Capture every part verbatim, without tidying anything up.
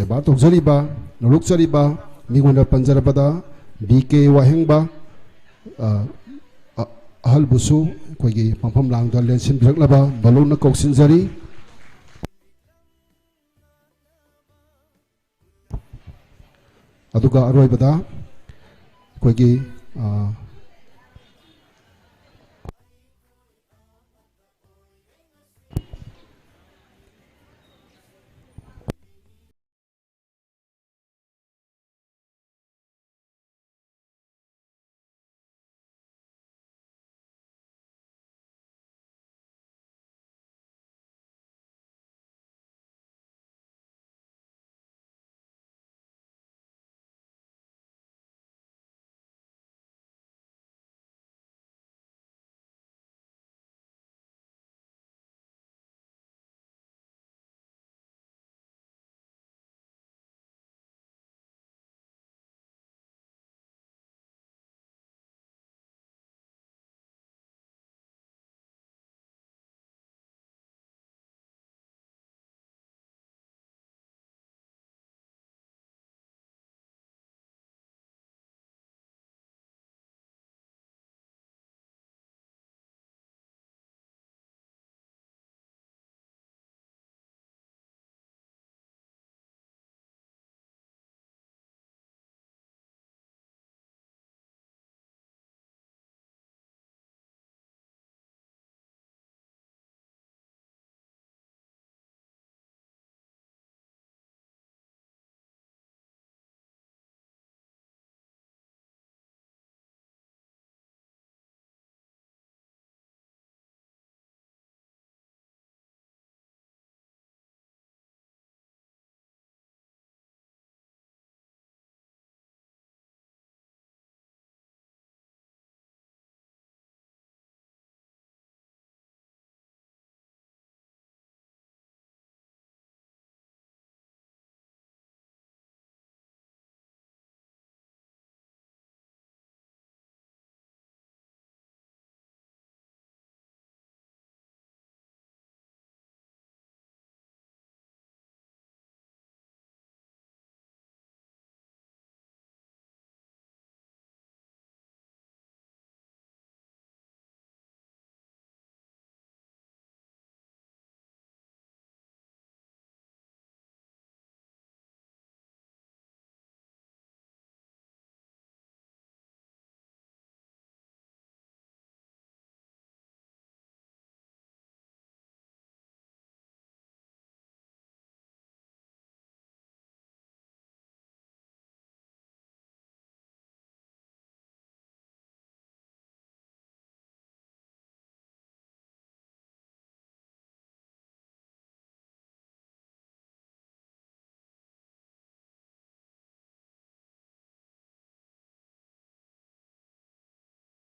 ꯀꯔꯕꯥꯔ ꯇꯧꯖꯔꯤꯕ, ꯅꯣꯂꯨꯛꯆꯔꯤꯕ, ꯃꯤꯡ ꯑꯣꯏꯅ ꯄꯟꯖꯔꯕꯗ ꯕꯤ ꯀꯦ ꯋꯥꯍꯦꯡꯕ, ꯑ, ꯑ, ꯑꯍꯜꯕꯨꯁꯨ ꯑꯩꯈꯣꯏꯒꯤ ꯐꯝꯐꯝ ꯂꯥꯡꯗ ꯂꯦꯡꯁꯤꯟꯕꯤꯔꯛꯅꯕ ꯅꯣꯂꯨꯛꯅ ꯀꯧꯁꯤꯟꯖꯔꯤ꯫ ꯑꯗꯨꯒ ꯑꯔꯣꯏꯕꯗ ꯑꯩꯈꯣꯏꯒꯤ, ꯑ,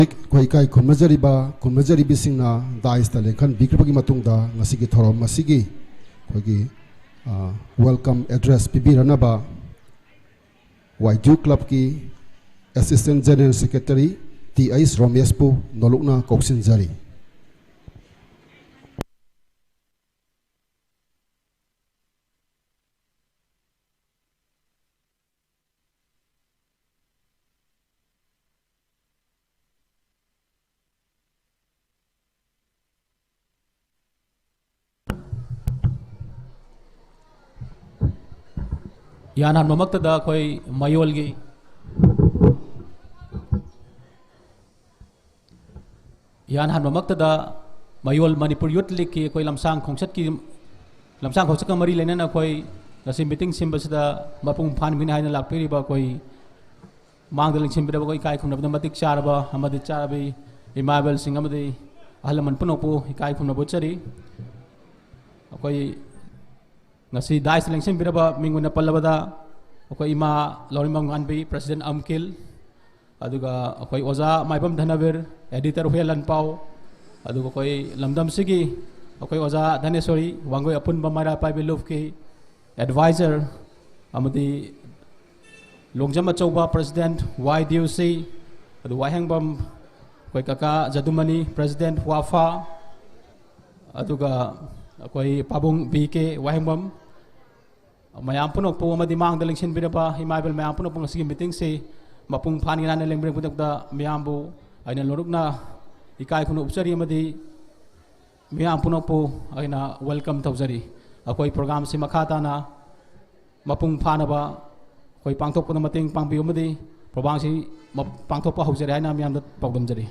ꯑꯩꯈꯣꯏ ꯏꯀꯥꯏ ꯈꯨꯝꯅꯖꯔꯤꯕ, ꯈꯨꯝꯅꯖꯔꯤꯕꯤꯁꯤꯡꯅ ꯗꯥꯏꯁꯇ ꯂꯦꯡꯈꯟꯕꯤꯈ꯭ꯔꯕꯒꯤ ꯃꯇꯨꯡꯗ, ꯉꯁꯤꯒꯤ ꯊꯧꯔꯝ ꯑꯁꯤꯒꯤ ꯑꯩꯈꯣꯏꯒꯤ, ꯑ, welcome address ꯄꯤꯕꯤꯔꯅꯕ ꯋꯥꯏꯗ꯭ꯌꯨ ꯀ꯭ꯂꯕꯀꯤ Assistant General Secretary T H ꯔꯣꯃꯦꯁꯄꯨ ꯅꯣꯂꯨꯛꯅ ꯀꯧꯁꯤꯟꯖꯔꯤ꯫ ꯏꯍꯥꯟ ꯍꯥꯟꯕꯃꯛꯇꯗ ꯑꯩꯈꯣꯏ ꯃꯌꯣꯜꯒꯤ, ꯏꯍꯥꯟ ꯍꯥꯟꯕꯃꯛꯇꯗ ꯃꯌꯣꯜ ꯃꯅꯤꯄꯨꯔ ꯌꯨꯠ ꯂꯤꯒꯀꯤ ꯑꯩꯈꯣꯏ ꯂꯝꯁꯥꯡ ꯈꯣꯡꯆꯠꯀꯤ, ꯂꯝꯁꯥꯡ ꯈꯣꯡꯆꯠꯀ ꯃꯔꯤ ꯂꯩꯅꯅ ꯑꯩꯈꯣꯏ ꯉꯁꯤ ꯃꯤꯇꯤꯡ ꯁꯤꯟꯕꯁꯤꯗ ꯃꯄꯨꯡ ꯐꯥꯍꯟꯕꯤꯅꯤ ꯍꯥꯏꯅ ꯂꯥꯛꯄꯤꯔꯤꯕ ꯑꯩꯈꯣꯏ ꯃꯥꯡꯗ ꯂꯦꯡꯁꯤꯟꯕꯤꯔꯕ ꯑꯩꯈꯣꯏ ꯏꯀꯥꯏ ꯈꯨꯝꯅꯕꯗ ꯃꯇꯤꯛ ꯆꯥꯔꯕ ꯑꯃꯗꯤ ꯆꯥꯔꯕꯤ ꯏꯃꯥ ꯏꯕꯦꯜꯁꯤꯡ ꯑꯃꯗꯤ ꯑꯍꯜ ꯂꯃꯟ ꯄꯨꯝꯅꯃꯛꯄꯨ ꯏꯀꯥꯏ ꯈꯨꯝꯅꯕ ꯎꯠꯆꯔꯤ꯫ ꯑꯩꯈꯣꯏ ꯉꯁꯤ ꯗꯥꯏꯁꯇ ꯂꯦꯡꯁꯤꯟꯕꯤꯔꯕ ꯃꯤꯡ ꯑꯣꯏꯅ ꯄꯜꯂꯕꯗ ꯑꯩꯈꯣꯏ ꯏꯃꯥ ꯂꯧꯔꯦꯝꯕꯝ ꯉꯥꯟꯕꯤ, President ꯑꯝꯀꯤꯜ, ꯑꯗꯨꯒ ꯑꯩꯈꯣꯏ ꯑꯣꯖꯥ ꯃꯥꯏꯕꯝ ꯙꯅꯕꯤꯔ, Editor ꯍꯨꯌꯦꯟ ꯂꯥꯟꯄꯥꯎ, ꯑꯗꯨꯒ ꯑꯩꯈꯣꯏ ꯂꯝꯗꯝꯁꯤꯒꯤ ꯑꯩꯈꯣꯏ ꯑꯣꯖꯥ ꯙꯅꯦꯁꯣꯔꯤ, ꯋꯥꯡꯒꯣꯏ ꯑꯄꯨꯟꯕ ꯃꯩꯔꯥ ꯄꯥꯏꯕꯤ ꯂꯨꯞꯀꯤ Advisor, ꯑꯃꯗꯤ ꯂꯣꯡꯖꯝ ꯑꯆꯧꯕ President ꯋꯥꯏ ꯗꯤ ꯌꯨ ꯁꯤ, ꯑꯗꯨ ꯋꯥꯍꯦꯡꯕꯝ ꯑꯩꯈꯣꯏ ꯀꯀꯥ ꯖꯗꯨꯃꯅꯤ, President ꯋꯥꯐꯥ, ꯑꯗꯨꯒ ꯑꯩꯈꯣꯏ ꯄꯥꯕꯨꯡ ꯕꯤ ꯀꯦ ꯋꯥꯍꯦꯡꯕꯝ, ꯃꯌꯥꯝ ꯄꯨꯝꯅꯃꯛꯄꯨ ꯑꯃꯗꯤ ꯃꯥꯡꯗ ꯂꯦꯡꯁꯤꯟꯕꯤꯔꯕ ꯏꯃꯥ ꯏꯕꯦꯜ ꯃꯌꯥꯝ ꯄꯨꯝꯅꯃꯛꯄꯨ ꯉꯁꯤꯒꯤ ꯃꯤꯇꯤꯡꯁꯤ ꯃꯄꯨꯡ ꯐꯥꯍꯟꯒꯦ ꯍꯥꯏꯅ ꯂꯦꯡꯕꯤꯔꯛꯄꯒꯤꯗꯃꯛꯇ ꯃꯤꯌꯥꯝꯕꯨ ꯑꯩꯅ ꯂꯣꯏꯅꯃꯛꯅ ꯏꯀꯥꯏ ꯈꯨꯝꯅ ꯎꯠꯆꯔꯤ ꯑꯃꯗꯤ ꯃꯤꯌꯥꯝ ꯄꯨꯝꯅꯃꯛꯄꯨ ꯑꯩꯅ welcome ꯇꯧꯖꯔꯤ꯫ ꯑꯩꯈꯣꯏ program ꯑꯁꯤ ꯃꯈꯥ ꯇꯥꯅ ꯃꯄꯨꯡ ꯐꯥꯅꯕ ꯑꯩꯈꯣꯏ ꯄꯥꯡꯊꯣꯛꯄꯗ ꯃꯇꯦꯡ ꯄꯥꯡꯕꯤꯌꯨ ꯑꯃꯗꯤ program ꯑꯁꯤ ꯃ-, ꯄꯥꯡꯊꯣꯛꯄ ꯍꯧꯖꯔꯦ ꯍꯥꯏꯅ ꯃꯤꯌꯥꯝꯗ ꯄꯥꯎꯗꯝꯖꯔꯤ꯫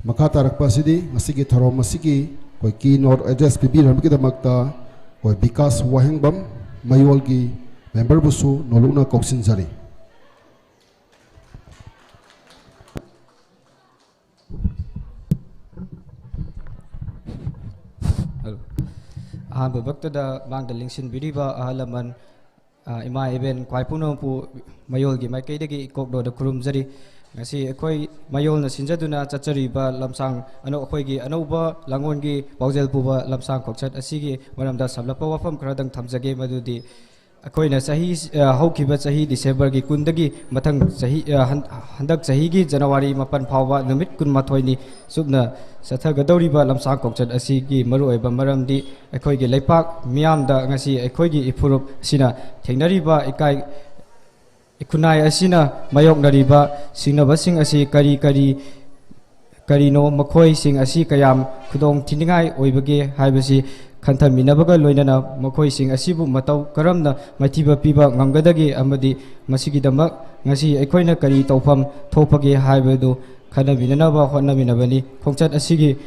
ꯃꯈꯥ ꯇꯥꯔꯛꯄ ꯑꯁꯤꯗꯤ ꯉꯁꯤꯒꯤ ꯊꯧꯔꯝ ꯑꯁꯤꯒꯤ ꯑꯩꯈꯣꯏ keynote address ꯄꯤꯕꯤꯔꯝꯕꯒꯤꯗꯃꯛꯇ ꯑꯩꯈꯣꯏ ꯕꯤꯀꯥꯁ ꯋꯥꯍꯦꯡꯕꯝ ꯃꯌꯣꯜꯒꯤ memberꯕꯨꯁꯨ ꯅꯣꯂꯨꯛꯅ ꯀꯧꯁꯤꯟꯖꯔꯤ꯫ ꯍꯜꯂꯣ꯫ ꯑꯍꯥꯟꯕꯃꯛꯇꯗ ꯃꯥꯡꯗ ꯂꯦꯡꯁꯤꯟꯕꯤꯔꯤꯕ ꯑꯍꯜ ꯂꯃꯟ, ꯑ, ꯏꯃꯥ ꯏꯕꯦꯟ ꯈ꯭ꯋꯥꯏ ꯄꯨꯝꯅꯃꯛꯄꯨ ꯃꯌꯣꯜꯒꯤ ꯃꯥꯏꯀꯩꯗꯒꯤ ꯏꯀꯣꯛꯂꯣꯗ ꯈꯨꯔꯨꯝꯖꯔꯤ꯫ ꯉꯁꯤ ꯑꯩꯈꯣꯏ ꯃꯌꯣꯜꯅ ꯁꯤꯟꯖꯗꯨꯅ ꯆꯠꯆꯔꯤꯕ ꯂꯝꯁꯥꯡ ꯑꯅꯧ-, ꯑꯩꯈꯣꯏꯒꯤ ꯑꯅꯧꯕ ꯂꯥꯡꯒꯣꯜꯒꯤ ꯄꯥꯎꯖꯦꯜ ꯄꯨꯕ ꯂꯝꯁꯥꯡ ꯈꯣꯡꯆꯠ ꯑꯁꯤꯒꯤ ꯃꯔꯝꯗ ꯁꯝꯂꯞꯄ ꯋꯥꯐꯝ ꯈꯔꯗꯪ ꯊꯝꯖꯒꯦ꯫ ꯃꯗꯨꯗꯤ ꯑꯩꯈꯣꯏꯅ ꯆꯍꯤ, ꯑ, ꯍꯧꯈꯤꯕ ꯆꯍꯤ ꯗꯤꯁꯦꯝꯕꯔꯒꯤ ꯀꯨꯟꯗꯒꯤ ꯃꯊꯪ ꯆꯍꯤ, ꯑ, ꯍꯟ-, ꯍꯟꯗꯛ ꯆꯍꯤꯒꯤ ꯖꯅꯋꯥꯔꯤ ꯃꯥꯄꯟ ꯐꯥꯎꯕ ꯅꯨꯃꯤꯠ ꯀꯨꯟꯃꯥꯊꯣꯏꯅꯤ ꯆꯨꯞꯅ ꯆꯠꯊꯒꯗꯧꯔꯤꯕ ꯂꯝꯁꯥꯡ ꯈꯣꯡꯆꯠ ꯑꯁꯤꯒꯤ ꯃꯔꯨꯑꯣꯏꯕ ꯃꯔꯝꯗꯤ ꯑꯩꯈꯣꯏꯒꯤ ꯂꯩꯄꯥꯛ ꯃꯤꯌꯥꯝꯗ ꯉꯁꯤ ꯑꯩꯈꯣꯏꯒꯤ ꯏꯐꯨꯔꯨꯞ ꯑꯁꯤꯅ ꯊꯦꯡꯅꯔꯤꯕ ꯏꯀꯥꯏ ꯈꯨꯟꯅꯥꯏ ꯑꯁꯤꯅ ꯃꯥꯌꯣꯛꯅꯔꯤꯕ ꯁꯤꯡꯅꯕꯁꯤꯡ ꯑꯁꯤ ꯀꯔꯤ ꯀꯔꯤ, ꯀꯔꯤꯅꯣ, ꯃꯈꯣꯏꯁꯤꯡ ꯑꯁꯤ ꯀꯌꯥꯝ ꯈꯨꯗꯣꯡ ꯊꯤꯅꯤꯡꯉꯥꯏ ꯑꯣꯏꯕꯒꯦ ꯍꯥꯏꯕꯁꯤ ꯈꯟꯊꯃꯤꯟꯅꯕꯒ ꯂꯣꯏꯅꯅ ꯃꯈꯣꯏꯁꯤꯡ ꯑꯁꯤꯕꯨ ꯃꯇꯧ ꯀꯔꯝꯅ ꯃꯥꯏꯊꯤꯕ ꯄꯤꯕ ꯉꯝꯒꯗꯒꯦ ꯑꯃꯗꯤ ꯃꯁꯤꯒꯤꯗꯃꯛ ꯉꯁꯤ ꯑꯩꯈꯣꯏꯅ ꯀꯔꯤ ꯇꯧꯐꯝ ꯊꯣꯛꯄꯒꯦ ꯍꯥꯏꯕꯗꯨ ꯈꯟꯅꯃꯤꯟꯅꯅꯕ ꯍꯣꯠꯅꯃꯤꯟꯅꯕꯅꯤ꯫ ꯈꯣꯡꯆꯠ ꯑꯁꯤꯒꯤ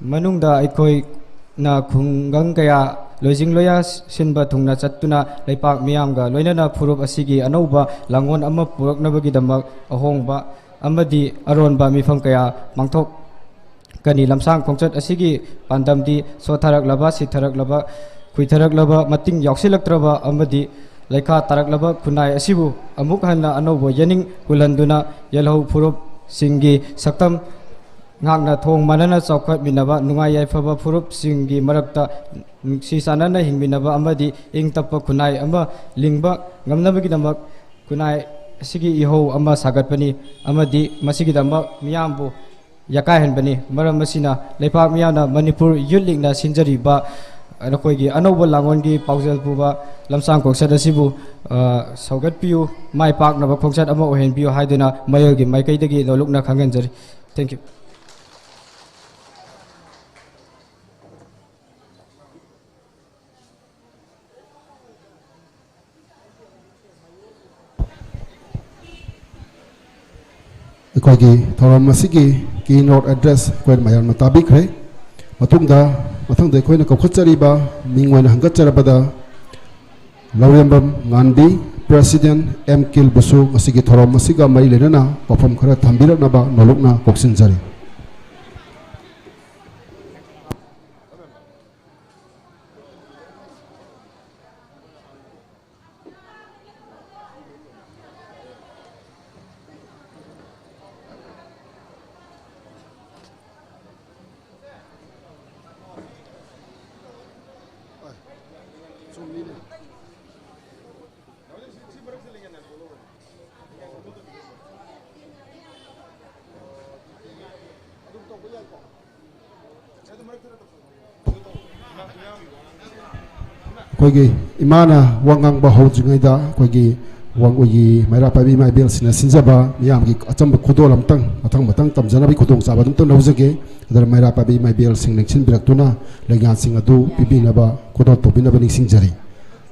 ꯃꯅꯨꯡꯗ ꯑꯩꯈꯣꯏꯅ ꯈꯨꯡꯒꯪ ꯀꯌꯥ ꯂꯣꯏꯖꯤꯡ ꯂꯣꯌꯥ ꯁꯤꯟꯕ ꯊꯨꯡꯅ ꯆꯠꯇꯨꯅ ꯂꯩꯄꯥꯛ ꯃꯤꯌꯥꯝꯒ ꯂꯣꯏꯅꯅ ꯐꯨꯔꯨꯞ ꯑꯁꯤꯒꯤ ꯑꯅꯧꯕ ꯂꯥꯡꯑꯣꯟ ꯑꯃ ꯄꯨꯔꯛꯅꯕꯒꯤꯗꯃꯛ ꯑꯍꯣꯡꯕ ꯑꯃꯗꯤ ꯑꯔꯣꯟꯕ ꯃꯤꯐꯝ ꯀꯌꯥ ꯄꯥꯡꯊꯣꯛꯀꯅꯤ꯫ ꯂꯝꯁꯥꯡ ꯈꯣꯡꯆꯠ ꯑꯁꯤꯒꯤ ꯄꯥꯟꯗꯝꯗꯤ ꯁꯣꯠꯊꯔꯛꯂꯕ, ꯁꯤꯊꯔꯛꯂꯕ, ꯈꯨꯏꯊꯔꯛꯂꯕ, ꯃꯇꯤꯡ ꯌꯥꯎꯁꯤꯜꯂꯛꯇ꯭ꯔꯕ ꯑꯃꯗꯤ ꯂꯩꯈꯥ ꯇꯥꯔꯛꯂꯕ ꯈꯨꯟꯅꯥꯏ ꯑꯁꯤꯕꯨ ꯑꯃꯨꯛ ꯍꯟꯅ ꯑꯅꯧꯕ ꯌꯦꯅꯤꯡ ꯍꯨꯜꯍꯟꯗꯨꯅ ꯌꯦꯜꯍꯧ ꯐꯨꯔꯨꯞꯁꯤꯡꯒꯤ ꯁꯛꯇꯝ ꯉꯥꯛꯅ ꯊꯣꯡ ꯃꯥꯟꯅꯅ ꯆꯥꯎꯈꯠꯃꯤꯟꯅꯕ, ꯅꯨꯡꯉꯥꯏ ꯌꯥꯏꯐꯕ ꯐꯨꯔꯨꯞꯁꯤꯡꯒꯤ ꯃꯔꯛꯇ ꯅꯨꯡꯁꯤ ꯆꯥꯟꯅꯅ ꯍꯤꯡꯃꯤꯟꯅꯕ ꯑꯃꯗꯤ ꯏꯪ ꯇꯞꯄ ꯈꯨꯟꯅꯥꯏ ꯑꯃ ꯂꯤꯡꯕ ꯉꯝꯅꯕꯒꯤꯗꯃꯛ ꯈꯨꯟꯅꯥꯏ ꯑꯁꯤꯒꯤ ꯏꯍꯧ ꯑꯃ ꯁꯥꯒꯠꯄꯅꯤ ꯑꯃꯗꯤ ꯃꯁꯤꯒꯤꯗꯃꯛ ꯃꯤꯌꯥꯝꯕꯨ ꯌꯥꯀꯥꯏꯍꯟꯕꯅꯤ꯫ ꯃꯔꯝ ꯑꯁꯤꯅ ꯂꯩꯄꯥꯛ ꯃꯤꯌꯥꯝꯅ ꯃꯅꯤꯄꯨꯔ ꯌꯨꯠ ꯂꯤꯛꯅ ꯁꯤꯟꯖꯔꯤꯕ ꯅꯈꯣꯏꯒꯤ ꯑꯅꯧꯕ ꯂꯥꯡꯑꯣꯟꯒꯤ ꯄꯥꯎꯖꯦꯜ ꯄꯨꯕ ꯂꯝꯁꯥꯡ ꯈꯣꯡꯆꯠ ꯑꯁꯤꯕꯨ, ꯑ, ꯁꯧꯒꯠꯄꯤꯌꯨ꯫ ꯃꯥꯏ ꯄꯥꯛꯅꯕ ꯈꯣꯡꯆꯠ ꯑꯃ ꯑꯣꯏꯍꯟꯕꯤꯌꯨ ꯍꯥꯏꯗꯨꯅ ꯃꯌꯣꯜꯒꯤ ꯃꯥꯏꯀꯩꯗꯒꯤ ꯅꯣꯂꯨꯛꯅ ꯈꯪꯍꯟꯖꯔꯤ꯫ Thank you꯫ ꯑꯩꯈꯣꯏꯒꯤ ꯊꯧꯔꯝ ꯑꯁꯤꯒꯤ keynote address ꯑꯩꯈꯣꯏꯅ ꯃꯌꯥꯝꯅ ꯇꯥꯕꯤꯈ꯭ꯔꯦ꯫ ꯃꯇꯨꯡꯗ, ꯃꯊꯪꯗ ꯑꯩꯈꯣꯏꯅ ꯀꯧꯈꯠꯆꯔꯤꯕ ꯃꯤꯡ ꯑꯣꯏꯅ ꯍꯪꯒꯠꯆꯔꯕꯗ ꯂꯧꯔꯦꯝꯕꯝ ꯉꯥꯟꯕꯤ, President, M Kil ꯕꯨꯁꯨ ꯉꯁꯤꯒꯤ ꯊꯧꯔꯝ ꯑꯁꯤꯒ ꯃꯔꯤ ꯂꯩꯅꯅ ꯋꯥꯐꯝ ꯈꯔ ꯊꯝꯕꯤꯔꯛꯅꯕ ꯅꯣꯂꯨꯛꯅ ꯀꯧꯁꯤꯟꯖꯔꯤ꯫ ꯑꯩꯈꯣꯏꯒꯤ ꯏꯃꯥꯅ ꯋꯥ ꯉꯥꯡꯕ ꯍꯧꯗ꯭ꯔꯤꯉꯩꯗ ꯑꯩꯈꯣꯏꯒꯤ ꯋꯥꯡꯒꯣꯏꯒꯤ ꯃꯩꯔꯥ ꯄꯥꯏꯕꯤ ꯏꯃꯥ ꯏꯕꯦꯜꯁꯤꯡꯅ ꯁꯤꯟꯖꯕ ꯃꯤꯌꯥꯝꯒꯤ ꯑꯆꯝꯕ ꯈꯨꯗꯣꯜ ꯑꯃꯇꯪ ꯃꯊꯪ ꯃꯊꯪ ꯇꯝꯖꯅꯕꯒꯤ ꯈꯨꯗꯣꯡꯆꯥꯕ ꯑꯗꯨꯝꯇꯪ ꯂꯧꯖꯒꯦ꯫ ꯑꯗꯨꯅ ꯃꯩꯔꯥ ꯄꯥꯏꯕꯤ ꯏꯃꯥ ꯏꯕꯦꯜꯁꯤꯡ ꯅꯤꯡꯁꯤꯡꯕꯤꯔꯛꯇꯨꯅ ꯂꯩꯉꯥꯛꯁꯤꯡ ꯑꯗꯨ ꯄꯤꯕꯤꯅꯕ ꯈꯨꯗꯣꯜ ꯇꯧꯕꯤꯅꯕ ꯅꯤꯡꯁꯤꯡꯖꯔꯤ꯫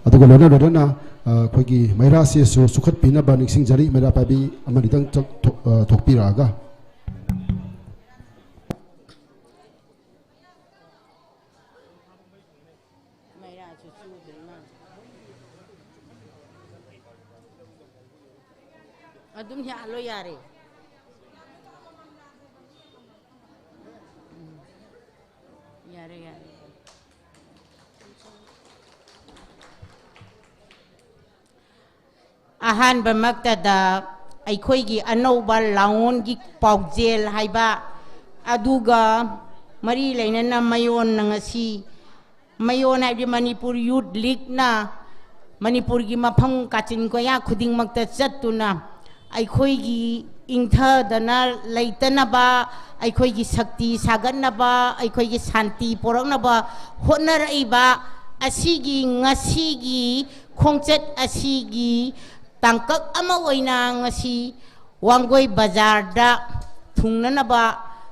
ꯑꯗꯨꯒ ꯂꯣꯏꯅ ꯂꯣꯏꯅꯅ, ꯑ, ꯑꯩꯈꯣꯏꯒꯤ ꯃꯩꯔꯥꯁꯤꯁꯨ ꯆꯨꯈꯠꯄꯤꯅꯕ ꯅꯤꯡꯁꯤꯡꯖꯔꯤ꯫ ꯃꯩꯔꯥ ꯄꯥꯏꯕꯤ ꯑꯃꯅꯤꯗꯪ ꯆꯠ-, ꯊꯣꯛ-, ꯑ, ꯊꯣꯛꯄꯤꯔꯛꯑꯒ꯫ ꯃꯩꯔꯥꯁꯨ ꯆꯨꯗ꯭ꯔꯤ ꯃꯥꯜꯂꯦ꯫ ꯑꯗꯨꯝ ꯌꯥꯜꯂꯣ, ꯌꯥꯔꯦ꯫ ꯎꯝ꯫ ꯌꯥꯔꯦ, ꯌꯥꯔꯦ꯫ ꯑꯍꯥꯟꯕꯃꯛꯇꯗ ꯑꯩꯈꯣꯏꯒꯤ ꯑꯅꯧꯕ ꯂꯥꯎꯑꯣꯟꯒꯤ ꯄꯥꯎꯖꯦꯜ ꯍꯥꯏꯕ ꯑꯗꯨꯒ ꯃꯔꯤ ꯂꯩꯅꯅ ꯃꯌꯣꯟꯅ ꯉꯁꯤ, ꯃꯌꯣꯟ ꯍꯥꯏꯕꯗꯤ ꯃꯅꯤꯄꯨꯔ ꯌꯨꯠ ꯂꯤꯒꯅ ꯃꯅꯤꯄꯨꯔꯒꯤ ꯃꯐꯝ ꯀꯥꯆꯤꯟ ꯀꯣꯌꯥ ꯈꯨꯗꯤꯡꯃꯛꯇ ꯆꯠꯇꯨꯅ ꯑꯩꯈꯣꯏꯒꯤ ꯏꯪꯊꯗꯅ ꯂꯩꯇꯅꯕ, ꯑꯩꯈꯣꯏꯒꯤ ꯁꯛꯇꯤ ꯁꯥꯒꯠꯅꯕ, ꯑꯩꯈꯣꯏꯒꯤ ꯁꯥꯟꯇꯤ ꯄꯣꯔꯛꯅꯕ ꯍꯣꯠꯅꯔꯛꯏꯕ ꯑꯁꯤꯒꯤ ꯉꯁꯤꯒꯤ ꯈꯣꯡꯆꯠ ꯑꯁꯤꯒꯤ ꯇꯥꯡꯀꯛ ꯑꯃ ꯑꯣꯏꯅ ꯉꯁꯤ ꯋꯥꯡꯒꯣꯏ ꯕꯖꯥꯔꯗ ꯊꯨꯡꯅꯅꯕ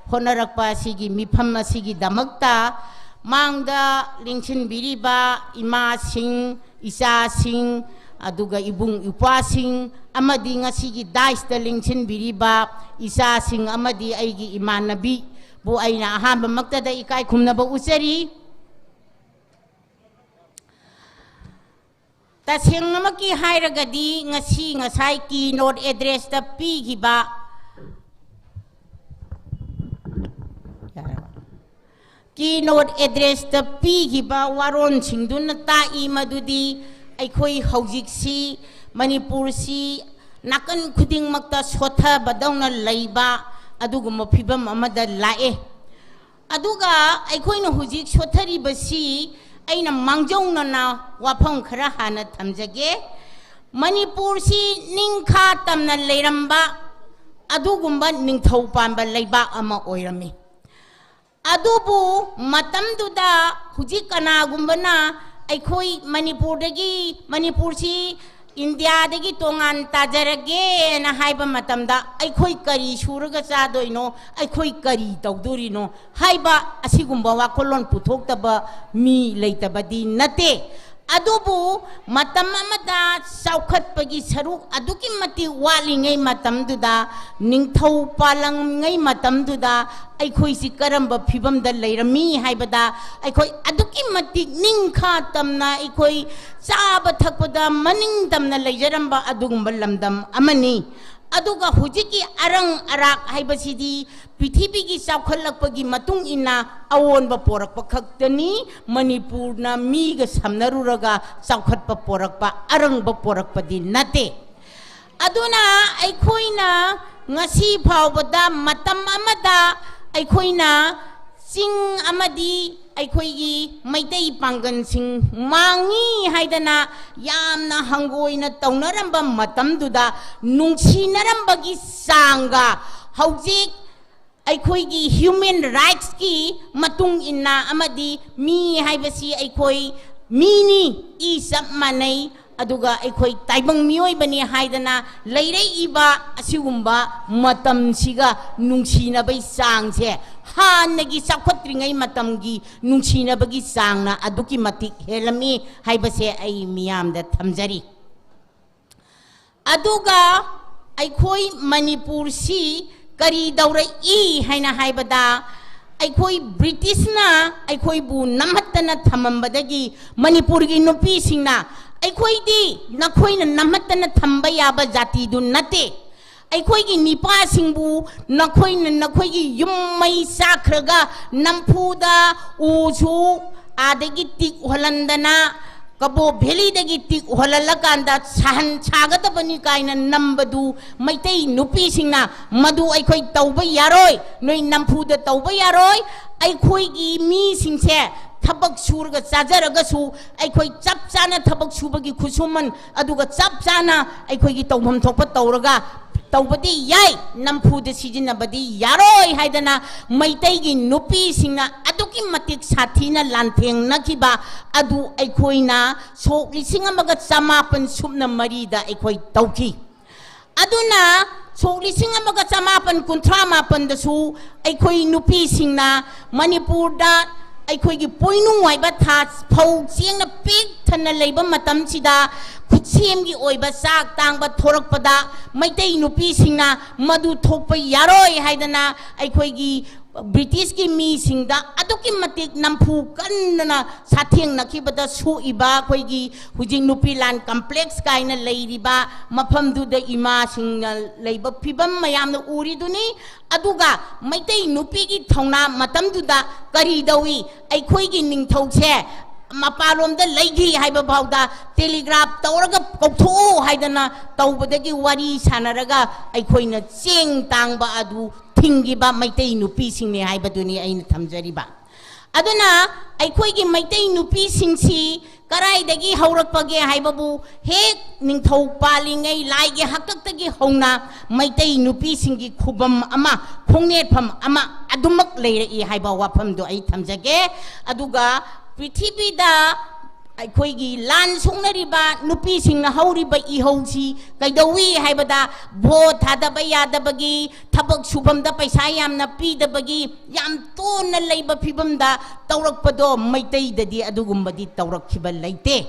ꯍꯣꯠꯅꯔꯛꯄ ꯑꯁꯤꯒꯤ ꯃꯤꯐꯝ ꯑꯁꯤꯒꯤꯗꯃꯛꯇ ꯃꯥꯡꯗ ꯂꯦꯡꯁꯤꯟꯕꯤꯔꯤꯕ ꯏꯃꯥꯁꯤꯡ, ꯏꯆꯥꯁꯤꯡ, ꯑꯗꯨꯒ ꯏꯕꯨꯡ ꯏꯄ꯭ꯋꯥꯁꯤꯡ ꯑꯃꯗꯤ ꯉꯁꯤꯒꯤ ꯗꯥꯏꯁꯇ ꯂꯦꯡꯁꯤꯟꯕꯤꯔꯤꯕ ꯏꯆꯥꯁꯤꯡ ꯑꯃꯗꯤ ꯑꯩꯒꯤ ꯏꯃꯥꯟꯅꯕꯤꯕꯨ ꯑꯩꯅ ꯑꯍꯥꯟꯕꯃꯛꯇꯗ ꯏꯀꯥꯏ ꯈꯨꯝꯅꯕ ꯎꯠꯆꯔꯤ꯫ ꯇꯁꯦꯡꯅꯃꯛꯀꯤ ꯍꯥꯏꯔꯒꯗꯤ ꯉꯁꯤ ꯉꯁꯥꯏ keynote addressꯇ ꯄꯤꯈꯤꯕ keynote addressꯇ ꯄꯤꯈꯤꯕ ꯋꯥꯔꯣꯜꯁꯤꯡꯗꯨꯅ ꯇꯥꯛꯏ ꯃꯗꯨꯗꯤ ꯑꯩꯈꯣꯏ ꯍꯧꯖꯤꯛꯁꯤ ꯃꯅꯤꯄꯨꯔꯁꯤ ꯅꯥꯀꯟ ꯈꯨꯗꯤꯡꯃꯛꯇ ꯁꯣꯠꯊꯕꯗꯧꯅ ꯂꯩꯕ ꯑꯗꯨꯒꯨꯝꯕ ꯐꯤꯕꯝ ꯑꯃꯗ ꯂꯥꯛꯑꯦ꯫ ꯑꯗꯨꯒ ꯑꯩꯈꯣꯏꯅ ꯍꯧꯖꯤꯛ ꯁꯣꯠꯊꯔꯤꯕꯁꯤ ꯑꯩꯅ ꯃꯥꯡꯖꯧꯅꯅ ꯋꯥꯐꯝ ꯈꯔ ꯍꯥꯟꯅ ꯊꯝꯖꯒꯦ꯫ ꯃꯅꯤꯄꯨꯔꯁꯤ ꯅꯤꯡꯈꯥ ꯇꯝꯅ ꯂꯩꯔꯝꯕ ꯑꯗꯨꯒꯨꯝꯕ ꯅꯤꯡꯊꯧ ꯄꯥꯟꯕ ꯂꯩꯕꯥꯛ ꯑꯃ ꯑꯣꯏꯔꯝꯃꯤ꯫ ꯑꯗꯨꯕꯨ ꯃꯇꯝꯗꯨꯗ ꯍꯧꯖꯤꯛ ꯀꯅꯥꯒꯨꯝꯕꯅ ꯑꯩꯈꯣꯏ ꯃꯅꯤꯄꯨꯔꯗꯒꯤ, ꯃꯅꯤꯄꯨꯔꯁꯤ ꯏꯟꯗꯤꯌꯥꯗꯒꯤ ꯇꯣꯉꯥꯟ ꯇꯥꯖꯔꯒꯦꯅ ꯍꯥꯏꯕ ꯃꯇꯝꯗ ꯑꯩꯈꯣꯏ ꯀꯔꯤ ꯁꯨꯔꯒ ꯆꯥꯗꯣꯏꯅꯣ, ꯑꯩꯈꯣꯏ ꯀꯔꯤ ꯇꯧꯗꯣꯔꯤꯅꯣ ꯍꯥꯏꯕ ꯑꯁꯤꯒꯨꯝꯕ ꯋꯥꯈꯜꯂꯣꯟ ꯄꯨꯊꯣꯛꯇꯕ ꯃꯤ ꯂꯩꯇꯕꯗꯤ ꯅꯠꯇꯦ꯫ ꯑꯗꯨꯕꯨ ꯃꯇꯝ ꯑꯃꯗ ꯆꯥꯎꯈꯠꯄꯒꯤ ꯁꯔꯨꯛ ꯑꯗꯨꯛꯀꯤ ꯃꯇꯤꯛ ꯋꯥꯠꯂꯤꯉꯩ ꯃꯇꯝꯗꯨꯗ, ꯅꯤꯡꯊꯧ ꯄꯥꯜꯂꯝꯉꯩ ꯃꯇꯝꯗꯨꯗ ꯑꯩꯈꯣꯏꯁꯤ ꯀꯔꯝꯕ ꯐꯤꯕꯝꯗ ꯂꯩꯔꯝꯃꯤ ꯍꯥꯏꯕꯗ, ꯑꯩꯈꯣꯏ ꯑꯗꯨꯛꯀꯤ ꯃꯇꯤꯛ ꯅꯤꯡꯈꯥ ꯇꯝꯅ ꯑꯩꯈꯣꯏ ꯆꯥꯕ ꯊꯛꯄꯗ ꯃꯅꯤꯡ ꯇꯝꯅ ꯂꯩꯖꯔꯝꯕ ꯑꯗꯨꯒꯨꯝꯕ ꯂꯝꯗꯝ ꯑꯃꯅꯤ꯫ ꯑꯗꯨꯒ ꯍꯧꯖꯤꯛꯀꯤ ꯑꯔꯪ ꯑꯔꯥꯛ ꯍꯥꯏꯕꯁꯤꯗꯤ ꯄ꯭ꯔꯤꯊꯤꯕꯤꯒꯤ ꯆꯥꯎꯈꯠꯂꯛꯄꯒꯤ ꯃꯇꯨꯡ ꯏꯟꯅ ꯑꯑꯣꯟꯕ ꯄꯣꯔꯛꯄ ꯈꯛꯇꯅꯤ꯫ ꯃꯅꯤꯄꯨꯔꯅ ꯃꯤꯒ ꯁꯝꯅꯔꯨꯔꯒ ꯆꯥꯎꯈꯠꯄ ꯄꯣꯔꯛꯄ, ꯑꯔꯪꯕ ꯄꯣꯔꯛꯄꯗꯤ ꯅꯠꯇꯦ꯫ ꯑꯗꯨꯅ ꯑꯩꯈꯣꯏꯅ ꯉꯁꯤ ꯐꯥꯎꯕꯗ ꯃꯇꯝ ꯑꯃꯗ ꯑꯩꯈꯣꯏꯅ ꯆꯤꯡ ꯑꯃꯗꯤ ꯑꯩꯈꯣꯏꯒꯤ ꯃꯩꯇꯩ ꯄꯥꯡꯒꯜꯁꯤꯡ ꯃꯥꯡꯉꯤ ꯍꯥꯏꯗꯅ ꯌꯥꯝꯅ ꯍꯪꯒꯣꯏꯅ ꯇꯧꯅꯔꯝꯕ ꯃꯇꯝꯗꯨꯗ, ꯅꯨꯡꯁꯤꯅꯔꯝꯕꯒꯤ ꯆꯥꯡꯒ ꯍꯧꯖꯤꯛ ꯑꯩꯈꯣꯏꯒꯤ human rightsꯀꯤ ꯃꯇꯨꯡ ꯏꯟꯅ ꯑꯃꯗꯤ ꯃꯤ ꯍꯥꯏꯕꯁꯤ ꯑꯩꯈꯣꯏ ꯃꯤꯅꯤ, ꯏ ꯆꯞ ꯃꯥꯟꯅꯩ, ꯑꯗꯨꯒ ꯑꯩꯈꯣꯏ ꯇꯥꯏꯕꯪ ꯃꯤꯑꯣꯏꯕꯅꯤ ꯍꯥꯏꯗꯅ ꯂꯩꯔꯛꯏꯕ ꯑꯁꯤꯒꯨꯝꯕ ꯃꯇꯝꯁꯤꯒ ꯅꯨꯡꯁꯤꯅꯕꯒꯤ ꯆꯥꯡꯁꯦ ꯍꯥꯟꯅꯒꯤ ꯆꯥꯎꯈꯠꯇ꯭ꯔꯤꯉꯩ ꯃꯇꯝꯒꯤ ꯅꯨꯡꯁꯤꯅꯕꯒꯤ ꯆꯥꯡꯅ ꯑꯗꯨꯛꯀꯤ ꯃꯇꯤꯛ ꯍꯦꯜꯂꯝꯃꯤ ꯍꯥꯏꯕꯁꯦ ꯑꯩ ꯃꯤꯌꯥꯝꯗ ꯊꯝꯖꯔꯤ꯫ ꯑꯗꯨꯒ ꯑꯩꯈꯣꯏ ꯃꯅꯤꯄꯨꯔꯁꯤ ꯀꯔꯤ ꯇꯧꯔꯛꯏ ꯍꯥꯏꯅ ꯍꯥꯏꯕꯗ, ꯑꯩꯈꯣꯏ ꯕ꯭ꯔꯤꯇꯤꯁꯅ ꯑꯩꯈꯣꯏꯕꯨ ꯅꯝꯍꯠꯇꯅ ꯊꯝꯃꯝꯕꯗꯒꯤ ꯃꯅꯤꯄꯨꯔꯒꯤ ꯅꯨꯄꯤꯁꯤꯡꯅ, "ꯑꯩꯈꯣꯏꯗꯤ ꯅꯈꯣꯏꯅ ꯅꯝꯍꯠꯇꯅ ꯊꯝꯕ ꯌꯥꯕ ꯖꯥꯇꯤꯗꯨ ꯅꯠꯇꯦ꯫ ꯑꯩꯈꯣꯏꯒꯤ ꯅꯤꯄꯥꯁꯤꯡꯕꯨ ꯅꯈꯣꯏꯅ ꯅꯈꯣꯏꯒꯤ ꯌꯨꯝ ꯃꯩ ꯆꯥꯛꯈ꯭ꯔꯒ ꯅꯝꯐꯨꯗ ꯎꯁꯨ ꯑꯥꯗꯒꯤ ꯇꯤꯛ ꯍꯣꯜꯍꯟꯗꯅ ꯀꯕꯣ ꯚꯦꯂꯤꯗꯒꯤ ꯇꯤꯛ ꯍꯣꯜꯍꯜꯂꯀꯥꯟꯗ ꯁꯍꯟ ꯁꯥꯒꯗꯕꯅꯤ" ꯀꯥꯏꯅ ꯅꯝꯕꯗꯨ ꯃꯩꯇꯩ ꯅꯨꯄꯤꯁꯤꯡꯅ, "ꯃꯗꯨ ꯑꯩꯈꯣꯏ ꯇꯧꯕ ꯌꯥꯔꯣꯏ, ꯅꯣꯏ ꯅꯝꯐꯨꯗ ꯇꯧꯕ ꯌꯥꯔꯣꯏ꯫ ꯑꯩꯈꯣꯏꯒꯤ ꯃꯤꯁꯤꯡꯁꯦ ꯊꯕꯛ ꯁꯨꯔꯒ ꯆꯥꯖꯔꯒꯁꯨ ꯑꯩꯈꯣꯏ ꯆꯞ ꯆꯥꯅ ꯊꯕꯛ ꯁꯨꯕꯒꯤ ꯈꯨꯠꯁꯨꯃꯟ, ꯑꯗꯨꯒ ꯆꯞ ꯆꯥꯅ ꯑꯩꯈꯣꯏꯒꯤ ꯇꯧꯐꯝ ꯊꯣꯛꯄ ꯇꯧꯔꯒ ꯇꯧꯕꯗꯤ ꯌꯥꯏ, ꯅꯝꯐꯨꯗ ꯁꯤꯖꯤꯟꯅꯕꯗꯤ ꯌꯥꯔꯣꯏ" ꯍꯥꯏꯗꯅ ꯃꯩꯇꯩꯒꯤ ꯅꯨꯄꯤꯁꯤꯡꯅ ꯑꯗꯨꯛꯀꯤ ꯃꯇꯤꯛ ꯁꯥꯊꯤꯅ ꯂꯥꯟꯊꯦꯡꯅꯈꯤꯕ ꯑꯗꯨ ꯑꯩꯈꯣꯏꯅ ꯁꯣꯛ ꯂꯤꯁꯤꯡ ꯑꯃꯒ ꯆꯃꯥꯄꯟ ꯁꯨꯞꯅ ꯃꯔꯤꯗ ꯑꯩꯈꯣꯏ ꯇꯧꯈꯤ꯫ ꯑꯗꯨꯅ ꯁꯣꯛ ꯂꯤꯁꯤꯡ ꯑꯃꯒ ꯆꯃꯥꯄꯟ ꯀꯨꯟꯊ꯭ꯔꯥ ꯃꯥꯄꯟꯗꯁꯨ ꯑꯩꯈꯣꯏ ꯅꯨꯄꯤꯁꯤꯡꯅ ꯃꯅꯤꯄꯨꯔꯗ ꯑꯩꯈꯣꯏꯒꯤ ꯄꯣꯏꯅꯨ ꯍꯥꯏꯕ ꯊꯥ, ꯐꯧ ꯆꯦꯡꯅ ꯄꯤꯛ ꯊꯟꯅ ꯂꯩꯕ ꯃꯇꯝꯁꯤꯗ ꯈꯨꯠꯁꯦꯝꯒꯤ ꯑꯣꯏꯕ ꯆꯥꯛ ꯇꯥꯡꯕ ꯊꯣꯔꯛꯄꯗ ꯃꯩꯇꯩ ꯅꯨꯄꯤꯁꯤꯡꯅ ꯃꯗꯨ ꯊꯣꯛꯄ ꯌꯥꯔꯣꯏ ꯍꯥꯏꯗꯅ ꯑꯩꯈꯣꯏꯒꯤ ꯕ꯭ꯔꯤꯇꯤꯁꯀꯤ ꯃꯤꯁꯤꯡꯗ ꯑꯗꯨꯛꯀꯤ ꯃꯇꯤꯛ ꯅꯝꯐꯨ ꯀꯟꯗꯅ ꯁꯥꯊꯦꯡꯅꯈꯤꯕꯗ ꯁꯣꯛꯏꯕ ꯑꯩꯈꯣꯏꯒꯤ ꯍꯧꯖꯤꯛ ꯅꯨꯄꯤ ꯂꯥꯟ ꯀꯝꯄ꯭ꯂꯦꯛꯁ ꯀꯥꯏꯅ ꯂꯩꯔꯤꯕ ꯃꯐꯝꯗꯨꯗ ꯏꯃꯥꯁꯤꯡꯅ ꯂꯩꯕ ꯐꯤꯕꯝ ꯃꯌꯥꯝꯅ ꯎꯔꯤꯗꯨꯅꯤ꯫ ꯑꯗꯨꯒ ꯃꯩꯇꯩ ꯅꯨꯄꯤꯒꯤ ꯊꯧꯅꯥ ꯃꯇꯝꯗꯨꯗ ꯀꯔꯤ ꯇꯧꯏ? ꯑꯩꯈꯣꯏꯒꯤ ꯅꯤꯡꯊꯧꯁꯦ ꯃꯄꯥꯟꯂꯣꯝꯗ ꯂꯩꯈꯤ ꯍꯥꯏꯕ ꯐꯥꯎꯗ ꯇꯦꯂꯤꯒ꯭ꯔꯥꯐ ꯇꯧꯔꯒ ꯀꯧꯊꯣꯛꯎ ꯍꯥꯏꯗꯅ ꯇꯧꯕꯗꯒꯤ ꯋꯥꯔꯤ ꯁꯥꯟꯅꯔꯒ ꯑꯩꯈꯣꯏꯅ ꯆꯦꯡ ꯇꯥꯡꯕ ꯑꯗꯨ ꯊꯤꯡꯈꯤꯕ ꯃꯩꯇꯩ ꯅꯨꯄꯤꯁꯤꯡꯅꯤ ꯍꯥꯏꯕꯗꯨꯅꯤ ꯑꯩꯅ ꯊꯝꯖꯔꯤꯕ꯫ ꯑꯗꯨꯅ ꯑꯩꯈꯣꯏꯒꯤ ꯃꯩꯇꯩ ꯅꯨꯄꯤꯁꯤꯡꯁꯤ ꯀꯗꯥꯏꯗꯒꯤ ꯍꯧꯔꯛꯄꯒꯦ ꯍꯥꯏꯕꯕꯨ, ꯍꯦꯛ ꯅꯤꯡꯊꯧ ꯄꯥꯜꯂꯤꯉꯩ ꯂꯥꯏꯒꯤ ꯍꯥꯛꯇꯛꯇꯒꯤ ꯍꯧꯅ ꯃꯩꯇꯩ ꯅꯨꯄꯤꯁꯤꯡꯒꯤ ꯈꯨꯕꯝ ꯑꯃ, ꯈꯣꯡꯅꯦꯠꯐꯝ ꯑꯃ ꯑꯗꯨꯃꯛ ꯂꯩꯔꯛꯏ ꯍꯥꯏꯕ ꯋꯥꯐꯝꯗꯣ ꯑꯩ ꯊꯝꯖꯒꯦ꯫ ꯑꯗꯨꯒ ꯄ꯭ꯔꯤꯊꯤꯕꯤꯗ ꯑꯩꯈꯣꯏꯒꯤ ꯂꯥꯟ ꯁꯣꯛꯅꯔꯤꯕ ꯅꯨꯄꯤꯁꯤꯡꯅ ꯍꯧꯔꯤꯕ ꯏꯍꯧꯁꯤ ꯀꯩꯗꯧꯏ ꯍꯥꯏꯕꯗ, ꯚꯣꯠ ꯊꯥꯗꯕ ꯌꯥꯗꯕꯒꯤ, ꯊꯕꯛ ꯁꯨꯐꯝꯗ ꯄꯩꯁꯥ ꯌꯥꯝꯅ ꯄꯤꯗꯕꯒꯤ, ꯌꯥꯝ ꯇꯣꯟꯅ ꯂꯩꯕ ꯐꯤꯕꯝꯗ ꯇꯧꯔꯛꯄꯗꯣ ꯃꯩꯇꯩꯗꯗꯤ ꯑꯗꯨꯒꯨꯝꯕꯗꯤ ꯇꯧꯔꯛꯈꯤꯕ ꯂꯩꯇꯦ꯫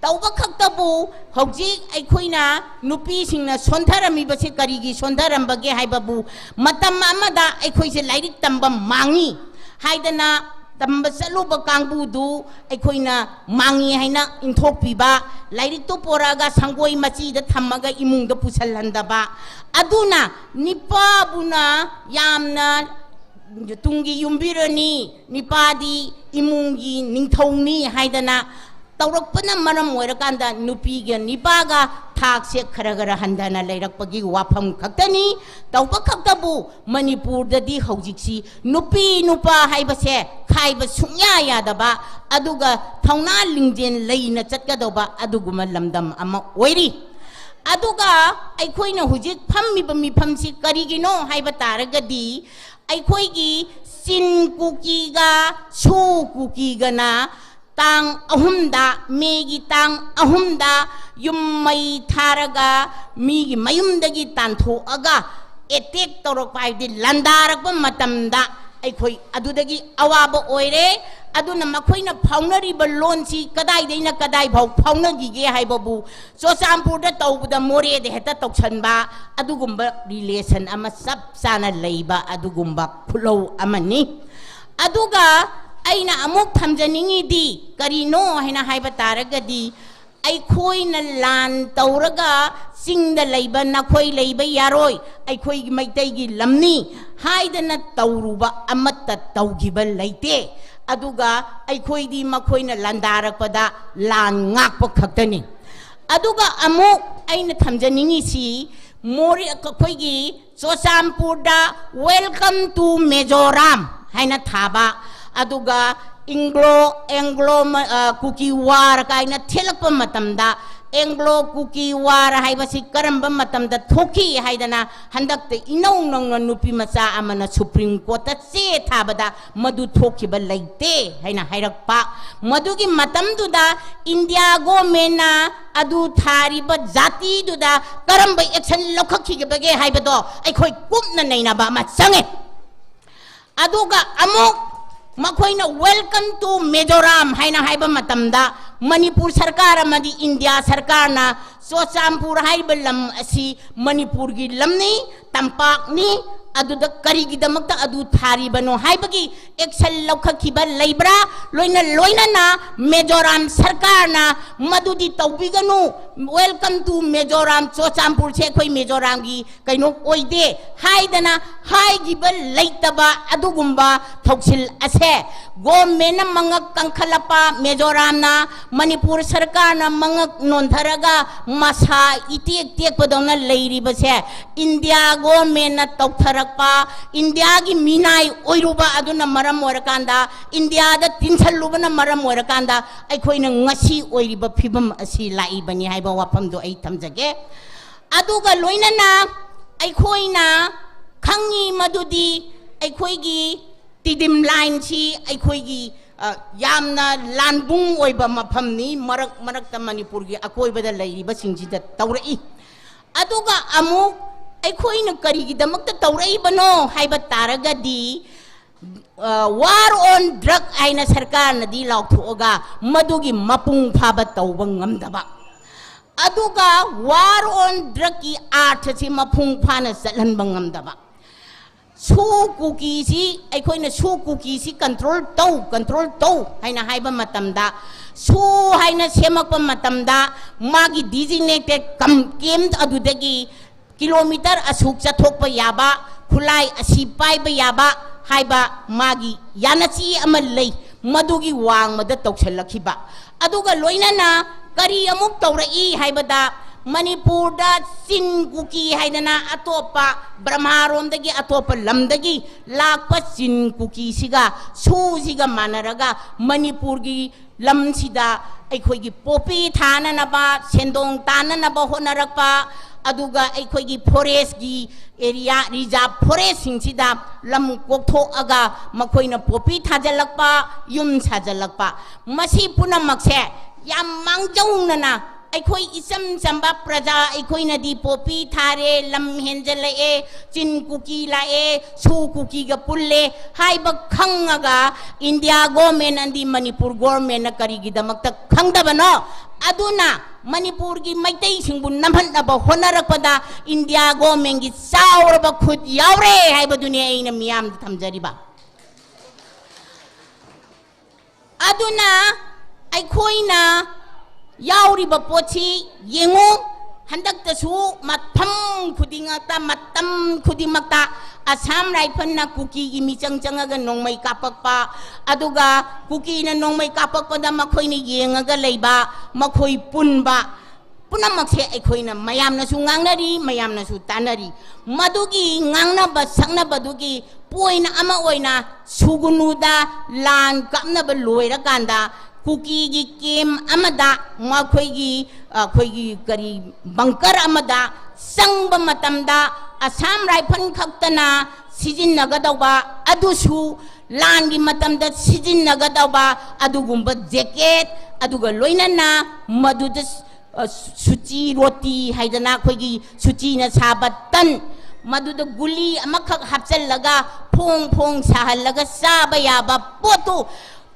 ꯇꯧꯕ ꯈꯛꯇꯕꯨ ꯍꯧꯖꯤꯛ ꯑꯩꯈꯣꯏꯅ ꯅꯨꯄꯤꯁꯤꯡꯅ ꯁꯣꯟꯊꯔꯝꯃꯤꯕꯁꯤ ꯀꯔꯤꯒꯤ ꯁꯣꯟꯊꯔꯝꯕꯒꯦ ꯍꯥꯏꯕꯕꯨ, ꯃꯇꯝ ꯑꯃꯗ ꯑꯩꯈꯣꯏꯁꯦ ꯂꯥꯏꯔꯤꯛ ꯇꯝꯕ ꯃꯥꯡꯉꯤ ꯍꯥꯏꯗꯅ ꯇꯝꯕ ꯆꯠꯂꯨꯕ ꯀꯥꯡꯕꯨꯗꯨ ꯑꯩꯈꯣꯏꯅ ꯃꯥꯡꯉꯤ ꯍꯥꯏꯅ ꯏꯟꯊꯣꯛꯄꯤꯕ, ꯂꯥꯏꯔꯤꯛꯇꯨ ꯄꯣꯔꯛꯑꯒ ꯁꯪꯒꯣꯏ ꯃꯆꯤꯗ ꯊꯝꯃꯒ ꯏꯃꯨꯡꯗ ꯄꯨꯁꯜꯍꯟꯗꯕ, ꯑꯗꯨꯅ ꯅꯤꯄꯥꯕꯨꯅ ꯌꯥꯝꯅ ꯇꯨꯡꯒꯤ ꯌꯨꯝꯕꯤꯔꯅꯤ, ꯅꯤꯄꯥꯗꯤ ꯏꯃꯨꯡꯒꯤ ꯅꯤꯡꯊꯧꯅꯤ ꯍꯥꯏꯗꯅ ꯇꯧꯔꯛꯄꯅ ꯃꯔꯝ ꯑꯣꯏꯔꯀꯥꯟꯗ ꯅꯨꯄꯤꯒ ꯅꯤꯄꯥꯒ ꯊꯥꯛꯁꯦ ꯈꯔ ꯈꯔ ꯍꯟꯊꯅ ꯂꯩꯔꯛꯄꯒꯤ ꯋꯥꯐꯝ ꯈꯛꯇꯅꯤ꯫ ꯇꯧꯕ ꯈꯛꯇꯕꯨ ꯃꯅꯤꯄꯨꯔꯗꯗꯤ ꯍꯧꯖꯤꯛꯁꯤ ꯅꯨꯄꯤ ꯅꯨꯄꯥ ꯍꯥꯏꯕꯁꯦ ꯈꯥꯏꯕ ꯁꯨꯡꯌꯥ ꯌꯥꯗꯕ, ꯑꯗꯨꯒ ꯊꯧꯅꯥ ꯂꯤꯡꯖꯦꯜ ꯂꯩꯅ ꯆꯠꯀꯗꯧꯕ ꯑꯗꯨꯒꯨꯝꯕ ꯂꯝꯗꯝ ꯑꯃ ꯑꯣꯏꯔꯤ꯫ ꯑꯗꯨꯒ ꯑꯩꯈꯣꯏꯅ ꯍꯧꯖꯤꯛ ꯐꯝꯃꯤꯕ ꯃꯤꯐꯝꯁꯤ ꯀꯔꯤꯒꯤꯅꯣ ꯍꯥꯏꯕ ꯇꯥꯔꯒꯗꯤ, ꯑꯩꯈꯣꯏꯒꯤ ꯆꯤꯟ ꯀꯨꯀꯤꯒ ꯁꯨ ꯀꯨꯀꯤꯒꯅ ꯇꯥꯡ ꯑꯍꯨꯝꯗ, ꯃꯦꯒꯤ ꯇꯥꯡ ꯑꯍꯨꯝꯗ ꯌꯨꯝ ꯃꯩ ꯊꯥꯔꯒ ꯃꯤꯒꯤ ꯃꯌꯨꯝꯗꯒꯤ ꯇꯥꯟꯊꯣꯛꯑꯒ ꯑꯦꯇꯦꯛ ꯇꯧꯔꯛꯄ, ꯍꯥꯏꯕꯗꯤ ꯂꯥꯟꯗꯥꯔꯛꯄ ꯃꯇꯝꯗ ꯑꯩꯈꯣꯏ ꯑꯗꯨꯗꯒꯤ ꯑꯋꯥꯕ ꯑꯣꯏꯔꯦ꯫ ꯑꯗꯨꯅ ꯃꯈꯣꯏꯅ ꯐꯥꯎꯅꯔꯤꯕ ꯂꯣꯟꯁꯤ ꯀꯗꯥꯏꯗꯩꯅ ꯀꯗꯥꯏꯐꯥꯎ ꯐꯥꯎꯅꯈꯤꯒꯦ ꯍꯥꯏꯕꯕꯨ ꯆꯨꯔꯆꯥꯟꯄꯨꯔꯗ ꯇꯧꯕꯗ ꯃꯣꯔꯦꯗ ꯍꯦꯛꯇ ꯇꯧꯁꯟꯕ, ꯑꯗꯨꯒꯨꯝꯕ ꯔꯤꯂꯦꯁꯟ ꯑꯃ ꯆꯞ ꯆꯥꯅ ꯂꯩꯕ ꯑꯗꯨꯒꯨꯝꯕ ꯈꯨꯜꯍꯧ ꯑꯃꯅꯤ꯫ ꯑꯗꯨꯒ ꯑꯩꯅ ꯑꯃꯨꯛ ꯊꯝꯖꯅꯤꯡꯉꯤꯗꯤ ꯀꯔꯤꯅꯣ ꯍꯥꯏꯅ ꯍꯥꯏꯕ ꯇꯥꯔꯒꯗꯤ, ꯑꯩꯈꯣꯏꯅ ꯂꯥꯟ ꯇꯧꯔꯒ ꯆꯤꯡꯗ ꯂꯩꯕ ꯅꯈꯣꯏ ꯂꯩꯕ ꯌꯥꯔꯣꯏ, ꯑꯩꯈꯣꯏꯒꯤ ꯃꯩꯇꯩꯒꯤ ꯂꯝꯅꯤ ꯍꯥꯏꯗꯅ ꯇꯧꯔꯨꯕ ꯑꯃꯠꯇ ꯇꯧꯈꯤꯕ ꯂꯩꯇꯦ꯫ ꯑꯗꯨꯒ ꯑꯩꯈꯣꯏꯗꯤ ꯃꯈꯣꯏꯅ ꯂꯥꯟꯗꯥꯔꯛꯄꯗ ꯂꯥꯟ ꯉꯥꯛꯄ ꯈꯛꯇꯅꯤ꯫ ꯑꯗꯨꯒ ꯑꯃꯨꯛ ꯑꯩꯅ ꯊꯝꯖꯅꯤꯡꯉꯤꯁꯤ, ꯃꯣꯔꯦ-, ꯑꯩꯈꯣꯏꯒꯤ ꯆꯨꯔꯆꯥꯟꯄꯨꯔꯗ "Welcome to Mizoram" ꯍꯥꯏꯅ ꯊꯥꯕ, ꯑꯗꯨꯒ ꯏꯪꯒ꯭ꯂꯣ, ꯑꯦꯡꯒ꯭ꯂꯣ ꯃ-, ꯑ, ꯀꯨꯀꯤ ꯋꯥꯔ ꯀꯥꯏꯅ ꯊꯦꯠꯂꯛꯄ ꯃꯇꯝꯗ, ꯑꯦꯡꯒ꯭ꯂꯣ ꯀꯨꯀꯤ ꯋꯥꯔ ꯍꯥꯏꯕꯁꯤ ꯀꯔꯝꯕ ꯃꯇꯝꯗ ꯊꯣꯛꯈꯤ ꯍꯥꯏꯗꯅ ꯍꯟꯗꯛꯇ ꯏꯅꯧ ꯅꯧꯅ ꯅꯨꯄꯤ ꯃꯆꯥ ꯑꯃꯅ ꯁꯨꯄ꯭ꯔꯤꯝ ꯀꯣꯔꯠꯇ ꯆꯦ ꯊꯥꯕꯗ ꯃꯗꯨ ꯊꯣꯛꯈꯤꯕ ꯂꯩꯇꯦ ꯍꯥꯏꯅ ꯍꯥꯏꯔꯛꯄ꯫ ꯃꯗꯨꯒꯤ ꯃꯇꯝꯗꯨꯗ ꯏꯟꯗꯤꯌꯥ ꯒꯣꯔꯃꯦꯟꯅ ꯑꯗꯨ ꯊꯥꯔꯤꯕ ꯖꯥꯇꯤꯗꯨꯗ ꯀꯔꯝꯕ ꯑꯦꯛꯁꯟ ꯂꯧꯈꯠꯈꯤꯕꯒꯦ ꯍꯥꯏꯕꯗꯣ ꯑꯩꯈꯣꯏ ꯀꯨꯞꯅ ꯅꯩꯅꯕ ꯑꯃ ꯆꯪꯉꯦ꯫ ꯑꯗꯨꯒ ꯑꯃꯨꯛ ꯃꯈꯣꯏꯅ "Welcome to Mizoram" ꯍꯥꯏꯅ ꯍꯥꯏꯕ ꯃꯇꯝꯗ, ꯃꯅꯤꯄꯨꯔ ꯁꯔꯀꯥꯔ ꯑꯃꯗꯤ ꯏꯟꯗꯤꯌꯥ ꯁꯔꯀꯥꯔꯅ ꯆꯨꯔꯆꯥꯟꯄꯨꯔ ꯍꯥꯏꯔꯤꯕ ꯂꯝ ꯑꯁꯤ ꯃꯅꯤꯄꯨꯔꯒꯤ ꯂꯝꯅꯤ, ꯇꯝꯄꯥꯛꯅꯤ, ꯑꯗꯨꯗ ꯀꯔꯤꯒꯤꯗꯃꯛꯇ ꯑꯗꯨ ꯊꯥꯔꯤꯕꯅꯣ ꯍꯥꯏꯕꯒꯤ action ꯂꯧꯈꯠꯈꯤꯕ ꯂꯩꯕ꯭ꯔꯥ? ꯂꯣꯏꯅ ꯂꯣꯏꯅꯅ ꯃꯤꯖꯣꯔꯥꯝ ꯁꯔꯀꯥꯔꯅ "ꯃꯗꯨꯗꯤ ꯇꯧꯕꯤꯒꯅꯨ, Welcome to Mizoram, ꯆꯨꯔꯆꯥꯟꯄꯨꯔꯁꯦ ꯑꯩꯈꯣꯏ ꯃꯤꯖꯣꯔꯥꯝꯒꯤ ꯀꯩꯅꯣ ꯑꯣꯏꯗꯦ" ꯍꯥꯏꯗꯅ ꯍꯥꯏꯈꯤꯕ ꯂꯩꯇꯕ ꯑꯗꯨꯒꯨꯝꯕ ꯊꯧꯁꯤꯜ ꯑꯁꯦ, ꯒꯣꯔꯃꯦꯟꯅ ꯃꯉꯛ ꯀꯟꯈꯠꯂꯛꯄ, ꯃꯤꯖꯣꯔꯥꯝꯅ, ꯃꯅꯤꯄꯨꯔ ꯁꯔꯀꯥꯔꯅ ꯃꯉꯛ ꯅꯣꯟꯊꯔꯒ ꯃꯁꯥ ꯏꯇꯦꯛ ꯇꯦꯛꯄꯗꯧꯅ ꯂꯩꯔꯤꯕꯁꯦ, ꯏꯟꯗꯤꯌꯥ ꯒꯣꯔꯃꯦꯟꯅ ꯇꯧꯊꯔꯛꯄ, ꯏꯟꯗꯤꯌꯥꯒꯤ ꯃꯤꯅꯥꯏ ꯑꯣꯏꯔꯨꯕ ꯑꯗꯨꯅ ꯃꯔꯝ ꯑꯣꯏꯔꯀꯥꯟꯗ, ꯏꯟꯗꯤꯌꯥꯗ ꯇꯤꯟꯁꯜꯂꯨꯕꯅ ꯃꯔꯝ ꯑꯣꯏꯔꯀꯥꯟꯗ ꯑꯩꯈꯣꯏꯅ ꯉꯁꯤ ꯑꯣꯏꯔꯤꯕ ꯐꯤꯕꯝ ꯑꯁꯤ ꯂꯥꯛꯏꯕꯅꯤ ꯍꯥꯏꯕ ꯋꯥꯐꯝꯗꯣ ꯑꯩ ꯊꯝꯖꯒꯦ꯫ ꯑꯗꯨꯒ ꯂꯣꯏꯅꯅ ꯑꯩꯈꯣꯏꯅ ꯈꯪꯉꯤ ꯃꯗꯨꯗꯤ ꯑꯩꯈꯣꯏꯒꯤ ꯇꯤꯗꯤꯝ ꯂꯥꯏꯟꯁꯤ ꯑꯩꯈꯣꯏꯒꯤ, ꯑ, ꯌꯥꯝꯅ ꯂꯥꯟꯕꯨꯡ ꯑꯣꯏꯕ ꯃꯐꯝꯅꯤ, ꯃꯔꯛ ꯃꯔꯛꯇ ꯃꯅꯤꯄꯨꯔꯒꯤ ꯑꯀꯣꯏꯕꯗ ꯂꯩꯔꯤꯕꯁꯤꯡꯁꯤꯗ ꯇꯧꯔꯛꯏ꯫ ꯑꯗꯨꯒ ꯑꯃꯨꯛ ꯑꯩꯈꯣꯏꯅ ꯀꯔꯤꯒꯤꯗꯃꯛꯇ ꯇꯧꯔꯛꯏꯕꯅꯣ ꯍꯥꯏꯕ ꯇꯥꯔꯒꯗꯤ, ꯑ, "War on drug" ꯍꯥꯏꯅ ꯁꯔꯀꯥꯔꯅꯗꯤ ꯂꯥꯎꯊꯣꯛꯑꯒ ꯃꯗꯨꯒꯤ ꯃꯄꯨꯡ ꯐꯥꯕ ꯇꯧꯕ ꯉꯝꯗꯕ, ꯑꯗꯨꯒ "War on drug"ꯀꯤ ꯑꯥꯔꯊꯁꯤ ꯃꯄꯨꯡ ꯐꯥꯅ ꯆꯠꯍꯟꯕ ꯉꯝꯗꯕ, ꯁꯨ ꯀꯨꯀꯤꯁꯤ, ꯑꯩꯈꯣꯏꯅ ꯁꯨ ꯀꯨꯀꯤꯁꯤ control ꯇꯧ, control ꯇꯧ ꯍꯥꯏꯅ ꯍꯥꯏꯕ ꯃꯇꯝꯗ, ꯁꯨ ꯍꯥꯏꯅ ꯁꯦꯝꯃꯛꯄ ꯃꯇꯝꯗ, ꯃꯥꯒꯤ designated ꯀꯝ-, camp ꯑꯗꯨꯗꯒꯤ ꯀꯤꯂꯣꯃꯤꯇꯔ ꯑꯁꯨꯛ ꯆꯠꯊꯣꯛꯄ ꯌꯥꯕ, ꯈꯨꯠꯂꯥꯏ ꯑꯁꯤ ꯄꯥꯏꯕ ꯌꯥꯕ ꯍꯥꯏꯕ ꯃꯥꯒꯤ ꯌꯥꯅꯆꯦ ꯑꯃ ꯂꯩ, ꯃꯗꯨꯒꯤ ꯋꯥꯡꯃꯗ ꯇꯧꯁꯤꯜꯂꯛꯈꯤꯕ꯫ ꯑꯗꯨꯒ ꯂꯣꯏꯅꯅ ꯀꯔꯤ ꯑꯃꯨꯛ ꯇꯧꯔꯛꯏ ꯍꯥꯏꯕꯗ, ꯃꯅꯤꯄꯨꯔꯗ ꯆꯤꯟ ꯀꯨꯀꯤ ꯍꯥꯏꯗꯅ ꯑꯇꯣꯞꯄ, ꯕ꯭ꯔꯍꯃꯥꯔꯣꯝꯗꯒꯤ, ꯑꯇꯣꯞꯄ ꯂꯝꯗꯒꯤ ꯂꯥꯛꯄ ꯆꯤꯟ ꯀꯨꯀꯤꯁꯤꯒ ꯁꯨꯁꯤꯒ ꯃꯥꯟꯅꯔꯒ ꯃꯅꯤꯄꯨꯔꯒꯤ ꯂꯝꯁꯤꯗ ꯑꯩꯈꯣꯏꯒꯤ ꯄꯣꯄꯤ ꯊꯥꯅꯅꯕ, ꯁꯦꯟꯗꯣꯡ ꯇꯥꯅꯅꯕ ꯍꯣꯠꯅꯔꯛꯄ, ꯑꯗꯨꯒ ꯑꯩꯈꯣꯏꯒꯤ ꯐꯣꯔꯦꯁꯀꯤ ꯑꯦꯔꯤꯌꯥ, ꯔꯤꯖꯥꯔꯚ ꯐꯣꯔꯦꯁꯁꯤꯡꯁꯤꯗ ꯂꯝ ꯀꯣꯛꯊꯣꯛꯑꯒ ꯃꯈꯣꯏꯅ ꯄꯣꯄꯤ ꯊꯥꯖꯤꯜꯂꯛꯄ, ꯌꯨꯝ ꯁꯥꯖꯤꯜꯂꯛꯄ, ꯃꯁꯤ ꯄꯨꯝꯅꯃꯛꯁꯦ ꯌꯥꯝ ꯃꯥꯡꯖꯧꯅꯅ ꯑꯩꯈꯣꯏ ꯏꯆꯝ ꯆꯝꯕ ꯄ꯭ꯔꯖꯥ ꯑꯩꯈꯣꯏꯅꯗꯤ ꯄꯣꯄꯤ ꯊꯥꯔꯦ, ꯂꯝ ꯍꯦꯟꯖꯜꯂꯛꯑꯦ, ꯆꯤꯟ ꯀꯨꯀꯤ ꯂꯥꯛꯑꯦ, ꯁꯨ ꯀꯨꯀꯤꯒ ꯄꯨꯜꯂꯦ ꯍꯥꯏꯕ ꯈꯪꯉꯒ ꯏꯟꯗꯤꯌꯥ ꯒꯣꯔꯃꯦꯟ ꯑꯃꯗꯤ ꯃꯅꯤꯄꯨꯔ ꯒꯣꯔꯃꯦꯟꯅ ꯀꯔꯤꯒꯤꯗꯃꯛꯇ ꯈꯪꯗꯕꯅꯣ? ꯑꯗꯨꯅ ꯃꯅꯤꯄꯨꯔꯒꯤ ꯃꯩꯇꯩꯁꯤꯡꯕꯨ ꯅꯝꯍꯠꯅꯕ ꯍꯣꯠꯅꯔꯛꯄꯗ ꯏꯟꯗꯤꯌꯥ ꯒꯣꯔꯃꯦꯟꯒꯤ ꯆꯥꯎꯔꯕ ꯈꯨꯠ ꯌꯥꯎꯔꯦ ꯍꯥꯏꯕꯗꯨꯅꯤ ꯑꯩꯅ ꯃꯤꯌꯥꯝꯗ ꯊꯝꯖꯔꯤꯕ꯫ ꯑꯗꯨꯅ ꯑꯩꯈꯣꯏꯅ ꯌꯥꯎꯔꯤꯕ ꯄꯣꯠꯁꯤ ꯌꯦꯡꯉꯨ, ꯍꯟꯗꯛꯇꯁꯨ ꯃꯐꯝ ꯈꯨꯗꯤꯡꯃꯛꯇ, ꯃꯇꯝ ꯈꯨꯗꯤꯡꯃꯛꯇ ꯑꯁꯥꯝ ꯔꯥꯏꯐꯜꯅ ꯀꯨꯀꯤꯒꯤ ꯃꯤꯆꯪ ꯆꯪꯉꯒ ꯅꯣꯡꯃꯩ ꯀꯥꯞꯄꯛꯄ, ꯑꯗꯨꯒ ꯀꯨꯀꯤꯅ ꯅꯣꯡꯃꯩ ꯀꯥꯞꯄꯛꯄꯗ ꯃꯈꯣꯏꯅ ꯌꯦꯡꯉꯒ ꯂꯩꯕ, ꯃꯈꯣꯏ ꯄꯨꯟꯕ, ꯄꯨꯝꯅꯃꯛꯁꯦ ꯑꯩꯈꯣꯏꯅ ꯃꯌꯥꯝꯅꯁꯨ ꯉꯥꯡꯅꯔꯤ, ꯃꯌꯥꯝꯅꯁꯨ ꯇꯥꯟꯅꯔꯤ꯫ ꯃꯗꯨꯒꯤ ꯉꯥꯡꯅꯕ ꯁꯛꯅꯕꯗꯨꯒꯤ ꯄꯣꯏꯟ ꯑꯃ ꯑꯣꯏꯅ ꯁꯨꯒꯨꯅꯨꯗ ꯂꯥꯟ ꯀꯥꯞꯅꯕ ꯂꯣꯏꯔꯀꯥꯟꯗ ꯀꯨꯀꯤꯒꯤ ꯀꯦꯝ ꯑꯃꯗ ꯃꯈꯣꯏꯒꯤ, ꯑꯩꯈꯣꯏꯒꯤ ꯀꯔꯤ, ꯕꯪꯀꯔ ꯑꯃꯗ ꯆꯪꯕ ꯃꯇꯝꯗ ꯑꯁꯥꯝ ꯔꯥꯏꯐꯜ ꯈꯛꯇꯅ ꯁꯤꯖꯤꯟꯅꯒꯗꯧꯕ, ꯑꯗꯨꯁꯨ ꯂꯥꯟꯒꯤ ꯃꯇꯝꯗ ꯁꯤꯖꯤꯟꯅꯒꯗꯧꯕ ꯑꯗꯨꯒꯨꯝꯕ ꯖꯦꯀꯦꯠ, ꯑꯗꯨꯒ ꯂꯣꯏꯅꯅ ꯃꯗꯨꯗ, ꯑ, ꯁꯨꯆꯤ ꯔꯣꯇꯤ ꯍꯥꯏꯗꯅ ꯑꯩꯈꯣꯏꯒꯤ ꯁꯨꯆꯤꯅ ꯁꯥꯕ ꯇꯟ, ꯃꯗꯨꯗ ꯒꯨꯂꯤ ꯑꯃꯈꯛ ꯍꯥꯞꯆꯜꯂꯒ ꯐꯣꯡ ꯐꯣꯡ ꯁꯥꯍꯜꯂꯒ ꯆꯥꯕ ꯌꯥꯕ ꯄꯣꯠꯇꯨ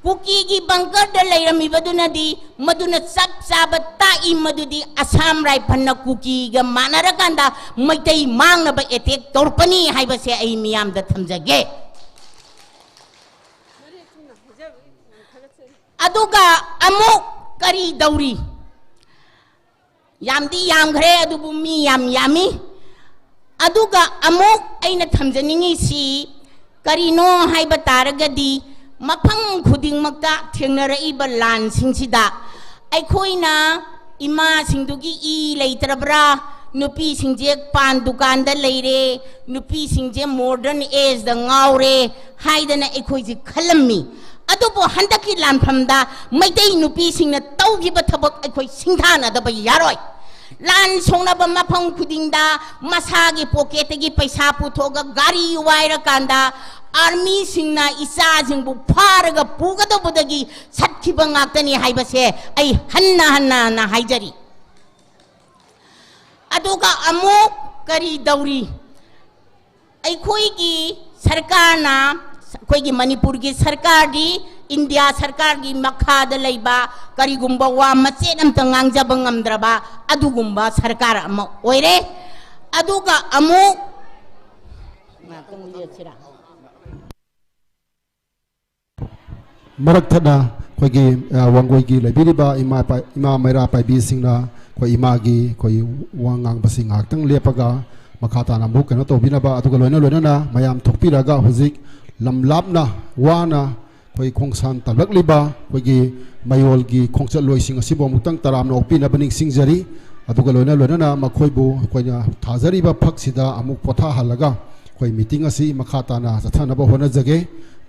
ꯀꯨꯀꯤꯒꯤ ꯕꯪꯀꯔꯗ ꯂꯩꯔꯝꯃꯤꯕꯗꯨꯅꯗꯤ ꯃꯗꯨꯅ ꯆꯞ ꯆꯥꯕ ꯇꯥꯛꯏ, ꯃꯗꯨꯗꯤ ꯑꯁꯥꯝ ꯔꯥꯏꯐꯜꯅ ꯀꯨꯀꯤꯒ ꯃꯥꯟꯅꯔꯀꯥꯟꯗ ꯃꯩꯇꯩ ꯃꯥꯡꯅꯕ ꯑꯦꯇꯦꯛ ꯇꯧꯔꯛꯄꯅꯤ ꯍꯥꯏꯕꯁꯦ ꯑꯩ ꯃꯤꯌꯥꯝꯗ ꯊꯝꯖꯒꯦ꯫ ꯑꯗꯨꯒ ꯑꯃꯨꯛ ꯀꯔꯤ ꯇꯧꯔꯤ? ꯌꯥꯝꯗꯤ ꯌꯥꯝꯈ꯭ꯔꯦ, ꯑꯗꯨꯕꯨ ꯃꯤ ꯌꯥꯝ ꯌꯥꯝꯃꯤ꯫ ꯑꯗꯨꯒ ꯑꯃꯨꯛ ꯑꯩꯅ ꯊꯝꯖꯅꯤꯡꯉꯤꯁꯤ ꯀꯔꯤꯅꯣ ꯍꯥꯏꯕ ꯇꯥꯔꯒꯗꯤ, ꯃꯐꯝ ꯈꯨꯗꯤꯡꯃꯛꯇ ꯊꯦꯡꯅꯔꯛꯏꯕ ꯂꯥꯟꯁꯤꯡꯁꯤꯗ ꯑꯩꯈꯣꯏꯅ ꯏꯃꯥꯁꯤꯡꯗꯨꯒꯤ ꯏ ꯂꯩꯇ꯭ꯔꯕ꯭ꯔꯥ, ꯅꯨꯄꯤꯁꯤꯡꯁꯦ ꯄꯥꯟ ꯗꯨꯀꯥꯟꯗ ꯂꯩꯔꯦ, ꯅꯨꯄꯤꯁꯤꯡꯁꯦ ꯃꯣꯗꯔꯟ ꯑꯦꯖꯗ ꯉꯥꯎꯔꯦ ꯍꯥꯏꯗꯅ ꯑꯩꯈꯣꯏꯁꯦ ꯈꯜꯂꯝꯃꯤ꯫ ꯑꯗꯨꯕꯨ ꯍꯟꯗꯛꯀꯤ ꯂꯥꯟꯐꯝꯗ ꯃꯩꯇꯩ ꯅꯨꯄꯤꯁꯤꯡꯅ ꯇꯧꯈꯤꯕ ꯊꯕꯛ ꯑꯩꯈꯣꯏ ꯁꯤꯡꯊꯥꯅꯗꯕ ꯌꯥꯔꯣꯏ꯫ ꯂꯥꯟ ꯁꯣꯛꯅꯕ ꯃꯐꯝ ꯈꯨꯗꯤꯡꯗ ꯃꯁꯥꯒꯤ ꯄꯣꯀꯦꯠꯇꯒꯤ ꯄꯩꯁꯥ ꯄꯨꯊꯣꯛꯑꯒ ꯒꯥꯔꯤ ꯋꯥꯏꯔꯀꯥꯟꯗ ꯑꯥꯔꯃꯤꯁꯤꯡꯅ ꯏꯆꯥꯁꯤꯡꯕꯨ ꯐꯥꯔꯒ ꯄꯨꯒꯗꯧꯕꯗꯒꯤ ꯁꯠꯈꯤꯕ ꯉꯥꯛꯇꯅꯤ ꯍꯥꯏꯕꯁꯦ ꯑꯩ ꯍꯟꯅ ꯍꯟꯅ ꯍꯟꯅ ꯍꯥꯏꯖꯔꯤ꯫ ꯑꯗꯨꯒ ꯑꯃꯨꯛ ꯀꯔꯤ ꯇꯧꯔꯤ? ꯑꯩꯈꯣꯏꯒꯤ ꯁꯔꯀꯥꯔꯅ, ꯑꯩꯈꯣꯏꯒꯤ ꯃꯅꯤꯄꯨꯔꯒꯤ ꯁꯔꯀꯥꯔꯗꯤ ꯏꯟꯗꯤꯌꯥ ꯁꯔꯀꯥꯔꯒꯤ ꯃꯈꯥꯗ ꯂꯩꯕ ꯀꯔꯤꯒꯨꯝꯕ ꯋꯥ ꯃꯆꯦꯠ ꯑꯝꯇ ꯉꯥꯡꯖꯕ ꯉꯝꯗ꯭ꯔꯕ ꯑꯗꯨꯒꯨꯝꯕ ꯁꯔꯀꯥꯔ ꯑꯃ ꯑꯣꯏꯔꯦ꯫ ꯑꯗꯨꯒ ꯑꯃꯨꯛ ꯉꯥꯛꯇꯪ ꯂꯦꯞꯁꯤꯔꯥ? ꯃꯔꯛ ꯊꯠꯅ ꯑꯩꯈꯣꯏꯒꯤ, ꯑ, ꯋꯥꯡꯒꯣꯏꯒꯤ ꯂꯩꯕꯤꯔꯤꯕ ꯏꯃꯥ ꯄꯥꯏ-, ꯏꯃꯥ ꯃꯩꯔꯥ ꯄꯥꯏꯕꯤꯁꯤꯡꯅ ꯑꯩꯈꯣꯏ ꯏꯃꯥꯒꯤ ꯑꯩꯈꯣꯏ ꯋꯥ ꯉꯥꯡꯕꯁꯤ ꯉꯥꯏꯍꯥꯛꯇꯪ ꯂꯦꯞꯄꯒ ꯃꯈꯥ ꯇꯥꯅ ꯑꯃꯨꯛ ꯀꯩꯅꯣ ꯇꯧꯕꯤꯅꯕ, ꯑꯗꯨꯒ ꯂꯣꯏꯅ ꯂꯣꯏꯅꯅ ꯃꯌꯥꯝ ꯊꯣꯛꯄꯤꯔꯒ ꯍꯧꯖꯤꯛ ꯂꯝ ꯂꯥꯞꯅ ꯋꯥꯅ ꯑꯩꯈꯣꯏ ꯈꯣꯡꯁꯥꯟ ꯇꯝꯂꯛꯂꯤꯕ ꯑꯩꯈꯣꯏꯒꯤ ꯃꯌꯣꯜꯒꯤ ꯈꯣꯡꯆꯠꯂꯣꯏꯁꯤꯡ ꯑꯁꯤꯕꯨ ꯑꯃꯨꯛꯇꯪ ꯇꯔꯥꯝꯅ ꯑꯣꯛꯄꯤꯅꯕ ꯅꯤꯡꯁꯤꯡꯖꯔꯤ꯫ ꯑꯗꯨꯒ ꯂꯣꯏꯅ ꯂꯣꯏꯅꯅ ꯃꯈꯣꯏꯕꯨ ꯑꯩꯈꯣꯏꯅ ꯊꯥꯖꯔꯤꯕ ꯐꯛꯁꯤꯗ ꯑꯃꯨꯛ ꯄꯣꯊꯥꯍꯜꯂꯒ ꯑꯩꯈꯣꯏ ꯃꯤꯇꯤꯡ ꯑꯁꯤ ꯃꯈꯥ ꯇꯥꯅ ꯆꯠꯊꯅꯕ ꯍꯣꯠꯅꯖꯒꯦ꯫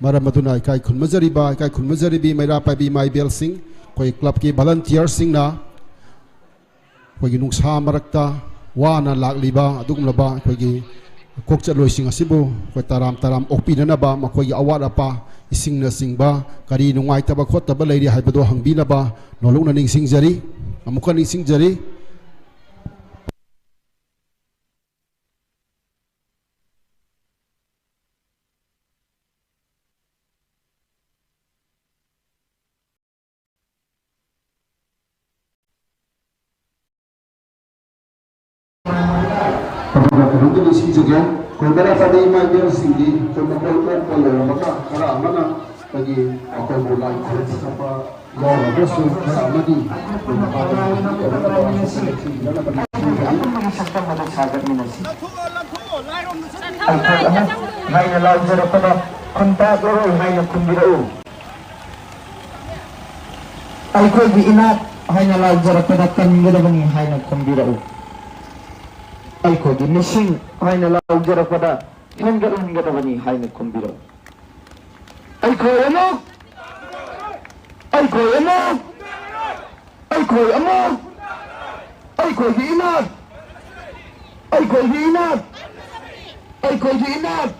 ꯃꯔꯝ ꯑꯗꯨꯅ ꯏꯀꯥꯏ ꯈꯨꯝꯅꯖꯔꯤꯕ, ꯏꯀꯥꯏ ꯈꯨꯝꯅꯖꯔꯤꯕꯤ ꯃꯩꯔꯥ ꯄꯥꯏꯕꯤ ꯏꯃꯥ ꯏꯕꯦꯜꯁꯤꯡ, ꯑꯩꯈꯣꯏ ꯀ꯭ꯂꯕꯀꯤ ꯚꯣꯂꯟꯇꯤꯌꯔꯁꯤꯡꯅ ꯑꯩꯈꯣꯏꯒꯤ ꯅꯨꯡꯁꯥ ꯃꯔꯛꯇ ꯋꯥꯅ ꯂꯥꯛꯂꯤꯕ ꯑꯗꯨꯒꯨꯝꯂꯕ ꯑꯩꯈꯣꯏꯒꯤ ꯀꯣꯛꯆꯠꯂꯣꯏꯁꯤꯡ ꯑꯁꯤꯕꯨ ꯑꯩꯈꯣꯏ ꯇꯔꯥꯝ ꯇꯔꯥꯝ ꯑꯣꯛꯄꯤꯅꯅꯕ, ꯃꯈꯣꯏꯒꯤ ꯑꯋꯥꯠ ꯑꯄꯥ, ꯏꯁꯤꯡꯅꯆꯤꯡꯕ ꯀꯔꯤ ꯅꯨꯡꯉꯥꯏꯇꯕ ꯈꯣꯠꯇꯕ ꯂꯩꯔꯤ ꯍꯥꯏꯕꯗꯨ ꯍꯪꯕꯤꯅꯕ ꯅꯣꯂꯨꯛꯅ ꯅꯤꯡꯁꯤꯡꯖꯔꯤ꯫ ꯑꯃꯨꯛꯀ ꯅꯤꯡꯁꯤꯡꯖꯔꯤ꯫ ꯑꯗꯨꯒ ꯀꯩꯅꯣꯝꯇ ꯅꯤꯡꯁꯤꯡꯖꯒꯦ, ꯑꯩꯈꯣꯏ ꯃꯩꯔꯥ ꯄꯥꯏꯕꯤ ꯏꯃꯥ ꯏꯕꯦꯜꯁꯤꯡꯗꯤ ꯑꯩꯈꯣꯏ ꯃꯈꯣꯏ ꯑꯣꯛꯄ ꯂꯣꯏꯔꯕꯒ ꯈꯔ ꯑꯃꯅ ꯑꯩꯈꯣꯏꯒꯤ ꯃꯈꯣꯏꯕꯨ ꯂꯥꯏ ꯈꯨꯔꯨꯝꯕ ꯆꯠꯄ ꯌꯥꯎꯔꯒꯁꯨ ꯈꯔ ꯑꯃꯗꯤ ꯑꯩꯈꯣꯏ ꯃꯈꯥꯗ ꯀꯩꯅꯣ ꯇꯧꯕ ꯁꯤꯟꯅꯕ ꯅꯤꯡꯁꯤꯡꯖꯔꯤ꯫ ꯑꯩꯈꯣꯏ ꯑꯃ ꯍꯥꯏꯅ ꯂꯥꯎꯖꯔꯛꯄꯗ ꯈꯨꯟꯇꯥꯛꯂꯔꯣꯏ ꯍꯥꯏꯅ ꯈꯨꯝꯕꯤꯔꯛꯎ꯫ ꯑꯩꯈꯣꯏꯒꯤ ꯏꯅꯥꯠ ꯍꯥꯏꯅ ꯂꯥꯎꯖꯔꯛꯄꯗ ꯀꯟꯒꯗꯕꯅꯤ ꯍꯥꯏꯅ ꯈꯨꯝꯕꯤꯔꯛꯎ꯫ ꯑꯩꯈꯣꯏꯒꯤ ꯃꯤꯁꯤꯡ ꯍꯥꯏꯅ ꯂꯥꯎꯖꯔꯛꯄꯗ ꯍꯦꯟꯒꯠꯍꯟꯒꯗꯕꯅꯤ ꯍꯥꯏꯅ ꯈꯨꯝꯕꯤꯔꯛꯎ꯫ ꯑꯩꯈꯣꯏ ꯑꯃꯨꯛ! ꯑꯩꯈꯣꯏ ꯑꯃꯨꯛ! ꯑꯩꯈꯣꯏ ꯑꯃꯨꯛ! ꯑꯩꯈꯣꯏꯒꯤ ꯏꯅꯥꯠ! ꯑꯩꯈꯣꯏꯒꯤ ꯏꯅꯥꯠ! ꯑꯩꯈꯣꯏꯒꯤ ꯏꯅꯥꯠ!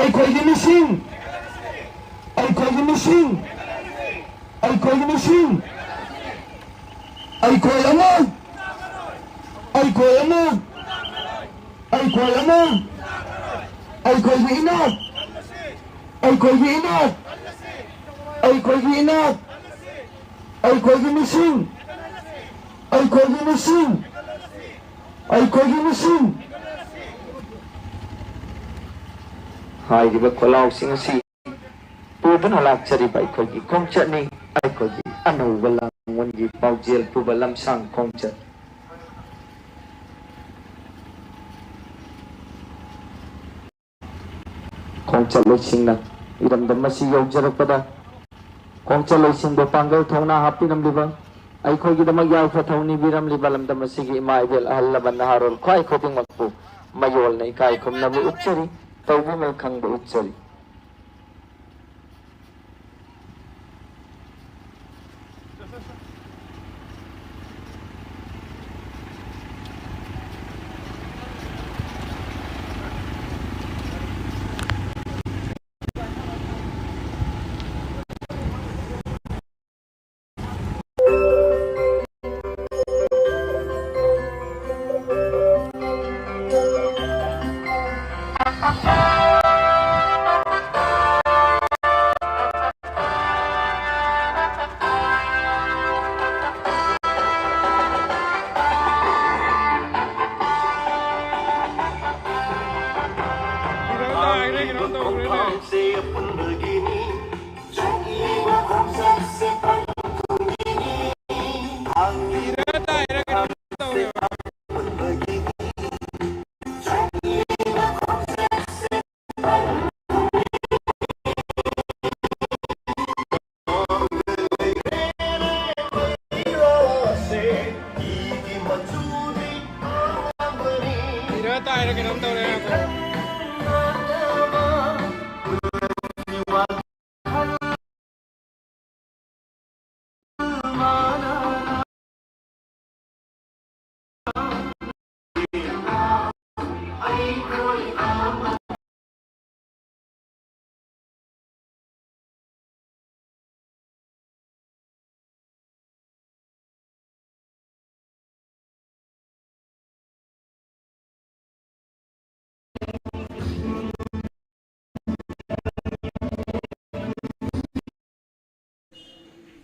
ꯑꯩꯈꯣꯏꯒꯤ ꯃꯤꯁꯤꯡ! ꯑꯩꯈꯣꯏꯒꯤ ꯃꯤꯁꯤꯡ! ꯑꯩꯈꯣꯏꯒꯤ ꯃꯤꯁꯤꯡ! ꯑꯩꯈꯣꯏ ꯑꯃ, ꯑꯩꯈꯣꯏ ꯑꯃ, ꯑꯩꯈꯣꯏ ꯑꯃ, ꯑꯩꯈꯣꯏꯒꯤ ꯏꯅꯥꯠ, ꯑꯩꯈꯣꯏꯒꯤ ꯏꯅꯥꯠ, ꯑꯩꯈꯣꯏꯒꯤ ꯏꯅꯥꯠ, ꯑꯩꯈꯣꯏꯒꯤ ꯃꯤꯁꯤꯡ, ꯑꯩꯈꯣꯏꯒꯤ ꯃꯤꯁꯤꯡ, ꯑꯩꯈꯣꯏꯒꯤ ꯃꯤꯁꯤꯡ꯫ ꯍꯥꯏꯔꯤꯕ ꯈꯣꯜꯂꯥꯎꯁꯤꯡ ꯑꯁꯤ ꯄꯨꯗꯨꯅ ꯂꯥꯛꯆꯔꯤꯕ ꯑꯩꯈꯣꯏꯒꯤ ꯈꯣꯡꯆꯠꯅꯤ꯫ ꯑꯩꯈꯣꯏꯒꯤ ꯑꯅꯧꯕ ꯂꯥꯡꯕꯟꯒꯤ ꯄꯥꯎꯖꯦꯜ ꯄꯨꯕ ꯂꯝꯁꯥꯡ ꯈꯣꯡꯆꯠ꯫ ꯈꯣꯡꯆꯠꯂꯣꯏꯁꯤꯡꯅ ꯏꯔꯝꯗꯝ ꯑꯁꯤ ꯌꯧꯖꯔꯛꯄꯗ ꯈꯣꯡꯆꯠꯂꯣꯏꯁꯤꯡꯕꯨ ꯄꯥꯡꯒꯜ ꯊꯧꯅꯥ ꯍꯥꯞꯄꯤꯔꯝꯂꯤꯕ, ꯑꯩꯈꯣꯏꯒꯤꯗꯃꯛ ꯌꯥꯏꯐ ꯊꯧꯅꯤꯕꯤꯔꯝꯂꯤꯕ ꯂꯝꯗꯝ ꯑꯁꯤꯒꯤ ꯏꯃꯥ ꯏꯕꯦꯜ ꯑꯍꯜ ꯂꯃꯟ ꯅꯍꯥꯔꯣꯜ ꯈ꯭ꯋꯥꯏ ꯈꯨꯗꯤꯡꯃꯛꯄꯨ ꯃꯌꯣꯜꯅ ꯏꯀꯥꯏ ꯈꯨꯝꯅꯕ ꯎꯠꯆꯔꯤ, ꯇꯧꯕꯤꯃꯜ ꯈꯪꯕ ꯎꯠꯆꯔꯤ꯫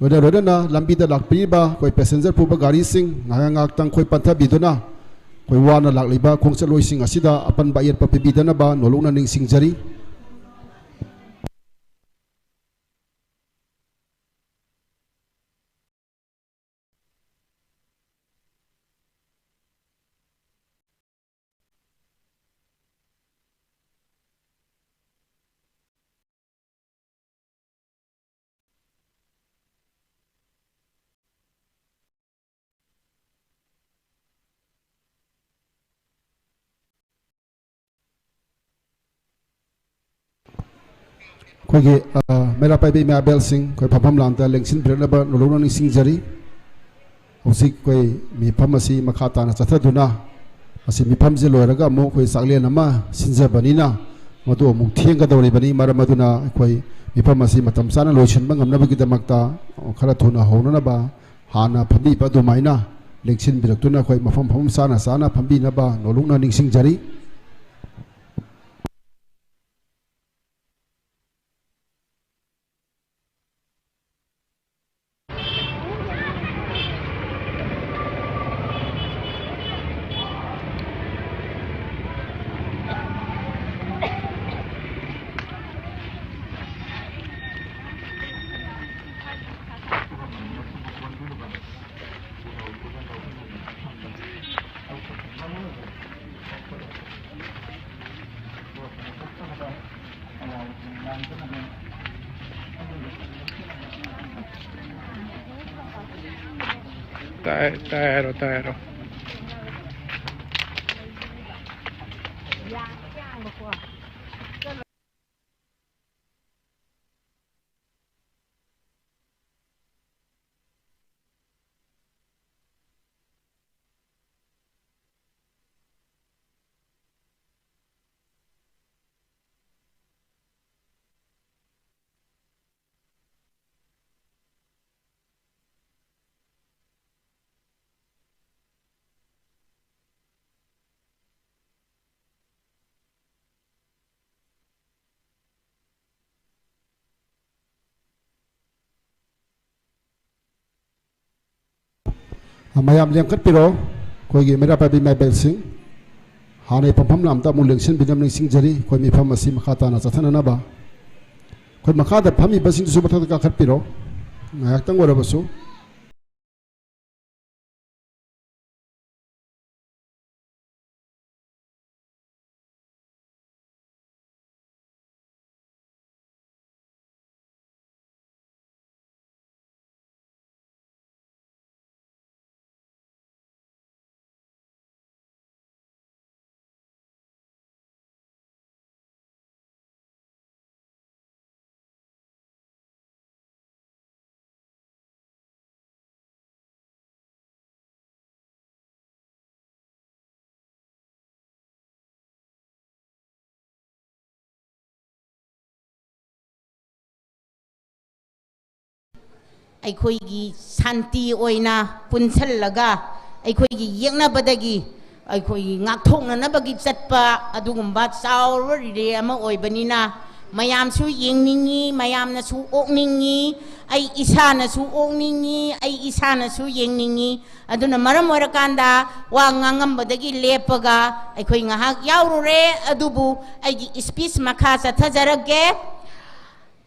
ꯂꯣꯏꯅ ꯂꯣꯏꯅꯅ ꯂꯝꯕꯤꯗ ꯂꯥꯛꯄꯤꯔꯤꯕ ꯑꯩꯈꯣꯏ ꯄꯦꯁꯦꯟꯖꯔ ꯄꯨꯕ ꯒꯥꯔꯤꯁꯤꯡ ꯉꯥꯏꯍꯥꯛ ꯉꯥꯏꯍꯥꯛꯇꯪ ꯑꯩꯈꯣꯏ ꯄꯟꯊꯕꯤꯗꯨꯅ, ꯑꯩꯈꯣꯏ ꯋꯥꯅ ꯂꯥꯛꯂꯤꯕ ꯈꯣꯡꯆꯠꯂꯣꯏꯁꯤꯡ ꯑꯁꯤꯗ ꯑꯄꯟꯕ ꯑꯌꯦꯠꯄ ꯄꯤꯕꯤꯗꯅꯕ ꯅꯣꯂꯨꯛꯅ ꯅꯤꯡꯁꯤꯡꯖꯔꯤ꯫ ꯑꯩꯈꯣꯏꯒꯤ, ꯑ, ꯃꯩꯔꯥ ꯄꯥꯏꯕꯤ ꯏꯃꯥ ꯏꯕꯦꯜꯁꯤꯡ, ꯑꯩꯈꯣꯏ ꯐꯝꯐꯝ ꯂꯥꯟꯗ ꯂꯦꯡꯁꯤꯟꯕꯤꯔꯛꯅꯕ ꯅꯣꯂꯨꯛꯅ ꯅꯤꯡꯁꯤꯡꯖꯔꯤ꯫ ꯍꯧꯖꯤꯛ ꯑꯩꯈꯣꯏ ꯃꯤꯐꯝ ꯑꯁꯤ ꯃꯈꯥ ꯇꯥꯅ ꯆꯠꯊꯗꯨꯅ, ꯃꯁꯤ ꯃꯤꯐꯝꯁꯤ ꯂꯣꯏꯔꯒ ꯑꯃꯨꯛ ꯑꯩꯈꯣꯏ ꯆꯥꯛꯂꯦꯟ ꯑꯃ ꯁꯤꯟꯖꯕꯅꯤꯅ, ꯃꯗꯨ ꯑꯃꯨꯛ ꯊꯦꯡꯒꯗꯧꯔꯤꯕꯅꯤ꯫ ꯃꯔꯝ ꯑꯗꯨꯅ ꯑꯩꯈꯣꯏ ꯃꯤꯐꯝ ꯑꯁꯤ ꯃꯇꯝ ꯆꯥꯅ ꯂꯣꯏꯁꯤꯟꯕ ꯉꯝꯅꯕꯒꯤꯗꯃꯛꯇ ꯈꯔ ꯊꯨꯅ ꯍꯧꯅꯅꯕ ꯍꯥꯟꯅ ꯐꯝꯕꯤꯕ ꯑꯗꯨꯃꯥꯏꯅ ꯂꯦꯡꯁꯤꯟꯕꯤꯔꯛꯇꯨꯅ ꯑꯩꯈꯣꯏ ꯃꯐꯝ ꯃꯐꯝ ꯆꯥꯅ ꯆꯥꯅ ꯐꯝꯕꯤꯅꯕ ꯅꯣꯂꯨꯛꯅ ꯅꯤꯡꯁꯤꯡꯖꯔꯤ꯫ ꯇꯥꯏ, ꯇꯥꯏ ꯍꯥꯏꯔꯣ, ꯇꯥꯏ ꯍꯥꯏꯔꯣ꯫ ꯃꯌꯥꯝ ꯂꯦꯡꯈꯠꯄꯤꯔꯣ꯫ ꯑꯩꯈꯣꯏꯒꯤ ꯃꯩꯔꯥ ꯄꯥꯏꯕꯤ ꯏꯃꯥ ꯏꯕꯦꯜꯁꯤꯡ, ꯍꯥꯟꯅꯒꯤ ꯐꯝꯐꯝ ꯂꯥꯝꯗ ꯑꯃꯨꯛ ꯂꯦꯡꯁꯤꯟꯕꯤꯅꯕ ꯅꯤꯡꯁꯤꯡꯖꯔꯤ꯫ ꯑꯩꯈꯣꯏ ꯃꯤꯐꯝ ꯑꯁꯤ ꯃꯈꯥ ꯇꯥꯅ ꯆꯠꯊꯅꯅꯕ ꯑꯩꯈꯣꯏ ꯃꯈꯥꯗ ꯐꯝꯃꯤꯕꯁꯤꯡꯗꯨꯁꯨ ꯃꯊꯛꯇ ꯀꯥꯈꯠꯄꯤꯔꯣ, ꯉꯥꯏꯍꯥꯛꯇꯪ ꯑꯣꯏꯔꯕꯁꯨ꯫ ꯑꯩꯈꯣꯏꯒꯤ ꯁꯥꯟꯇꯤ ꯑꯣꯏꯅ ꯄꯨꯟꯁꯤꯜꯂꯒ ꯑꯩꯈꯣꯏꯒꯤ ꯌꯦꯛꯅꯕꯗꯒꯤ ꯑꯩꯈꯣꯏꯒꯤ ꯉꯥꯛꯊꯣꯛꯅꯅꯕꯒꯤ ꯆꯠꯄ ꯑꯗꯨꯒꯨꯝꯕ ꯆꯥꯎꯔꯕ ꯔꯤꯂꯦ ꯑꯃ ꯑꯣꯏꯕꯅꯤꯅ, ꯃꯌꯥꯝꯁꯨ ꯌꯦꯡꯅꯤꯡꯉꯤ, ꯃꯌꯥꯝꯅꯁꯨ ꯑꯣꯛꯅꯤꯡꯉꯤ, ꯑꯩ ꯏꯁꯥꯅꯁꯨ ꯑꯣꯛꯅꯤꯡꯉꯤ, ꯑꯩ ꯏꯁꯥꯅꯁꯨ ꯌꯦꯡꯅꯤꯡꯉꯤ꯫ ꯑꯗꯨꯅ ꯃꯔꯝ ꯑꯣꯏꯔꯀꯥꯟꯗ ꯋꯥ ꯉꯥꯡꯉꯝꯕꯗꯒꯤ ꯂꯦꯞꯄꯒ ꯑꯩꯈꯣꯏ ꯉꯥꯏꯍꯥꯛ ꯌꯥꯎꯔꯨꯔꯦ꯫ ꯑꯗꯨꯕꯨ ꯑꯩꯒꯤ ꯏꯁꯄꯤꯆ ꯃꯈꯥ ꯆꯠꯊꯖꯔꯛꯀꯦ꯫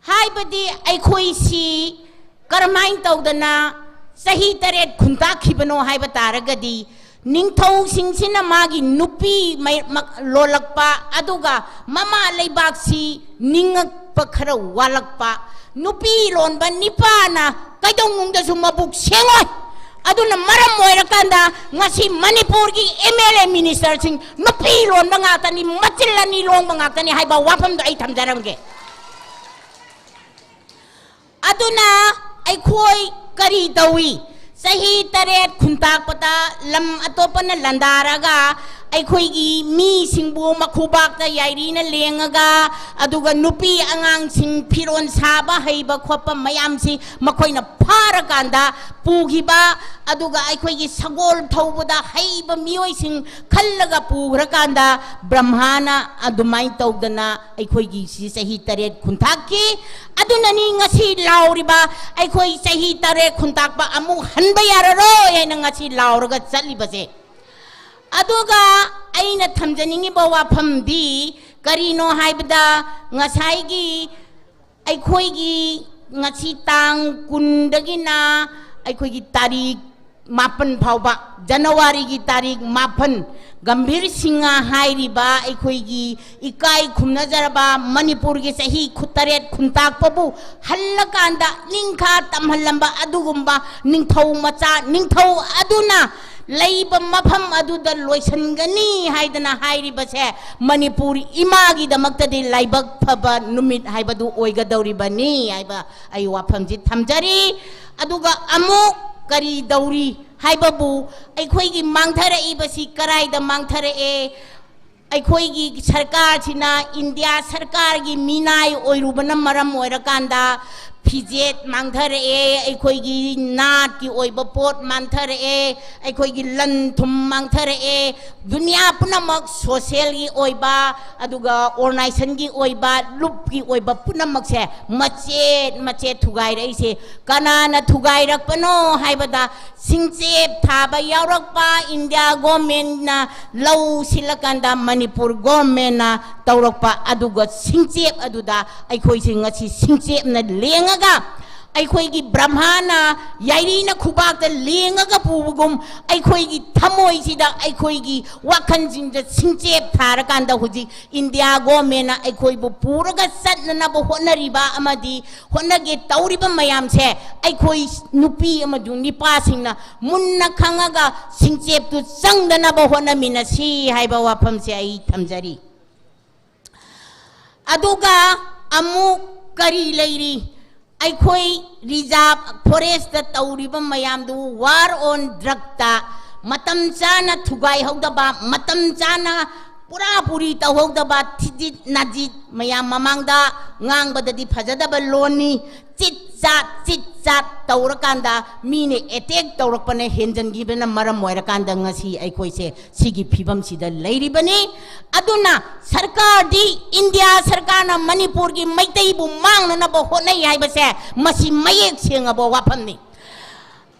ꯍꯥꯏꯕꯗꯤ ꯑꯩꯈꯣꯏꯁꯤ ꯀꯔꯝꯍꯥꯏꯅ ꯇꯧꯗꯅ ꯆꯍꯤ ꯇꯔꯦꯠ ꯈꯨꯟꯇꯥꯛꯈꯤꯕꯅꯣ ꯍꯥꯏꯕ ꯇꯥꯔꯒꯗꯤ, ꯅꯤꯡꯊꯧꯁꯤꯡꯁꯤꯅ ꯃꯥꯒꯤ ꯅꯨꯄꯤ ꯃꯩ-, ꯃ-, ꯂꯣꯜꯂꯛꯄ, ꯑꯗꯨꯒ ꯃꯃꯥ ꯂꯩꯕꯥꯛꯁꯤ ꯅꯤꯡꯉꯛꯄ ꯈꯔ ꯋꯥꯠꯂꯛꯄ, ꯅꯨꯄꯤ ꯂꯣꯟꯕ ꯅꯤꯄꯥꯅ ꯀꯩꯗꯧꯅꯨꯡꯗꯁꯨ ꯃꯕꯨꯛ ꯁꯦꯡꯉꯣꯏ꯫ ꯑꯗꯨꯅ ꯃꯔꯝ ꯑꯣꯏꯔꯀꯥꯟꯗ ꯉꯁꯤ ꯃꯅꯤꯄꯨꯔꯒꯤ ꯑꯦꯝ ꯑꯦꯜ ꯑꯦ ꯃꯤꯅꯤꯁꯇꯔꯁꯤꯡ ꯅꯨꯄꯤ ꯂꯣꯟꯕ ꯉꯥꯛꯇꯅꯤ, ꯃꯆꯤꯜ ꯑꯅꯤ ꯂꯣꯡꯕ ꯉꯥꯛꯇꯅꯤ ꯍꯥꯏꯕ ꯋꯥꯐꯝꯗꯣ ꯑꯩ ꯊꯝꯖꯔꯝꯒꯦ꯫ ꯑꯗꯨꯅ ꯑꯩꯈꯣꯏ ꯀꯔꯤ ꯇꯧꯏ? ꯆꯍꯤ ꯇꯔꯦꯠ ꯈꯨꯟꯇꯥꯛꯄꯗ ꯂꯝ ꯑꯇꯣꯞꯄꯅ ꯂꯥꯟꯗꯥꯔꯒ ꯑꯩꯈꯣꯏꯒꯤ ꯃꯤꯁꯤꯡꯕꯨ ꯃꯈꯨꯕꯥꯛꯇ ꯌꯥꯏꯔꯤꯅ ꯂꯦꯡꯉꯒ, ꯑꯗꯨꯒ ꯅꯨꯄꯤ ꯑꯉꯥꯡꯁꯤꯡ ꯐꯤꯔꯣꯜ ꯁꯥꯕ ꯍꯩꯕ ꯈꯣꯠꯄ ꯃꯌꯥꯝꯁꯤ ꯃꯈꯣꯏꯅ ꯐꯥꯔꯀꯥꯟꯗ ꯄꯨꯈꯤꯕ, ꯑꯗꯨꯒ ꯑꯩꯈꯣꯏꯒꯤ ꯁꯒꯣꯜ ꯊꯧꯕꯗ ꯍꯩꯕ ꯃꯤꯑꯣꯏꯁꯤꯡ ꯈꯜꯂꯒ ꯄꯨꯈ꯭ꯔꯀꯥꯟꯗ, ꯕ꯭ꯔꯍꯃꯥꯅ ꯑꯗꯨꯃꯥꯏꯅ ꯇꯧꯗꯅ ꯑꯩꯈꯣꯏꯒꯤ ꯁꯤ ꯆꯍꯤ ꯇꯔꯦꯠ ꯈꯨꯟꯇꯥꯛꯈꯤ꯫ ꯑꯗꯨꯅꯅꯤ ꯉꯁꯤ ꯂꯥꯎꯔꯤꯕ, ꯑꯩꯈꯣꯏ ꯆꯍꯤ ꯇꯔꯦꯠ ꯈꯨꯟꯇꯥꯛꯄ ꯑꯃꯨꯛ ꯍꯟꯕ ꯌꯥꯔꯔꯣꯏ ꯍꯥꯏꯅ ꯉꯁꯤ ꯂꯥꯎꯔꯒ ꯆꯠꯂꯤꯕꯁꯦ꯫ ꯑꯗꯨꯒ ꯑꯩꯅ ꯊꯝꯖꯅꯤꯡꯉꯤꯕ ꯋꯥꯐꯝꯗꯤ ꯀꯔꯤꯅꯣ ꯍꯥꯏꯕꯗ, ꯉꯁꯥꯏꯒꯤ ꯑꯩꯈꯣꯏꯒꯤ ꯉꯁꯤ ꯇꯥꯡ ꯀꯨꯟꯗꯒꯤꯅ ꯑꯩꯈꯣꯏꯒꯤ ꯇꯥꯔꯤꯛ ꯃꯥꯄꯟ ꯐꯥꯎꯕ, ꯖꯅꯋꯥꯔꯤꯒꯤ ꯇꯥꯔꯤꯛ ꯃꯥꯄꯟ, ꯒꯝꯚꯤꯔ ꯁꯤꯡꯍ ꯍꯥꯏꯔꯤꯕ ꯑꯩꯈꯣꯏꯒꯤ ꯏꯀꯥꯏ ꯈꯨꯝꯅꯖꯔꯕ ꯃꯅꯤꯄꯨꯔꯒꯤ ꯆꯍꯤ ꯈꯨ-, ꯇꯔꯦꯠ ꯈꯨꯟꯇꯥꯛꯄꯕꯨ ꯍꯜꯂꯀꯥꯟꯗ ꯅꯤꯡꯈꯥ ꯇꯝꯍꯜꯂꯝꯕ ꯑꯗꯨꯒꯨꯝꯕ ꯅꯤꯡꯊꯧ ꯃꯆꯥ, ꯅꯤꯡꯊꯧ ꯑꯗꯨꯅ ꯂꯩꯕ ꯃꯐꯝ ꯑꯗꯨꯗ ꯂꯣꯏꯁꯤꯟꯒꯅꯤ ꯍꯥꯏꯗꯅ ꯍꯥꯏꯔꯤꯕꯁꯦ, ꯃꯅꯤꯄꯨꯔ ꯏꯃꯥꯒꯤꯗꯃꯛꯇꯗꯤ ꯂꯥꯏꯕꯛ ꯐꯕ ꯅꯨꯃꯤꯠ ꯍꯥꯏꯕꯗꯨ ꯑꯣꯏꯒꯗꯧꯔꯤꯕꯅꯤ ꯍꯥꯏꯕ ꯑꯩ ꯋꯥꯐꯝꯁꯤ ꯊꯝꯖꯔꯤ꯫ ꯑꯗꯨꯒ ꯑꯃꯨꯛ ꯀꯔꯤ ꯇꯧꯔꯤ ꯍꯥꯏꯕꯕꯨ, ꯑꯩꯈꯣꯏꯒꯤ ꯃꯥꯡꯊꯔꯛꯏꯕꯁꯤ ꯀꯔꯥꯏꯗ ꯃꯥꯡꯊꯔꯛꯑꯦ? ꯑꯩꯈꯣꯏꯒꯤ ꯁꯔꯀꯥꯔꯁꯤꯅ ꯏꯟꯗꯤꯌꯥ ꯁꯔꯀꯥꯔꯒꯤ ꯃꯤꯅꯥꯏ ꯑꯣꯏꯔꯨꯕꯅ ꯃꯔꯝ ꯑꯣꯏꯔꯀꯥꯟꯗ ꯐꯤꯖꯦꯠ ꯃꯥꯡꯊꯔꯛꯑꯦ, ꯑꯩꯈꯣꯏꯒꯤ ꯅꯥꯠꯀꯤ ꯑꯣꯏꯕ ꯄꯣꯠ ꯃꯥꯡꯊꯔꯛꯑꯦ, ꯑꯩꯈꯣꯏꯒꯤ ꯂꯟ ꯊꯨꯝ ꯃꯥꯡꯊꯔꯛꯑꯦ꯫ ꯗꯨꯅꯤꯌꯥ ꯄꯨꯝꯅꯃꯛ ꯁꯣꯁꯦꯜꯒꯤ ꯑꯣꯏꯕ, ꯑꯗꯨꯒ ꯑꯣꯔꯒꯅꯥꯏꯖꯦꯁꯟꯒꯤ ꯑꯣꯏꯕ, ꯂꯨꯞꯀꯤ ꯑꯣꯏꯕ ꯄꯨꯝꯅꯃꯛꯁꯦ ꯃꯆꯦꯠ ꯃꯆꯦꯠ ꯊꯨꯒꯥꯏꯔꯛꯏꯁꯦ ꯀꯅꯥꯅ ꯊꯨꯒꯥꯏꯔꯛꯄꯅꯣ ꯍꯥꯏꯕꯗ, ꯁꯤꯡꯆꯦꯞ ꯊꯥꯕ ꯌꯥꯎꯔꯛꯄ, ꯏꯟꯗꯤꯌꯥ ꯒꯣꯔꯃꯦꯟꯅ ꯂꯧ ꯁꯤꯜꯂꯀꯥꯟꯗ ꯃꯅꯤꯄꯨꯔ ꯒꯣꯔꯃꯦꯟꯅ ꯇꯧꯔꯛꯄ, ꯑꯗꯨꯒ ꯁꯤꯡꯆꯦꯞ ꯑꯗꯨꯗ ꯑꯩꯈꯣꯏꯁꯦ ꯉꯁꯤ ꯁꯤꯡꯆꯦꯞꯅ ꯂꯦꯡꯉꯒ, ꯑꯩꯈꯣꯏꯒꯤ ꯕ꯭ꯔꯍꯃꯥꯅ ꯌꯥꯏꯔꯤꯅ ꯈꯨꯕꯥꯛꯇ ꯂꯦꯡꯉꯒ ꯄꯨꯕꯒꯨꯝ, ꯑꯩꯈꯣꯏꯒꯤ ꯊꯃꯣꯏꯁꯤꯗ, ꯑꯩꯈꯣꯏꯒꯤ ꯋꯥꯈꯜꯁꯤꯡꯗ ꯁꯤꯡꯆꯦꯞ ꯊꯥꯔꯀꯥꯟꯗ ꯍꯧꯖꯤꯛ ꯏꯟꯗꯤꯌꯥ ꯒꯣꯔꯃꯦꯟꯅ ꯑꯩꯈꯣꯏꯕꯨ ꯄꯨꯔꯒ ꯆꯠꯅꯅꯕ ꯍꯣꯠꯅꯔꯤꯕ ꯑꯃꯗꯤ ꯍꯣꯠꯅꯒꯦ ꯇꯧꯔꯤꯕ ꯃꯌꯥꯝꯁꯦ, ꯑꯩꯈꯣꯏ ꯅꯨꯄꯤ ꯑꯃꯁꯨꯡ ꯅꯨꯄꯥꯁꯤꯡꯅ ꯃꯨꯟꯅ ꯈꯪꯉꯒ ꯁꯤꯡꯆꯦꯞꯇꯨ ꯆꯪꯗꯅꯕ ꯍꯣꯠꯅꯃꯤꯟꯅꯁꯤ ꯍꯥꯏꯕ ꯋꯥꯐꯝꯁꯦ ꯑꯩ ꯊꯝꯖꯔꯤ꯫ ꯑꯗꯨꯒ ꯑꯃꯨꯛ ꯀꯔꯤ ꯂꯩꯔꯤ? ꯑꯩꯈꯣꯏ ꯔꯤꯖꯥꯔꯚ ꯐꯣꯔꯦꯁꯇ ꯇꯧꯔꯤꯕ ꯃꯌꯥꯝꯗꯨ, ꯋꯥꯔ ꯑꯣꯟ ꯗ꯭ꯔꯒꯇ ꯃꯇꯝ ꯆꯥꯅ ꯊꯨꯒꯥꯏꯍꯧꯗꯕ, ꯃꯇꯝ ꯆꯥꯅ ꯄꯨꯔꯥ ꯄꯨꯔꯤ ꯇꯧꯍꯧꯗꯕ, ꯊꯤꯖꯤꯠ ꯅꯥꯖꯤꯠ ꯃꯌꯥꯝ ꯃꯃꯥꯡꯗ ꯉꯥꯡꯕꯗꯗꯤ ꯐꯖꯗꯕ ꯂꯣꯟꯅꯤ, ꯆꯤꯠ ꯆꯥꯠ ꯆꯤꯠ ꯆꯥꯠ ꯇꯧꯔꯀꯥꯟꯗ ꯃꯤꯅ ꯑꯦꯇꯦꯛ ꯇꯧꯔꯛꯄꯅ ꯍꯦꯟꯖꯟꯈꯤꯕꯅ ꯃꯔꯝ ꯑꯣꯏꯔꯀꯥꯟꯗ ꯉꯁꯤ ꯑꯩꯈꯣꯏꯁꯦ ꯁꯤꯒꯤ ꯐꯤꯕꯝꯁꯤꯗ ꯂꯩꯔꯤꯕꯅꯤ꯫ ꯑꯗꯨꯅ ꯁꯔꯀꯥꯔꯗꯤ, ꯏꯟꯗꯤꯌꯥ ꯁꯔꯀꯥꯔꯅ ꯃꯅꯤꯄꯨꯔꯒꯤ ꯃꯩꯇꯩꯕꯨ ꯃꯥꯡꯅꯅꯕ ꯍꯣꯠꯅꯩ ꯍꯥꯏꯕꯁꯦ ꯃꯁꯤ ꯃꯌꯦꯛ ꯁꯦꯡꯉꯕ ꯋꯥꯐꯝꯅꯤ꯫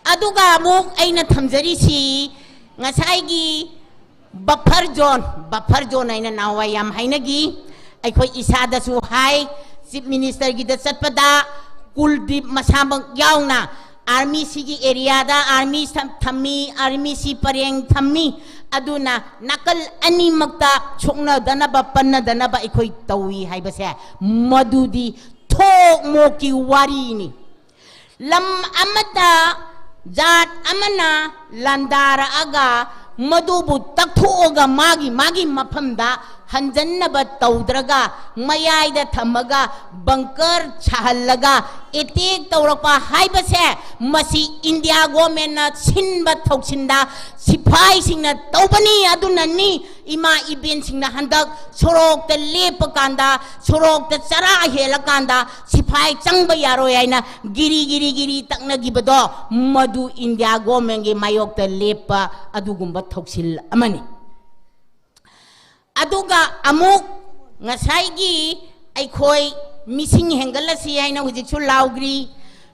ꯑꯗꯨꯒ ꯑꯃꯨꯛ ꯑꯩꯅ ꯊꯝꯖꯔꯤꯁꯤ ꯉꯁꯥꯏꯒꯤ ꯕꯐꯔ ꯖꯣꯟ, ꯕꯐꯔ ꯖꯣꯟ ꯍꯥꯏꯅ ꯅꯍꯥꯟꯋꯥꯏ ꯌꯥꯝ ꯍꯥꯏꯅꯈꯤ꯫ ꯑꯩꯈꯣꯏ ꯏꯁꯥꯗꯁꯨ ꯍꯥꯏ, ꯆꯤꯐ ꯃꯤꯅꯤꯁꯇꯔꯒꯤꯗ ꯆꯠꯄꯗ ꯀꯨꯜꯗꯤꯞ ꯃꯁꯥꯃꯛ ꯌꯥꯎꯅ ꯑꯥꯔꯃꯤ ꯁꯤꯒꯤ ꯑꯦꯔꯤꯌꯥꯗ ꯑꯥꯔꯃꯤ ꯊꯝ-, ꯊꯝꯃꯤ, ꯑꯥꯔꯃꯤ ꯁꯤ ꯄꯔꯦꯡ ꯊꯝꯃꯤ꯫ ꯑꯗꯨꯅ ꯅꯥꯀꯜ ꯑꯅꯤꯃꯛꯇ ꯁꯣꯛꯅꯗꯅꯕ, ꯄꯟꯅꯗꯅꯕ ꯑꯩꯈꯣꯏ ꯇꯧꯏ ꯍꯥꯏꯕꯁꯦ ꯃꯗꯨꯗꯤ ꯊꯣꯛ ꯃꯣꯛꯀꯤ ꯋꯥꯔꯤꯅꯤ꯫ ꯂꯝ ꯑꯃꯗ ꯖꯥꯠ ꯑꯃꯅ ꯂꯥꯟꯗꯥꯔꯛꯑꯒ ꯃꯗꯨꯕꯨ ꯇꯛꯊꯣꯛꯑꯒ ꯃꯥꯒꯤ ꯃꯥꯒꯤ ꯃꯐꯝꯗ ꯍꯟꯖꯟꯅꯕ ꯇꯧꯗ꯭ꯔꯒ ꯃꯌꯥꯏꯗ ꯊꯝꯃꯒ ꯕꯪꯀꯔ ꯁꯥꯍꯜꯂꯒ ꯑꯦꯇꯦꯛ ꯇꯧꯔꯛꯄ ꯍꯥꯏꯕꯁꯦ ꯃꯁꯤ ꯏꯟꯗꯤꯌꯥ ꯒꯣꯔꯃꯦꯟꯅ ꯁꯤꯟꯕ ꯊꯧꯁꯤꯟꯗ ꯁꯤꯐꯥꯏꯁꯤꯡꯅ ꯇꯧꯕꯅꯤ꯫ ꯑꯗꯨꯅꯅꯤ ꯏꯃꯥ ꯏꯕꯦꯟꯁꯤꯡꯅ ꯍꯟꯗꯛ ꯁꯣꯔꯣꯛꯇ ꯂꯦꯞꯄ ꯀꯥꯟꯗ, ꯁꯣꯔꯣꯛꯇ ꯆꯔꯥ ꯍꯦꯜꯂꯀꯥꯟꯗ ꯁꯤꯐꯥꯏ ꯆꯪꯕ ꯌꯥꯔꯣꯏ ꯍꯥꯏꯅ ꯒꯤꯔꯤ ꯒꯤꯔꯤ ꯒꯤꯔꯤ ꯇꯛꯅꯈꯤꯕꯗꯣ, ꯃꯗꯨ ꯏꯟꯗꯤꯌꯥ ꯒꯣꯔꯃꯦꯟꯒꯤ ꯃꯥꯌꯣꯛꯇ ꯂꯦꯞꯄ ꯑꯗꯨꯒꯨꯝꯕ ꯊꯧꯁꯤꯜ ꯑꯃꯅꯤ꯫ ꯑꯗꯨꯒ ꯑꯃꯨꯛ ꯉꯁꯥꯏꯒꯤ ꯑꯩꯈꯣꯏ ꯃꯤꯁꯤꯡ ꯍꯦꯟꯒꯠꯂꯁꯤ ꯍꯥꯏꯅ ꯍꯧꯖꯤꯛꯁꯨ ꯂꯥꯎꯈ꯭ꯔꯤ꯫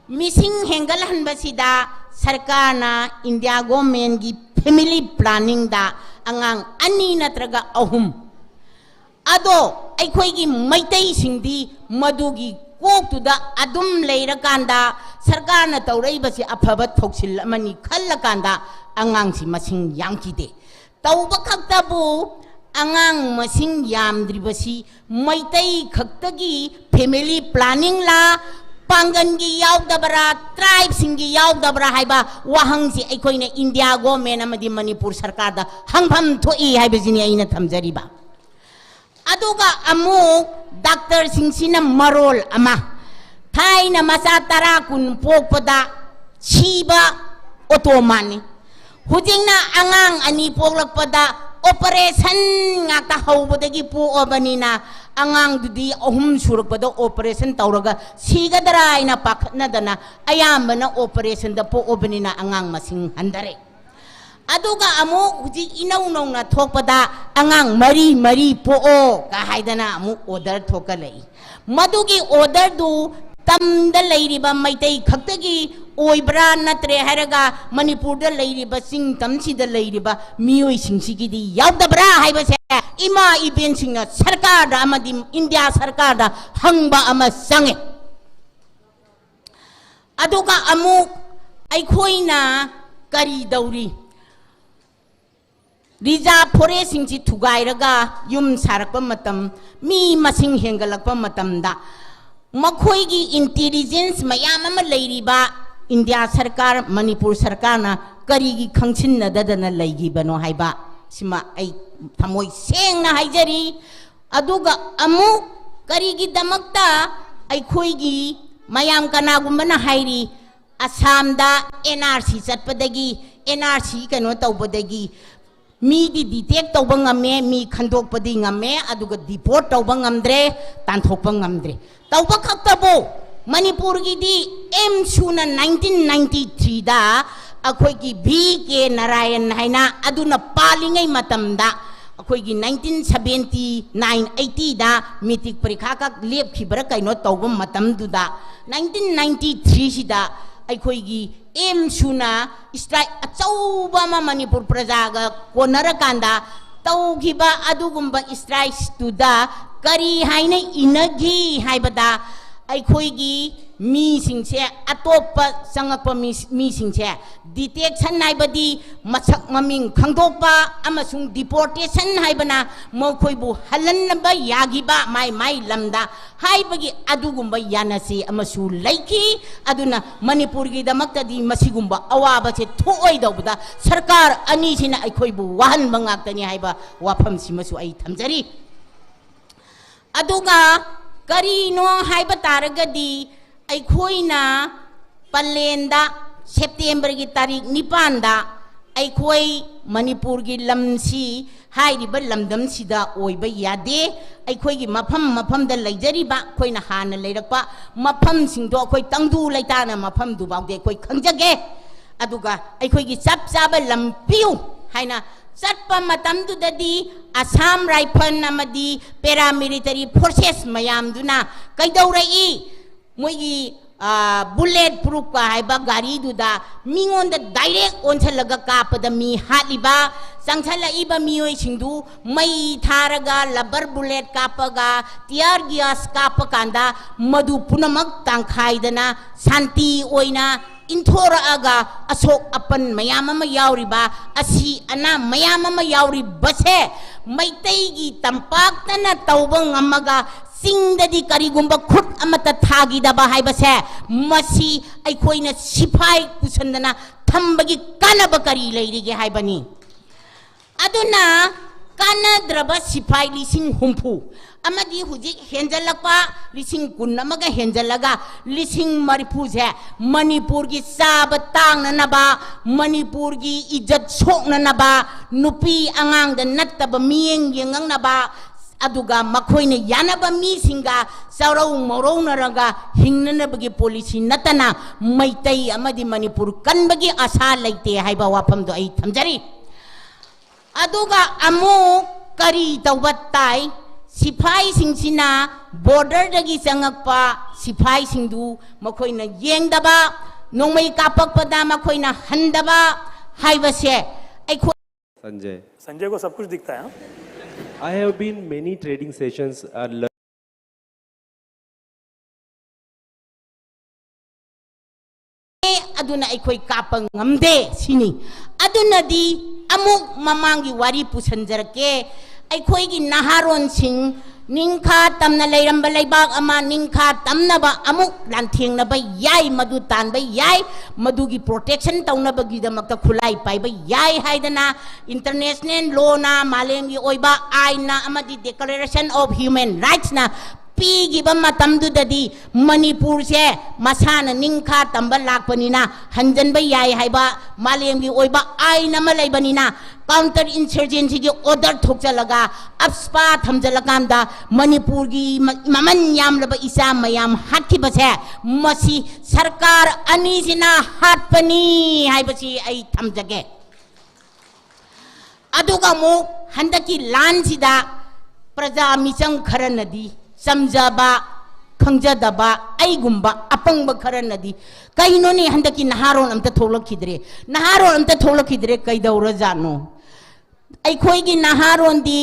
ꯃꯤꯁꯤꯡ ꯍꯦꯟꯒꯠꯍꯟꯕꯁꯤꯗ ꯁꯔꯀꯥꯔꯅ ꯏꯟꯗꯤꯌꯥ ꯒꯣꯔꯃꯦꯟꯒꯤ ꯐꯦꯃꯤꯂꯤ ꯄ꯭ꯂꯥꯅꯤꯡꯗ ꯑꯉꯥꯡ ꯑꯅꯤ ꯅꯠꯇ꯭ꯔꯒ ꯑꯍꯨꯝ, ꯑꯗꯣ ꯑꯩꯈꯣꯏꯒꯤ ꯃꯩꯇꯩꯁꯤꯡꯗꯤ ꯃꯗꯨꯒꯤ ꯀꯣꯛꯇꯨꯗ ꯑꯗꯨꯝ ꯂꯩꯔꯀꯥꯟꯗ ꯁꯔꯀꯥꯔꯅ ꯇꯧꯔꯛꯏꯕꯁꯤ ꯑꯐꯕ ꯊꯧꯁꯤꯜ ꯑꯃꯅꯤ ꯈꯜꯂꯀꯥꯟꯗ ꯑꯉꯥꯡꯁꯤ ꯃꯁꯤꯡ ꯌꯥꯝꯈꯤꯗꯦ꯫ ꯇꯧꯕ ꯈꯛꯇꯕꯨ ꯑꯉꯥꯡ ꯃꯁꯤꯡ ꯌꯥꯝꯗ꯭ꯔꯤꯕꯁꯤ ꯃꯩꯇꯩ ꯈꯛꯇꯒꯤ ꯐꯦꯃꯤꯂꯤ ꯄ꯭ꯂꯥꯅꯤꯡꯂꯥ, ꯄꯥꯡꯒꯟꯒꯤ ꯌꯥꯎꯗꯕ꯭ꯔꯥ, ꯇ꯭ꯔꯥꯏꯕꯁꯤꯡꯒꯤ ꯌꯥꯎꯗꯕ꯭ꯔꯥ ꯍꯥꯏꯕ ꯋꯥꯍꯪꯁꯤ ꯑꯩꯈꯣꯏꯅ ꯏꯟꯗꯤꯌꯥ ꯒꯣꯔꯃꯦꯟ ꯑꯃꯗꯤ ꯃꯅꯤꯄꯨꯔ ꯁꯔꯀꯥꯔꯗ ꯍꯪꯐꯝ ꯊꯣꯛꯏ ꯍꯥꯏꯕꯁꯤꯅꯤ ꯑꯩꯅ ꯊꯝꯖꯔꯤꯕ꯫ ꯑꯗꯨꯒ ꯑꯃꯨꯛ ꯗꯥꯛꯇꯔꯁꯤꯡꯁꯤꯅ ꯃꯔꯣꯜ ꯑꯃ, ꯊꯥꯏꯅ ꯃꯆꯥ ꯇꯔꯥ ꯀꯨꯟ ꯄꯣꯛꯄꯗ ꯁꯤꯕ ꯑꯣꯇꯣꯃꯥꯟꯅꯤ꯫ ꯍꯧꯖꯤꯛꯅ ꯑꯉꯥꯡ ꯑꯅꯤ ꯄꯣꯛꯂꯛꯄꯗ operation ꯉꯥꯛꯇ ꯍꯧꯕꯗꯒꯤ ꯄꯣꯛꯑꯕꯅꯤꯅ, ꯑꯉꯥꯡꯗꯨꯗꯤ ꯑꯍꯨꯝ ꯁꯨꯔꯛꯄꯗ operation ꯇꯧꯔꯒ ꯁꯤꯒꯗ꯭ꯔꯥ ꯍꯥꯏꯅ ꯄꯥꯈꯠꯅꯗꯅ ꯑꯌꯥꯝꯕꯅ operationꯗ ꯄꯣꯛꯑꯕꯅꯤꯅ ꯑꯉꯥꯡ ꯃꯁꯤꯡ ꯍꯟꯊꯔꯦ꯫ ꯑꯗꯨꯒ ꯑꯃꯨꯛ ꯍꯧꯖꯤꯛ ꯏꯅꯧ ꯅꯧꯅ ꯊꯣꯛꯄꯗ ꯑꯉꯥꯡ ꯃꯔꯤ ꯃꯔꯤ ꯄꯣꯛꯑꯣ ꯀ ꯍꯥꯏꯗꯅ ꯑꯃꯨꯛ order ꯊꯣꯛꯀꯠꯂꯛꯏ꯫ ꯃꯗꯨꯒꯤ orderꯗꯨ ꯇꯝꯗ ꯂꯩꯔꯤꯕ ꯃꯩꯇꯩ ꯈꯛꯇꯒꯤ ꯑꯣꯏꯕ꯭ꯔꯥ, ꯅꯠꯇ꯭ꯔꯦ ꯍꯥꯏꯔꯒ ꯃꯅꯤꯄꯨꯔꯗ ꯂꯩꯔꯤꯕ ꯆꯤꯡ ꯇꯝꯁꯤꯗ ꯂꯩꯔꯤꯕ ꯃꯤꯑꯣꯏꯁꯤꯡꯁꯤꯒꯤꯗꯤ ꯌꯥꯎꯗꯕ꯭ꯔꯥ ꯍꯥꯏꯕꯁꯦ ꯏꯃꯥ ꯏꯕꯦꯟꯁꯤꯡꯅ ꯁꯔꯀꯥꯔꯗ ꯑꯃꯗꯤ ꯏꯟꯗꯤꯌꯥ ꯁꯔꯀꯥꯔꯗ ꯍꯪꯕ ꯑꯃ ꯆꯪꯉꯦ꯫ ꯑꯗꯨꯒ ꯑꯃꯨꯛ ꯑꯩꯈꯣꯏꯅ ꯀꯔꯤ ꯇꯧꯔꯤ? Reserve forestꯁꯤꯡꯁꯤ ꯊꯨꯒꯥꯏꯔꯒ ꯌꯨꯝ ꯁꯥꯔꯛꯄ ꯃꯇꯝ, ꯃꯤ ꯃꯁꯤꯡ ꯍꯦꯟꯒꯠꯂꯛꯄ ꯃꯇꯝꯗ ꯃꯈꯣꯏꯒꯤ intelligence ꯃꯌꯥꯝ ꯑꯃ ꯂꯩꯔꯤꯕ ꯏꯟꯗꯤꯌꯥ ꯁꯔꯀꯥꯔ, ꯃꯅꯤꯄꯨꯔ ꯁꯔꯀꯥꯔꯅ ꯀꯔꯤꯒꯤ ꯈꯪꯁꯤꯟꯅꯗꯗꯅ ꯂꯩꯈꯤꯕꯅꯣ ꯍꯥꯏꯕ ꯁꯤꯃ ꯑꯩ ꯊꯃꯣꯏ ꯁꯦꯡꯅ ꯍꯥꯏꯖꯔꯤ꯫ ꯑꯗꯨꯒ ꯑꯃꯨꯛ ꯀꯔꯤꯒꯤꯗꯃꯛꯇ ꯑꯩꯈꯣꯏꯒꯤ ꯃꯌꯥꯝ ꯀꯅꯥꯒꯨꯝꯕꯅ ꯍꯥꯏꯔꯤ, ꯑꯁꯥꯝꯗ NRC ꯆꯠꯄꯗꯒꯤ, NRC ꯀꯩꯅꯣ ꯇꯧꯕꯗꯒꯤ ꯃꯤꯗꯤ detect ꯇꯧꯕ ꯉꯝꯃꯦ, ꯃꯤ ꯈꯟꯗꯣꯛꯄꯗꯤ ꯉꯝꯃꯦ, ꯑꯗꯨꯒ deport ꯇꯧꯕ ꯉꯝꯗ꯭ꯔꯦ, ꯇꯥꯟꯊꯣꯛꯄ ꯉꯝꯗ꯭ꯔꯦ꯫ ꯇꯧꯕ ꯈꯛꯇꯕꯨ ꯃꯅꯤꯄꯨꯔꯒꯤꯗꯤ ꯑꯦꯝꯁꯨꯅ nineteen ninety threeꯗ ꯑꯩꯈꯣꯏꯒꯤ V K ꯅꯥꯔꯥꯌꯟ ꯍꯥꯏꯅ ꯑꯗꯨꯅ ꯄꯥꯜꯂꯤꯉꯩ ꯃꯇꯝꯗ ꯑꯩꯈꯣꯏꯒꯤ nineteen seventy nine eightyꯗ matric ꯄꯔꯤꯈꯥ ꯈꯛ ꯂꯦꯞꯈꯤꯕ꯭ꯔꯥ ꯀꯩꯅꯣ ꯇꯧꯕ ꯃꯇꯝꯗꯨꯗ nineteen ninety threeꯁꯤꯗ ꯑꯩꯈꯣꯏꯒꯤ ꯑꯦꯝꯁꯨꯅ strike ꯑꯆꯧꯕ ꯑꯃ ꯃꯅꯤꯄꯨꯔ ꯄ꯭ꯔꯖꯥꯒ ꯀꯣꯟꯅꯔꯀꯥꯟꯗ ꯇꯧꯈꯤꯕ ꯑꯗꯨꯒꯨꯝꯕ strikeꯇꯨꯗ ꯀꯔꯤ ꯍꯥꯏꯅ ꯏꯅꯈꯤ ꯍꯥꯏꯕꯗ ꯑꯩꯈꯣꯏꯒꯤ ꯃꯤꯁꯤꯡꯁꯦ, ꯑꯇꯣꯞꯄ ꯆꯪꯉꯛꯄ ꯃꯤ, ꯃꯤꯁꯤꯡꯁꯦ detection ꯍꯥꯏꯕꯗꯤ ꯃꯁꯛ ꯃꯃꯤꯡ ꯈꯪꯗꯣꯛꯄ ꯑꯃꯁꯨꯡ deportation ꯍꯥꯏꯕꯅ ꯃꯈꯣꯏꯕꯨ ꯍꯜꯍꯟꯅꯕ ꯌꯥꯈꯤꯕ ꯃꯥꯏ ꯃꯥꯏ ꯂꯝꯗ ꯍꯥꯏꯕꯒꯤ ꯑꯗꯨꯒꯨꯝꯕ ꯌꯥꯅꯁꯤ ꯑꯃꯁꯨ ꯂꯩꯈꯤ꯫ ꯑꯗꯨꯅ ꯃꯅꯤꯄꯨꯔꯒꯤꯗꯃꯛꯇꯗꯤ ꯃꯁꯤꯒꯨꯝꯕ ꯑꯋꯥꯕꯁꯦ ꯊꯣꯛꯑꯣꯏꯗꯧꯕꯗ ꯁꯔꯀꯥꯔ ꯑꯅꯤꯁꯤꯅ ꯑꯩꯈꯣꯏꯕꯨ ꯋꯥꯍꯟꯕ ꯉꯥꯛꯇꯅꯤ ꯍꯥꯏꯕ ꯋꯥꯐꯝꯁꯤꯃꯁꯨ ꯑꯩ ꯊꯝꯖꯔꯤ꯫ ꯑꯗꯨꯒ ꯀꯔꯤꯅꯣ ꯍꯥꯏꯕ ꯇꯥꯔꯒꯗꯤ ꯑꯩꯈꯣꯏꯅ ꯄꯂꯦꯟꯗ Septemberꯒꯤ ꯇꯥꯔꯤꯛ ꯅꯤꯄꯥꯟꯗ ꯑꯩꯈꯣꯏ ꯃꯅꯤꯄꯨꯔꯒꯤ ꯂꯝꯁꯤ ꯍꯥꯏꯔꯤꯕ ꯂꯝꯗꯝꯁꯤꯗ ꯑꯣꯏꯕ ꯌꯥꯗꯦ꯫ ꯑꯩꯈꯣꯏꯒꯤ ꯃꯐꯝ ꯃꯐꯝꯗ ꯂꯩꯖꯔꯤꯕ, ꯑꯩꯈꯣꯏꯅ ꯍꯥꯟꯅ ꯂꯩꯔꯛꯄ ꯃꯐꯝꯁꯤꯡꯗꯣ ꯑꯩꯈꯣꯏ ꯇꯪꯗꯨ ꯂꯩꯇꯥꯅ ꯃꯐꯝꯗꯨꯐꯥꯎꯗꯤ ꯑꯩꯈꯣꯏ ꯈꯪꯖꯒꯦ꯫ ꯑꯗꯨꯒ ꯑꯩꯈꯣꯏꯒꯤ ꯆꯞ ꯆꯥꯕ ꯂꯝ ꯄꯤꯌꯨ ꯍꯥꯏꯅ ꯆꯠꯄ ꯃꯇꯝꯗꯨꯗꯗꯤ ꯑꯁꯥꯝ ꯔꯥꯏꯐꯜ ꯑꯃꯗꯤ ꯄꯦꯔꯥꯃꯤꯂꯤꯇꯔꯤ ꯐꯣꯔꯁꯦꯁ ꯃꯌꯥꯝꯗꯨꯅ ꯀꯩꯗꯧꯔꯛꯏ? ꯃꯣꯏꯒꯤ, ꯑ, ꯕꯨꯂꯦꯠ ꯄ꯭ꯔꯨꯐꯀ ꯍꯥꯏꯕ ꯒꯥꯔꯤꯗꯨꯗ ꯃꯤꯉꯣꯟꯗ ꯗꯥꯏꯔꯦꯛ ꯑꯣꯟꯁꯤꯜꯂꯒ ꯀꯥꯞꯄꯗ ꯃꯤ ꯍꯥꯠꯂꯤꯕ, ꯆꯪꯁꯜꯂꯛꯏꯕ ꯃꯤꯑꯣꯏꯁꯤꯡꯗꯨ ꯃꯩ ꯊꯥꯔꯒ, ꯂꯕꯔ ꯕꯨꯂꯦꯠ ꯀꯥꯞꯄꯒ, ꯇꯤꯌꯥꯔ ꯒ꯭ꯌꯥꯁ ꯀꯥꯞꯄ ꯀꯥꯟꯗ ꯃꯗꯨ ꯄꯨꯝꯅꯃꯛ ꯇꯥꯡꯈꯥꯏꯗꯅ ꯁꯥꯟꯇꯤ ꯑꯣꯏꯅ ꯏꯟꯊꯣꯔꯛꯑꯒ ꯑꯁꯣꯛ ꯑꯄꯟ ꯃꯌꯥꯝ ꯑꯃ ꯌꯥꯎꯔꯤꯕ, ꯑꯁꯤ ꯑꯅꯥ ꯃꯌꯥꯝ ꯑꯃ ꯌꯥꯎꯔꯤꯕꯁꯦ ꯃꯩꯇꯩꯒꯤ ꯇꯝꯄꯥꯛꯇꯅ ꯇꯧꯕ ꯉꯝꯃꯒ ꯆꯤꯡꯗꯗꯤ ꯀꯔꯤꯒꯨꯝꯕ ꯈꯨꯠ ꯑꯃꯠꯇ ꯊꯥꯈꯤꯗꯕ ꯍꯥꯏꯕꯁꯦ, ꯃꯁꯤ ꯑꯩꯈꯣꯏꯅ ꯁꯤꯐꯥꯏ ꯄꯨꯁꯟꯗꯅ ꯊꯝꯕꯒꯤ ꯀꯥꯟꯅꯕ ꯀꯔꯤ ꯂꯩꯔꯤꯒꯦ ꯍꯥꯏꯕꯅꯤ꯫ ꯑꯗꯨꯅ ꯀꯥꯟꯅꯗ꯭ꯔꯕ ꯁꯤꯐꯥꯏ ꯂꯤꯁꯤꯡ ꯍꯨꯝꯐꯨ ꯑꯃꯗꯤ ꯍꯧꯖꯤꯛ ꯍꯦꯟꯖꯜꯂꯛꯄ ꯂꯤꯁꯤꯡ ꯀꯨꯟ ꯑꯃꯒ ꯍꯦꯟꯖꯜꯂꯒ ꯂꯤꯁꯤꯡ ꯃꯔꯤꯐꯨꯁꯦ ꯃꯅꯤꯄꯨꯔꯒꯤ ꯆꯥꯕ ꯇꯥꯡꯅꯅꯕ, ꯃꯅꯤꯄꯨꯔꯒꯤ ꯏꯖꯠ ꯁꯣꯛꯅꯅꯕ, ꯅꯨꯄꯤ ꯑꯉꯥꯡꯗ ꯅꯠꯇꯕ ꯃꯤꯠꯌꯦꯡ ꯌꯦꯡꯉꯛꯅꯕ, ꯑꯗꯨꯒ ꯃꯈꯣꯏꯅ ꯌꯥꯅꯕ ꯃꯤꯁꯤꯡꯒ ꯆꯥꯔꯧ ꯃꯧꯔꯧꯅꯔꯒ ꯍꯤꯡꯅꯅꯕꯒꯤ ꯄꯣꯂꯤꯁꯤ ꯅꯠꯇꯅ ꯃꯩꯇꯩ ꯑꯃꯗꯤ ꯃꯅꯤꯄꯨꯔ ꯀꯟꯕꯒꯤ ꯑꯁꯥ ꯂꯩꯇꯦ ꯍꯥꯏꯕ ꯋꯥꯐꯝꯗꯣ ꯑꯩ ꯊꯝꯖꯔꯤ꯫ ꯑꯗꯨꯒ ꯑꯃꯨꯛ ꯀꯔꯤ ꯇꯧꯕ ꯇꯥꯏ? ꯁꯤꯐꯥꯏꯁꯤꯡꯁꯤꯅ ꯕꯣꯔꯗꯔꯗꯒꯤ ꯆꯪꯉꯛꯄ ꯁꯤꯐꯥꯏꯁꯤꯡꯗꯨ ꯃꯈꯣꯏꯅ ꯌꯦꯡꯗꯕ, ꯅꯣꯡꯃꯩ ꯀꯥꯞꯄꯛꯄꯗ ꯃꯈꯣꯏꯅ ꯍꯟꯗꯕ ꯍꯥꯏꯕꯁꯦ ꯑꯩꯈꯣꯏ Sanjay. Sanjay ko sab kuch dikhta hai, haan? I have been many training sessions, uh, lear- ꯑꯗꯨꯅ ꯑꯩꯈꯣꯏ ꯀꯥꯞꯄ ꯉꯝꯗꯦ ꯁꯤꯅꯤ꯫ ꯑꯗꯨꯅꯗꯤ ꯑꯃꯨꯛ ꯃꯃꯥꯡꯒꯤ ꯋꯥꯔꯤ ꯄꯨꯁꯟꯖꯔꯛꯀꯦ꯫ ꯑꯩꯈꯣꯏꯒꯤ ꯅꯍꯥꯔꯣꯟꯁꯤꯡ ꯅꯤꯡꯈꯥ ꯇꯝꯅ ꯂꯩꯔꯝꯕ ꯂꯩꯕꯥꯛ ꯑꯃ ꯅꯤꯡꯈꯥ ꯇꯝꯅꯕ ꯑꯃꯨꯛ ꯂꯥꯟꯊꯦꯡꯅꯕ ꯌꯥꯏ, ꯃꯗꯨ ꯇꯥꯟꯕ ꯌꯥꯏ, ꯃꯗꯨꯒꯤ ꯄ꯭ꯔꯣꯇꯦꯛꯁꯟ ꯇꯧꯅꯕꯒꯤꯗꯃꯛꯇ ꯈꯨꯠꯂꯥꯏ ꯄꯥꯏꯕ ꯌꯥꯏ ꯍꯥꯏꯗꯅ ꯏꯟꯇꯔꯅꯦꯁꯅꯦꯜ ꯂꯣꯅ, ꯃꯥꯂꯦꯝꯒꯤ ꯑꯣꯏꯕ ꯑꯥꯏꯟꯅ ꯑꯃꯗꯤ ꯗꯤꯀ꯭ꯂꯦꯔꯦꯁꯟ ꯑꯣꯐ ꯍ꯭ꯌꯨꯃꯦꯟ ꯔꯥꯏꯠꯁꯅ ꯄꯤꯈꯤꯕ ꯃꯇꯝꯗꯨꯗꯗꯤ ꯃꯅꯤꯄꯨꯔꯁꯦ ꯃꯁꯥꯅ ꯅꯤꯡꯈꯥ ꯇꯝꯕ ꯂꯥꯛꯄꯅꯤꯅ ꯍꯟꯖꯟꯕ ꯌꯥꯏ ꯍꯥꯏꯕ ꯃꯥꯂꯦꯝꯒꯤ ꯑꯣꯏꯕ ꯑꯥꯏꯟ ꯑꯃ ꯂꯩꯕꯅꯤꯅ counter insurgencyꯒꯤ order ꯊꯣꯛꯆꯜꯂꯒ ꯑꯞꯁꯄꯥ ꯊꯝꯖꯜꯂꯀꯥꯟꯗ ꯃꯅꯤꯄꯨꯔꯒꯤ ꯃ-, ꯃꯃꯜ ꯌꯥꯝꯂꯕ ꯏꯆꯥ ꯃꯌꯥꯝ ꯍꯥꯠꯈꯤꯕꯁꯦ ꯃꯁꯤ ꯁꯔꯀꯥꯔ ꯑꯅꯤꯁꯤꯅ ꯍꯥꯠꯄꯅꯤ ꯍꯥꯏꯕꯁꯤ ꯑꯩ ꯊꯝꯖꯒꯦ꯫ ꯑꯗꯨꯒ ꯑꯃꯨꯛ ꯍꯟꯗꯛꯀꯤ ꯂꯥꯟꯁꯤꯗ ꯄ꯭ꯔꯖꯥ ꯃꯤꯆꯝ ꯈꯔꯅꯗꯤ, ꯆꯝꯖꯕ, ꯈꯪꯖꯗꯕ, ꯑꯩꯒꯨꯝꯕ ꯑꯄꯪꯕ ꯈꯔꯅꯗꯤ, "ꯀꯩꯅꯣꯅꯦ, ꯍꯟꯗꯛꯀꯤ ꯅꯍꯥꯔꯣꯟ ꯑꯝꯇ ꯊꯣꯛꯂꯛꯈꯤꯗ꯭ꯔꯦ, ꯅꯍꯥꯔꯣꯟ ꯑꯝꯇ ꯊꯣꯛꯂꯛꯈꯤꯗ꯭ꯔꯦ, ꯀꯩꯗꯧꯔꯖꯥꯠꯅꯣ?" ꯑꯩꯈꯣꯏꯒꯤ ꯅꯍꯥꯔꯣꯟꯗꯤ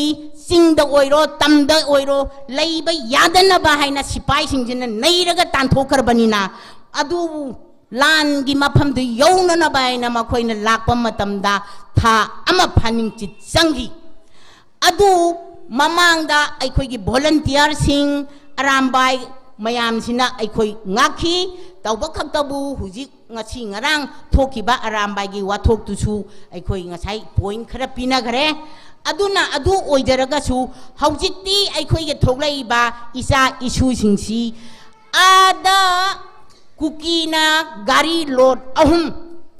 ꯆꯤꯡꯗ ꯑꯣꯏꯔꯣ, ꯇꯝꯗ ꯑꯣꯏꯔꯣ, ꯂꯩꯕ ꯌꯥꯗꯅꯕ ꯍꯥꯏꯅ ꯁꯤꯐꯥꯏꯁꯤꯡꯁꯤꯅ ꯅꯩꯔꯒ ꯇꯥꯟꯊꯣꯛꯈ꯭ꯔꯕꯅꯤꯅ, ꯑꯗꯨ ꯂꯥꯟꯒꯤ ꯃꯐꯝꯗꯨ ꯌꯧꯅꯅꯕ ꯍꯥꯏꯅ ꯃꯈꯣꯏꯅ ꯂꯥꯛꯄ ꯃꯇꯝꯗ ꯊꯥ ꯑꯃ ꯐꯥꯅꯤꯡꯆꯤꯠ ꯆꯪꯈꯤ꯫ ꯑꯗꯨ ꯃꯃꯥꯡꯗ ꯑꯩꯈꯣꯏꯒꯤ volunteerꯁꯤꯡ, ꯑꯔꯥꯝꯕꯥꯏ ꯃꯌꯥꯝꯁꯤꯅ ꯑꯩꯈꯣꯏ ꯉꯥꯛꯈꯤ꯫ ꯇꯧꯕ ꯈꯛꯇꯕꯨ ꯍꯧꯖꯤꯛ ꯉꯁꯤ ꯉꯔꯥꯡ ꯊꯣꯛꯈꯤꯕ ꯑꯔꯥꯝꯕꯥꯏꯒꯤ ꯋꯥꯊꯣꯛꯇꯨꯁꯨ ꯑꯩꯈꯣꯏ ꯉꯁꯥꯏ point ꯈꯔ ꯄꯤꯅꯈ꯭ꯔꯦ꯫ ꯑꯗꯨꯅ ꯑꯗꯨ ꯑꯣꯏꯖꯔꯒꯁꯨ ꯍꯧꯖꯤꯛꯇꯤ ꯑꯩꯈꯣꯏꯒꯤ ꯊꯣꯛꯂꯛꯏꯕ ꯏꯆꯥ ꯏꯁꯨꯁꯤꯡꯁꯤ ꯑꯥꯗ ꯀꯨꯀꯤꯅ ꯒꯥꯔꯤ load ꯑꯍꯨꯝ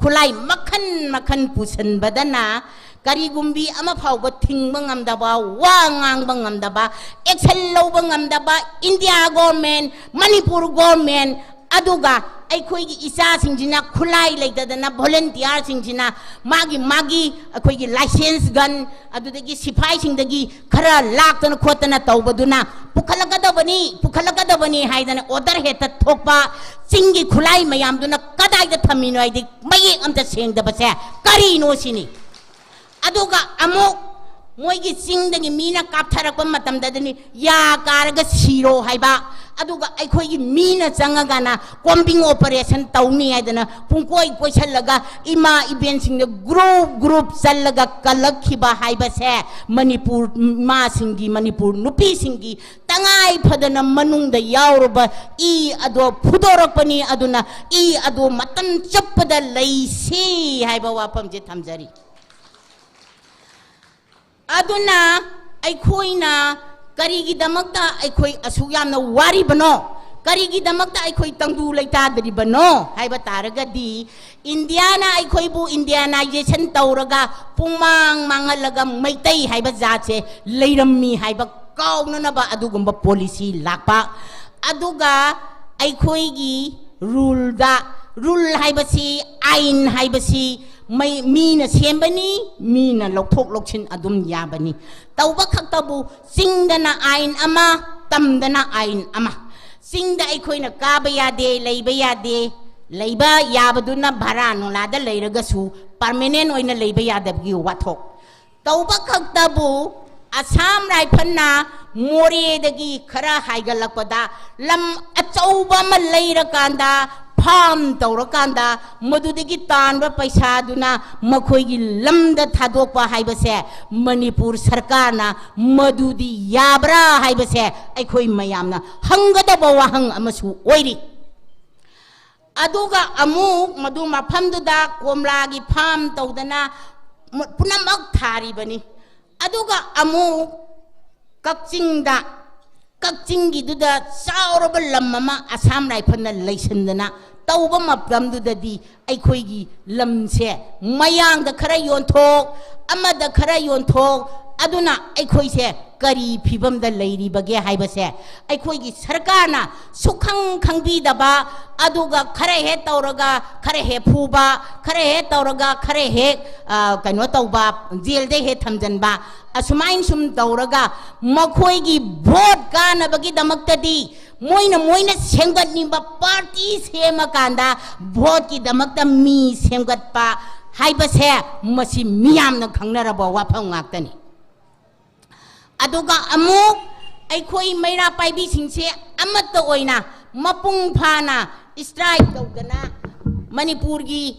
ꯈꯨꯠꯂꯥꯏ ꯃꯈꯟ ꯃꯈꯟ ꯄꯨꯁꯟꯕꯗꯅ ꯀꯔꯤꯒꯨꯝꯕꯤ ꯑꯃ ꯐꯥꯎꯕ ꯊꯤꯡꯕ ꯉꯝꯗꯕ, ꯋꯥ ꯉꯥꯡꯕ ꯉꯝꯗꯕ, action ꯂꯧꯕ ꯉꯝꯗꯕ India government, ꯃꯅꯤꯄꯨꯔ government, ꯑꯗꯨꯒ ꯑꯩꯈꯣꯏꯒꯤ ꯏꯆꯥꯁꯤꯡꯁꯤꯅ ꯈꯨꯠꯂꯥꯏ ꯂꯩꯇꯗꯅ volunteerꯁꯤꯡꯁꯤꯅ ꯃꯥꯒꯤ ꯃꯥꯒꯤ ꯑꯩꯈꯣꯏꯒꯤ licence gun ꯑꯗꯨꯗꯒꯤ ꯁꯤꯐꯥꯏꯁꯤꯡꯗꯒꯤ ꯈꯔ ꯂꯥꯛꯇꯅ ꯈꯣꯠꯇꯅ ꯇꯧꯕꯗꯨꯅ ꯄꯨꯈꯠꯂꯛꯀꯗꯕꯅꯤ, ꯄꯨꯈꯠꯂꯛꯀꯗꯕꯅꯤ ꯍꯥꯏꯗꯅ order ꯍꯦꯛꯇ ꯊꯣꯛꯄ, ꯆꯤꯡꯒꯤ ꯈꯨꯠꯂꯥꯏ ꯃꯌꯥꯝꯗꯨꯅ ꯀꯗꯥꯏꯗ ꯊꯝꯃꯤꯅꯣ ꯍꯥꯏꯗꯤ ꯃꯌꯦꯛ ꯑꯝꯇ ꯁꯦꯡꯗꯕꯁꯦ ꯀꯔꯤꯅꯣ ꯁꯤꯅꯤ꯫ ꯑꯗꯨꯒ ꯑꯃꯨꯛ ꯃꯣꯏꯒꯤ ꯆꯤꯡꯗꯒꯤ ꯃꯤꯅ ꯀꯥꯞꯊꯔꯛꯄ ꯃꯇꯝꯗꯗꯤ ꯌꯥ ꯀꯥꯔꯒ ꯁꯤꯔꯣ ꯍꯥꯏꯕ, ꯑꯗꯨꯒ ꯑꯩꯈꯣꯏꯒꯤ ꯃꯤꯅ ꯆꯪꯉꯒꯅ combing operation ꯇꯧꯅꯤ ꯍꯥꯏꯗꯅ ꯄꯨꯡꯀꯣꯏ ꯀꯣꯏꯁꯜꯂꯒ ꯏꯃꯥ ꯏꯕꯦꯟꯁꯤꯡꯗ group group ꯆꯜꯂꯒ ꯀꯜꯂꯛꯈꯤꯕ ꯍꯥꯏꯕꯁꯦ ꯃꯅꯤꯄꯨꯔ ꯏꯃꯥꯁꯤꯡꯒꯤ, ꯃꯅꯤꯄꯨꯔ ꯅꯨꯄꯤꯁꯤꯡꯒꯤ ꯇꯉꯥꯏ ꯐꯗꯅ ꯃꯅꯨꯡꯗ ꯌꯥꯎꯔꯕ ꯏ ꯑꯗꯣ ꯐꯨꯗꯣꯔꯛꯄꯅꯤ꯫ ꯑꯗꯨꯅ ꯏ ꯑꯗꯣ ꯃꯇꯝ ꯆꯨꯞꯄꯗ ꯂꯩꯁꯤ ꯍꯥꯏꯕ ꯋꯥꯐꯝꯁꯦ ꯊꯝꯖꯔꯤ꯫ ꯑꯗꯨꯅ ꯑꯩꯈꯣꯏꯅ ꯀꯔꯤꯒꯤꯗꯃꯛꯇ ꯑꯩꯈꯣꯏ ꯑꯁꯨꯛ ꯌꯥꯝꯅ ꯋꯥꯔꯤꯕꯅꯣ? ꯀꯔꯤꯒꯤꯗꯃꯛꯇ ꯑꯩꯈꯣꯏ ꯇꯪꯗꯨ ꯂꯩꯇꯥꯗ꯭ꯔꯤꯕꯅꯣ ꯍꯥꯏꯕ ꯇꯥꯔꯒꯗꯤ, ꯏꯟꯗꯤꯌꯥꯅ ꯑꯩꯈꯣꯏꯕꯨ ꯏꯟꯗꯤꯌꯥꯅꯥꯏꯖꯦꯁꯟ ꯇꯧꯔꯒ ꯄꯨꯡꯃꯥꯡ ꯃꯥꯡꯍꯜꯂꯒ ꯃꯩꯇꯩ ꯍꯥꯏꯕ ꯖꯥꯠꯁꯦ ꯂꯩꯔꯝꯃꯤ ꯍꯥꯏꯕ ꯀꯥꯎꯅꯅꯕ ꯑꯗꯨꯒꯨꯝꯕ ꯄꯣꯂꯤꯁꯤ ꯂꯥꯛꯄ꯫ ꯑꯗꯨꯒ ꯑꯩꯈꯣꯏꯒꯤ ꯔꯨꯜꯗ, ꯔꯨꯜ ꯍꯥꯏꯕꯁꯤ, ꯑꯥꯏꯟ ꯍꯥꯏꯕꯁꯤ ꯃꯩ-, ꯃꯤꯅ ꯁꯦꯝꯕꯅꯤ, ꯃꯤꯅ ꯂꯧꯊꯣꯛ ꯂꯧꯁꯤꯟ ꯑꯗꯨꯝ ꯌꯥꯕꯅꯤ꯫ ꯇꯧꯕ ꯈꯛꯇꯕꯨ ꯆꯤꯡꯗꯅ ꯑꯥꯏꯟ ꯑꯃ, ꯇꯝꯗꯅ ꯑꯥꯏꯟ ꯑꯃ꯫ ꯆꯤꯡꯗ ꯑꯩꯈꯣꯏꯅ ꯀꯥꯕ ꯌꯥꯗꯦ, ꯂꯩꯕ ꯌꯥꯗꯦ, ꯂꯩꯕ ꯌꯥꯕꯗꯨꯅ ꯚꯔꯥ ꯅꯨꯡꯂꯥꯗ ꯂꯩꯔꯒꯁꯨ ꯄꯥꯔꯃꯦꯅꯦꯟ ꯑꯣꯏꯅ ꯂꯩꯕ ꯌꯥꯗꯕꯒꯤ ꯋꯥꯊꯣꯛ꯫ ꯇꯧꯕ ꯈꯛꯇꯕꯨ ꯑꯁꯥꯝ ꯔꯥꯏꯐꯜꯅ ꯃꯣꯔꯦꯗꯒꯤ ꯈꯔ ꯍꯥꯏꯒꯠꯂꯛꯄꯗ ꯂꯝ ꯑꯆꯧꯕ ꯑꯃ ꯂꯩꯔꯀꯥꯟꯗ, ꯐꯥꯝ ꯇꯧꯔꯀꯥꯟꯗ, ꯃꯗꯨꯗꯒꯤ ꯇꯥꯟꯕ ꯄꯩꯁꯥꯗꯨꯅ ꯃꯈꯣꯏꯒꯤ ꯂꯝꯗ ꯊꯥꯗꯣꯛꯄ ꯍꯥꯏꯕꯁꯦ ꯃꯅꯤꯄꯨꯔ ꯁꯔꯀꯥꯔꯅ ꯃꯗꯨꯗꯤ ꯌꯥꯕ꯭ꯔꯥ ꯍꯥꯏꯕꯁꯦ ꯑꯩꯈꯣꯏ ꯃꯌꯥꯝꯅ ꯍꯪꯒꯗꯕ ꯋꯥꯍꯪ ꯑꯃꯁꯨ ꯑꯣꯏꯔꯤ꯫ ꯑꯗꯨꯒ ꯑꯃꯨꯛ ꯃꯗꯨ ꯃꯐꯝꯗꯨꯗ ꯀꯣꯝꯂꯥꯒꯤ ꯐꯥꯝ ꯇꯧꯗꯅ ꯃ-, ꯄꯨꯝꯅꯃꯛ ꯊꯥꯔꯤꯕꯅꯤ꯫ ꯑꯗꯨꯒ ꯑꯃꯨꯛ ꯀꯛꯆꯤꯡꯗ, ꯀꯛꯆꯤꯡꯒꯤꯗꯨꯗ ꯆꯥꯎꯔꯕ ꯂꯝ ꯑꯃ ꯑꯁꯥꯝ ꯔꯥꯏꯐꯜꯅ ꯂꯩꯁꯤꯟꯗꯅ ꯇꯧꯕ ꯃꯇꯝꯗꯨꯗꯗꯤ ꯑꯩꯈꯣꯏꯒꯤ ꯂꯝꯁꯦ ꯃꯌꯥꯡꯗ ꯈꯔ ꯌꯣꯟꯊꯣꯛ, ꯑꯃꯗ ꯈꯔ ꯌꯣꯟꯊꯣꯛ, ꯑꯗꯨꯅ ꯑꯩꯈꯣꯏꯁꯦ ꯀꯔꯤ ꯐꯤꯕꯝꯗ ꯂꯩꯔꯤꯕꯒꯦ ꯍꯥꯏꯕꯁꯦ ꯑꯩꯈꯣꯏꯒꯤ ꯁꯔꯀꯥꯔꯅ ꯁꯨꯈꯪ ꯈꯪꯕꯤꯗꯕ, ꯑꯗꯨꯒ ꯈꯔ ꯍꯦꯛ ꯇꯧꯔꯒ ꯈꯔ ꯍꯦꯛ ꯐꯨꯕ, ꯈꯔ ꯍꯦꯛ ꯇꯧꯔꯒ ꯈꯔ ꯍꯦꯛ, ꯑ, ꯀꯩꯅꯣ ꯇꯧꯕ, ꯖꯦꯜꯗ ꯍꯦꯛ ꯊꯝꯖꯤꯟꯕ, ꯑꯁꯨꯃꯥꯏꯅ ꯁꯨꯝ ꯇꯧꯔꯒ ꯃꯈꯣꯏꯒꯤ ꯚꯣꯠ ꯀꯥꯅꯕꯒꯤꯗꯃꯛꯇꯗꯤ ꯃꯣꯏꯅ, ꯃꯣꯏꯅ ꯁꯦꯝꯒꯠꯅꯤꯡꯕ ꯄꯥꯔꯇꯤ ꯁꯦꯝꯃꯀꯥꯟꯗ ꯚꯣꯠꯀꯤꯗꯃꯛꯇ ꯃꯤ ꯁꯦꯝꯒꯠꯄ ꯍꯥꯏꯕꯁꯦ ꯃꯁꯤ ꯃꯤꯌꯥꯝꯅ ꯈꯪꯅꯔꯕ ꯋꯥꯐꯝ ꯉꯥꯛꯇꯅꯤ꯫ ꯑꯗꯨꯒ ꯑꯃꯨꯛ ꯑꯩꯈꯣꯏ ꯃꯩꯔꯥ ꯄꯥꯏꯕꯤꯁꯤꯡꯁꯦ ꯑꯃꯠꯇ ꯑꯣꯏꯅ ꯃꯄꯨꯡ ꯐꯥꯅ ꯁ꯭ꯇ꯭ꯔꯥꯏꯛ ꯇꯧꯗꯅ ꯃꯅꯤꯄꯨꯔꯒꯤ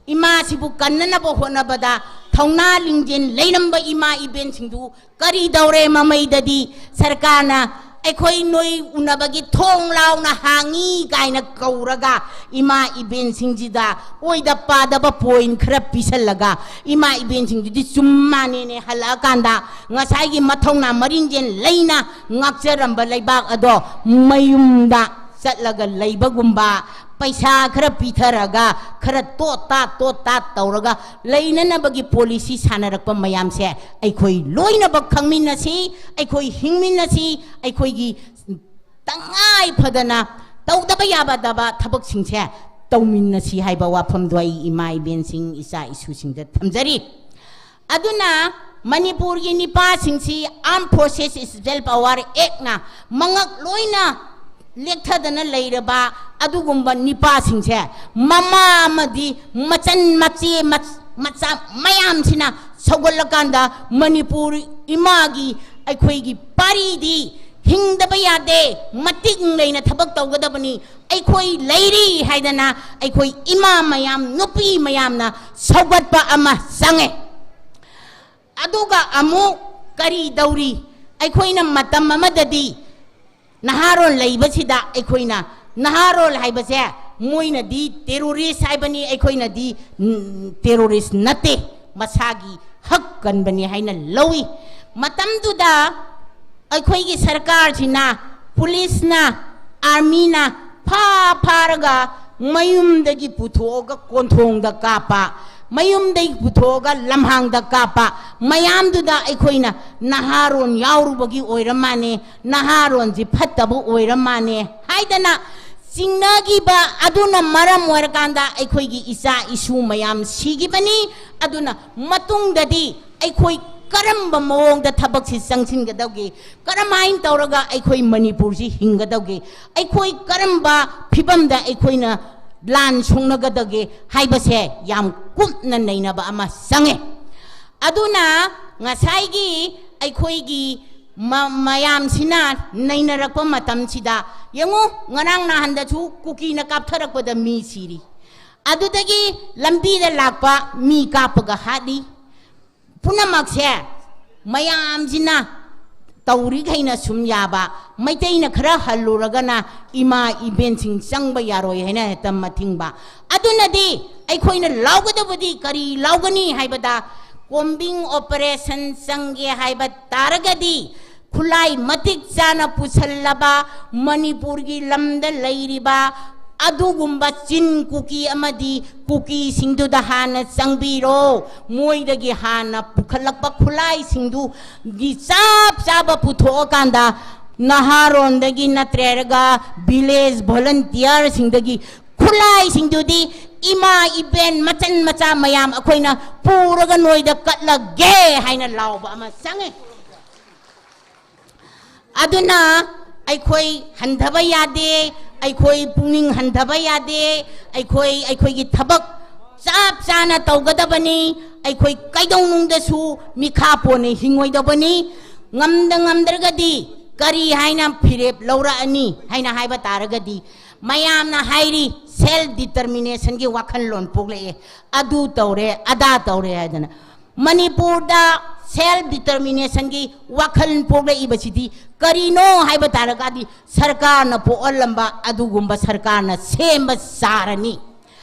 ꯏꯃꯥꯁꯤꯕꯨ ꯀꯟꯅꯅꯕ ꯍꯣꯠꯅꯕꯗ ꯊꯧꯅꯥ ꯂꯤꯡꯖꯦꯜ ꯂꯩꯔꯝꯕ ꯏꯃꯥ ꯏꯕꯦꯟꯁꯤꯡꯗꯨ ꯀꯔꯤ ꯇꯧꯔꯦ? ꯃꯃꯩꯗꯗꯤ ꯁꯔꯀꯥꯔꯅ ꯑꯩꯈꯣꯏ ꯅꯣꯏ ꯎꯅꯕꯒꯤ ꯊꯣꯡ ꯂꯥꯎꯅ ꯍꯥꯡꯉꯤ ꯀꯥꯏꯅ ꯀꯧꯔꯒ, ꯏꯃꯥ ꯏꯕꯦꯟꯁꯤꯡꯁꯤꯗ ꯑꯣꯏꯗ ꯄꯥꯗꯕ ꯄꯣꯏꯟ ꯈꯔ ꯄꯤꯁꯜꯂꯒ, ꯏꯃꯥ ꯏꯕꯦꯟꯁꯤꯡꯗꯨꯗꯤ ꯆꯨꯝ ꯃꯥꯟꯅꯦꯅꯦ ꯍꯜꯂꯛꯑꯀꯥꯟꯗ ꯉꯁꯥꯏꯒꯤ ꯃꯊꯧꯅꯥ ꯃꯔꯤꯡꯖꯦꯜ ꯂꯩꯅ ꯉꯥꯛꯆꯔꯝꯕ ꯂꯩꯕꯥꯛ ꯑꯗꯣ ꯃꯌꯨꯝꯗ ꯆꯠꯂꯒ ꯂꯩꯕꯒꯨꯝꯕ, ꯄꯩꯁꯥ ꯈꯔ ꯄꯤꯊꯔꯒ ꯈꯔ ꯇꯣꯠ ꯇꯥꯠ ꯇꯣꯠ ꯇꯥꯠ ꯇꯧꯔꯒ ꯂꯩꯅꯅꯕꯒꯤ ꯄꯣꯂꯤꯁꯤ ꯁꯥꯟꯅꯔꯛꯄ ꯃꯌꯥꯝꯁꯦ ꯑꯩꯈꯣꯏ ꯂꯣꯏꯅꯃꯛ ꯈꯪꯃꯤꯟꯅꯁꯤ, ꯑꯩꯈꯣꯏ ꯍꯤꯡꯃꯤꯟꯅꯁꯤ, ꯑꯩꯈꯣꯏꯒꯤ ꯇꯉꯥꯏ ꯐꯗꯅ ꯇꯧꯗꯕ ꯌꯥꯗꯕ ꯊꯕꯛꯁꯤꯡꯁꯦ ꯇꯧꯃꯤꯟꯅꯁꯤ ꯍꯥꯏꯕ ꯋꯥꯐꯝꯗꯣ ꯑꯩ ꯏꯃꯥ ꯏꯕꯦꯟꯁꯤꯡ, ꯏꯆꯥ ꯏꯁꯨꯁꯤꯡꯗ ꯊꯝꯖꯔꯤ꯫ ꯑꯗꯨꯅ ꯃꯅꯤꯄꯨꯔꯒꯤ ꯅꯤꯄꯥꯁꯤꯡꯁꯤ Armed Forces Special Power Actꯅ ꯃꯉꯛ ꯂꯣꯏꯅ ꯂꯦꯛꯊꯗꯅ ꯂꯩꯔꯕ ꯑꯗꯨꯒꯨꯝꯕ ꯅꯤꯄꯥꯁꯤꯡꯁꯦ ꯃꯃꯥ ꯑꯃꯗꯤ ꯃꯆꯟ ꯃꯆꯦ ꯃꯆꯥ ꯃꯌꯥꯝꯁꯤꯅ ꯁꯧꯒꯠꯂꯀꯥꯟꯗ ꯃꯅꯤꯄꯨꯔ ꯏꯃꯥꯒꯤ ꯑꯩꯈꯣꯏꯒꯤ ꯄꯥꯔꯤꯗꯤ ꯍꯤꯡꯗꯕ ꯌꯥꯗꯦ, ꯃꯇꯤꯡ ꯂꯩꯅ ꯊꯕꯛ ꯇꯧꯒꯗꯕꯅꯤ, ꯑꯩꯈꯣꯏ ꯂꯩꯔꯤ ꯍꯥꯏꯗꯅ ꯑꯩꯈꯣꯏ ꯏꯃꯥ ꯃꯌꯥꯝ, ꯅꯨꯄꯤ ꯃꯌꯥꯝꯅ ꯁꯧꯒꯠꯄ ꯑꯃ ꯆꯪꯉꯦ꯫ ꯑꯗꯨꯒ ꯑꯃꯨꯛ ꯀꯔꯤ ꯇꯧꯔꯤ? ꯑꯩꯈꯣꯏꯅ ꯃꯇꯝ ꯑꯃꯗꯗꯤ ꯅꯍꯥꯔꯣꯜ ꯂꯩꯕꯁꯤꯗ ꯑꯩꯈꯣꯏꯅ, ꯅꯍꯥꯔꯣꯜ ꯍꯥꯏꯕꯁꯦ ꯃꯣꯏꯅꯗꯤ terrorist ꯍꯥꯏꯕꯅꯤ, ꯑꯩꯈꯣꯏꯅꯗꯤ terrorist ꯅꯠꯇꯦ, ꯃꯁꯥꯒꯤ ꯍꯛ ꯀꯟꯕꯅꯤ ꯍꯥꯏꯅ ꯂꯧꯏ꯫ ꯃꯇꯝꯗꯨꯗ ꯑꯩꯈꯣꯏꯒꯤ ꯁꯔꯀꯥꯔꯁꯤꯅ, ꯄꯨꯂꯤꯁꯅ, ꯑꯥꯔꯃꯤꯅ ꯐꯥ ꯐꯥꯔꯒ ꯃꯌꯨꯝꯗꯒꯤ ꯄꯨꯊꯣꯛꯑꯒ ꯀꯣꯟꯊꯣꯡꯗ ꯀꯥꯞꯄ, ꯃꯌꯨꯝꯗꯒꯤ ꯄꯨꯊꯣꯛꯑꯒ ꯂꯝꯍꯥꯡꯗ ꯀꯥꯞꯄ ꯃꯌꯥꯝꯗꯨꯗ ꯑꯩꯈꯣꯏꯅ ꯅꯍꯥꯔꯣꯟ ꯌꯥꯎꯔꯨꯕꯒꯤ ꯑꯣꯏꯔ ꯃꯥꯅꯦ, ꯅꯍꯥꯔꯣꯟꯁꯤ ꯐꯠꯇꯕ ꯑꯣꯏꯔ ꯃꯥꯅꯦ ꯍꯥꯏꯗꯅ ꯆꯤꯡꯅꯈꯤꯕ ꯑꯗꯨꯅ ꯃꯔꯝ ꯑꯣꯏꯔꯀꯥꯟꯗ ꯑꯩꯈꯣꯏꯒꯤ ꯏꯆꯥ ꯏꯁꯨ ꯃꯌꯥꯝ ꯁꯤꯈꯤꯕꯅꯤ꯫ ꯑꯗꯨꯅ ꯃꯇꯨꯡꯗꯗꯤ ꯑꯩꯈꯣꯏ ꯀꯔꯝꯕ ꯃꯑꯣꯡꯗ ꯊꯕꯛꯁꯤ ꯆꯪꯁꯤꯟꯒꯗꯧꯒꯦ, ꯀꯔꯝꯍꯥꯏꯅ ꯇꯧꯔꯒ ꯑꯩꯈꯣꯏ ꯃꯅꯤꯄꯨꯔꯁꯤ ꯍꯤꯡꯒꯗꯧꯒꯦ, ꯑꯩꯈꯣꯏ ꯀꯔꯝꯕ ꯐꯤꯕꯝꯗ ꯑꯩꯈꯣꯏꯅ ꯂꯥꯟ ꯁꯣꯛꯅꯒꯗꯒꯦ ꯍꯥꯏꯕꯁꯦ ꯌꯥꯝ ꯀꯨꯞꯅ ꯅꯩꯅꯕ ꯑꯃ ꯆꯪꯉꯦ꯫ ꯑꯗꯨꯅ ꯉꯁꯥꯏꯒꯤ ꯑꯩꯈꯣꯏꯒꯤ ꯃ-, ꯃꯌꯥꯝꯁꯤꯅ ꯅꯩꯅꯔꯛꯄ ꯃꯇꯝꯁꯤꯗ, ꯌꯦꯡꯉꯨ, ꯉꯔꯥꯡ ꯅꯍꯥꯟꯗꯁꯨ ꯀꯨꯀꯤꯅ ꯀꯥꯞꯊꯔꯛꯄꯗ ꯃꯤ ꯁꯤꯔꯤ, ꯑꯗꯨꯗꯒꯤ ꯂꯝꯕꯤꯗ ꯂꯥꯛꯄ ꯃꯤ ꯀꯥꯞꯄꯒ ꯍꯥꯠꯂꯤ꯫ ꯄꯨꯝꯅꯃꯛꯁꯦ ꯃꯌꯥꯝꯁꯤꯅ ꯇꯧꯔꯤꯈꯩꯅ ꯁꯨꯝ ꯌꯥꯕ, ꯃꯩꯇꯩꯅ ꯈꯔ ꯍꯜꯂꯨꯔꯒꯅ ꯏꯃꯥ ꯏꯕꯦꯟꯁꯤꯡ ꯆꯪꯕ ꯌꯥꯔꯣꯏ ꯍꯥꯏꯅ ꯍꯦꯛꯇ ꯃꯊꯤꯡꯕ꯫ ꯑꯗꯨꯅꯗꯤ ꯑꯩꯈꯣꯏꯅ ꯂꯥꯎꯒꯗꯕꯗꯤ ꯀꯔꯤ ꯂꯥꯎꯒꯅꯤ ꯍꯥꯏꯕꯗ, ꯀꯣꯝꯕꯤꯡ ꯑꯣꯄꯔꯦꯁꯟ ꯆꯪꯒꯦ ꯍꯥꯏꯕ ꯇꯥꯔꯒꯗꯤ ꯈꯨꯠꯂꯥꯏ ꯃꯇꯤꯛ ꯆꯥꯅ ꯄꯨꯁꯜꯂꯕ ꯃꯅꯤꯄꯨꯔꯒꯤ ꯂꯝꯗ ꯂꯩꯔꯤꯕ ꯑꯗꯨꯒꯨꯝꯕ ꯆꯤꯟ ꯀꯨꯀꯤ ꯑꯃꯗꯤ ꯀꯨꯀꯤꯁꯤꯡꯗꯨꯗ ꯍꯥꯟꯅ ꯆꯪꯕꯤꯔꯣ꯫ ꯃꯣꯏꯗꯒꯤ ꯍꯥꯟꯅ ꯄꯨꯈꯠꯂꯛꯄ ꯈꯨꯠꯂꯥꯏꯁꯤꯡꯗꯨꯒꯤ ꯆꯞ ꯆꯥꯕ ꯄꯨꯊꯣꯛꯑꯀꯥꯟꯗ ꯅꯍꯥꯔꯣꯟꯗꯒꯤ ꯅꯠꯇ꯭ꯔꯒ ꯚꯤꯂꯦꯖ ꯚꯣꯂꯟꯇꯤꯌꯔꯁꯤꯡꯗꯒꯤ ꯈꯨꯠꯂꯥꯏꯁꯤꯡꯗꯨꯗꯤ ꯏꯃꯥ ꯏꯕꯦꯟ ꯃꯆꯟ ꯃꯆꯥ ꯃꯌꯥꯝ ꯑꯩꯈꯣꯏꯅ ꯄꯨꯔꯒ ꯅꯣꯏꯗ ꯀꯠꯂꯒꯦ ꯍꯥꯏꯅ ꯂꯥꯎꯕ ꯑꯃ ꯆꯪꯉꯤ꯫ ꯑꯗꯨꯅ ꯑꯩꯈꯣꯏ ꯍꯟꯊꯕ ꯌꯥꯗꯦ, ꯑꯩꯈꯣꯏ ꯄꯨꯛꯅꯤꯡ ꯍꯟꯊꯕ ꯌꯥꯗꯦ꯫ ꯑꯩꯈꯣꯏ ꯑꯩꯈꯣꯏꯒꯤ ꯊꯕꯛ ꯆꯞ ꯆꯥꯅ ꯇꯧꯒꯗꯕꯅꯤ꯫ ꯑꯩꯈꯣꯏ ꯀꯩꯗꯧꯅꯨꯡꯗꯁꯨ ꯃꯤꯈꯥ ꯄꯣꯟꯅ ꯍꯤꯡꯉꯣꯏꯗꯕꯅꯤ꯫ ꯉꯝꯗ ꯉꯝꯗ꯭ꯔꯒꯗꯤ ꯀꯔꯤ ꯍꯥꯏꯅ ꯐꯤꯔꯦꯞ ꯂꯧꯔꯛꯑꯅꯤ ꯍꯥꯏꯅ ꯍꯥꯏꯕ ꯇꯥꯔꯒꯗꯤ, ꯃꯌꯥꯝꯅ ꯍꯥꯏꯔꯤ, ꯁꯦꯜꯐ ꯗꯤꯇꯔꯃꯤꯅꯦꯁꯟꯒꯤ ꯋꯥꯈꯜꯂꯣꯟ ꯄꯣꯛꯂꯛꯑꯦ, ꯑꯗꯨ ꯇꯧꯔꯦ, ꯑꯗꯥ ꯇꯧꯔꯦ ꯍꯥꯏꯗꯅ꯫ ꯃꯅꯤꯄꯨꯔꯗ ꯁꯦꯜꯐ ꯗꯤꯇꯔꯃꯤꯅꯦꯁꯟꯒꯤ ꯋꯥꯈꯜ ꯄꯣꯛꯂꯛꯏꯕꯁꯤꯗꯤ ꯀꯔꯤꯅꯣ ꯍꯥꯏꯕ ꯇꯥꯔꯒꯗꯤ, ꯁꯔꯀꯥꯔꯅ ꯄꯣꯛꯍꯜꯂꯝꯕ ꯑꯗꯨꯒꯨꯝꯕ ꯁꯔꯀꯥꯔꯅ ꯁꯦꯝꯕ ꯆꯥꯔꯅꯤ꯫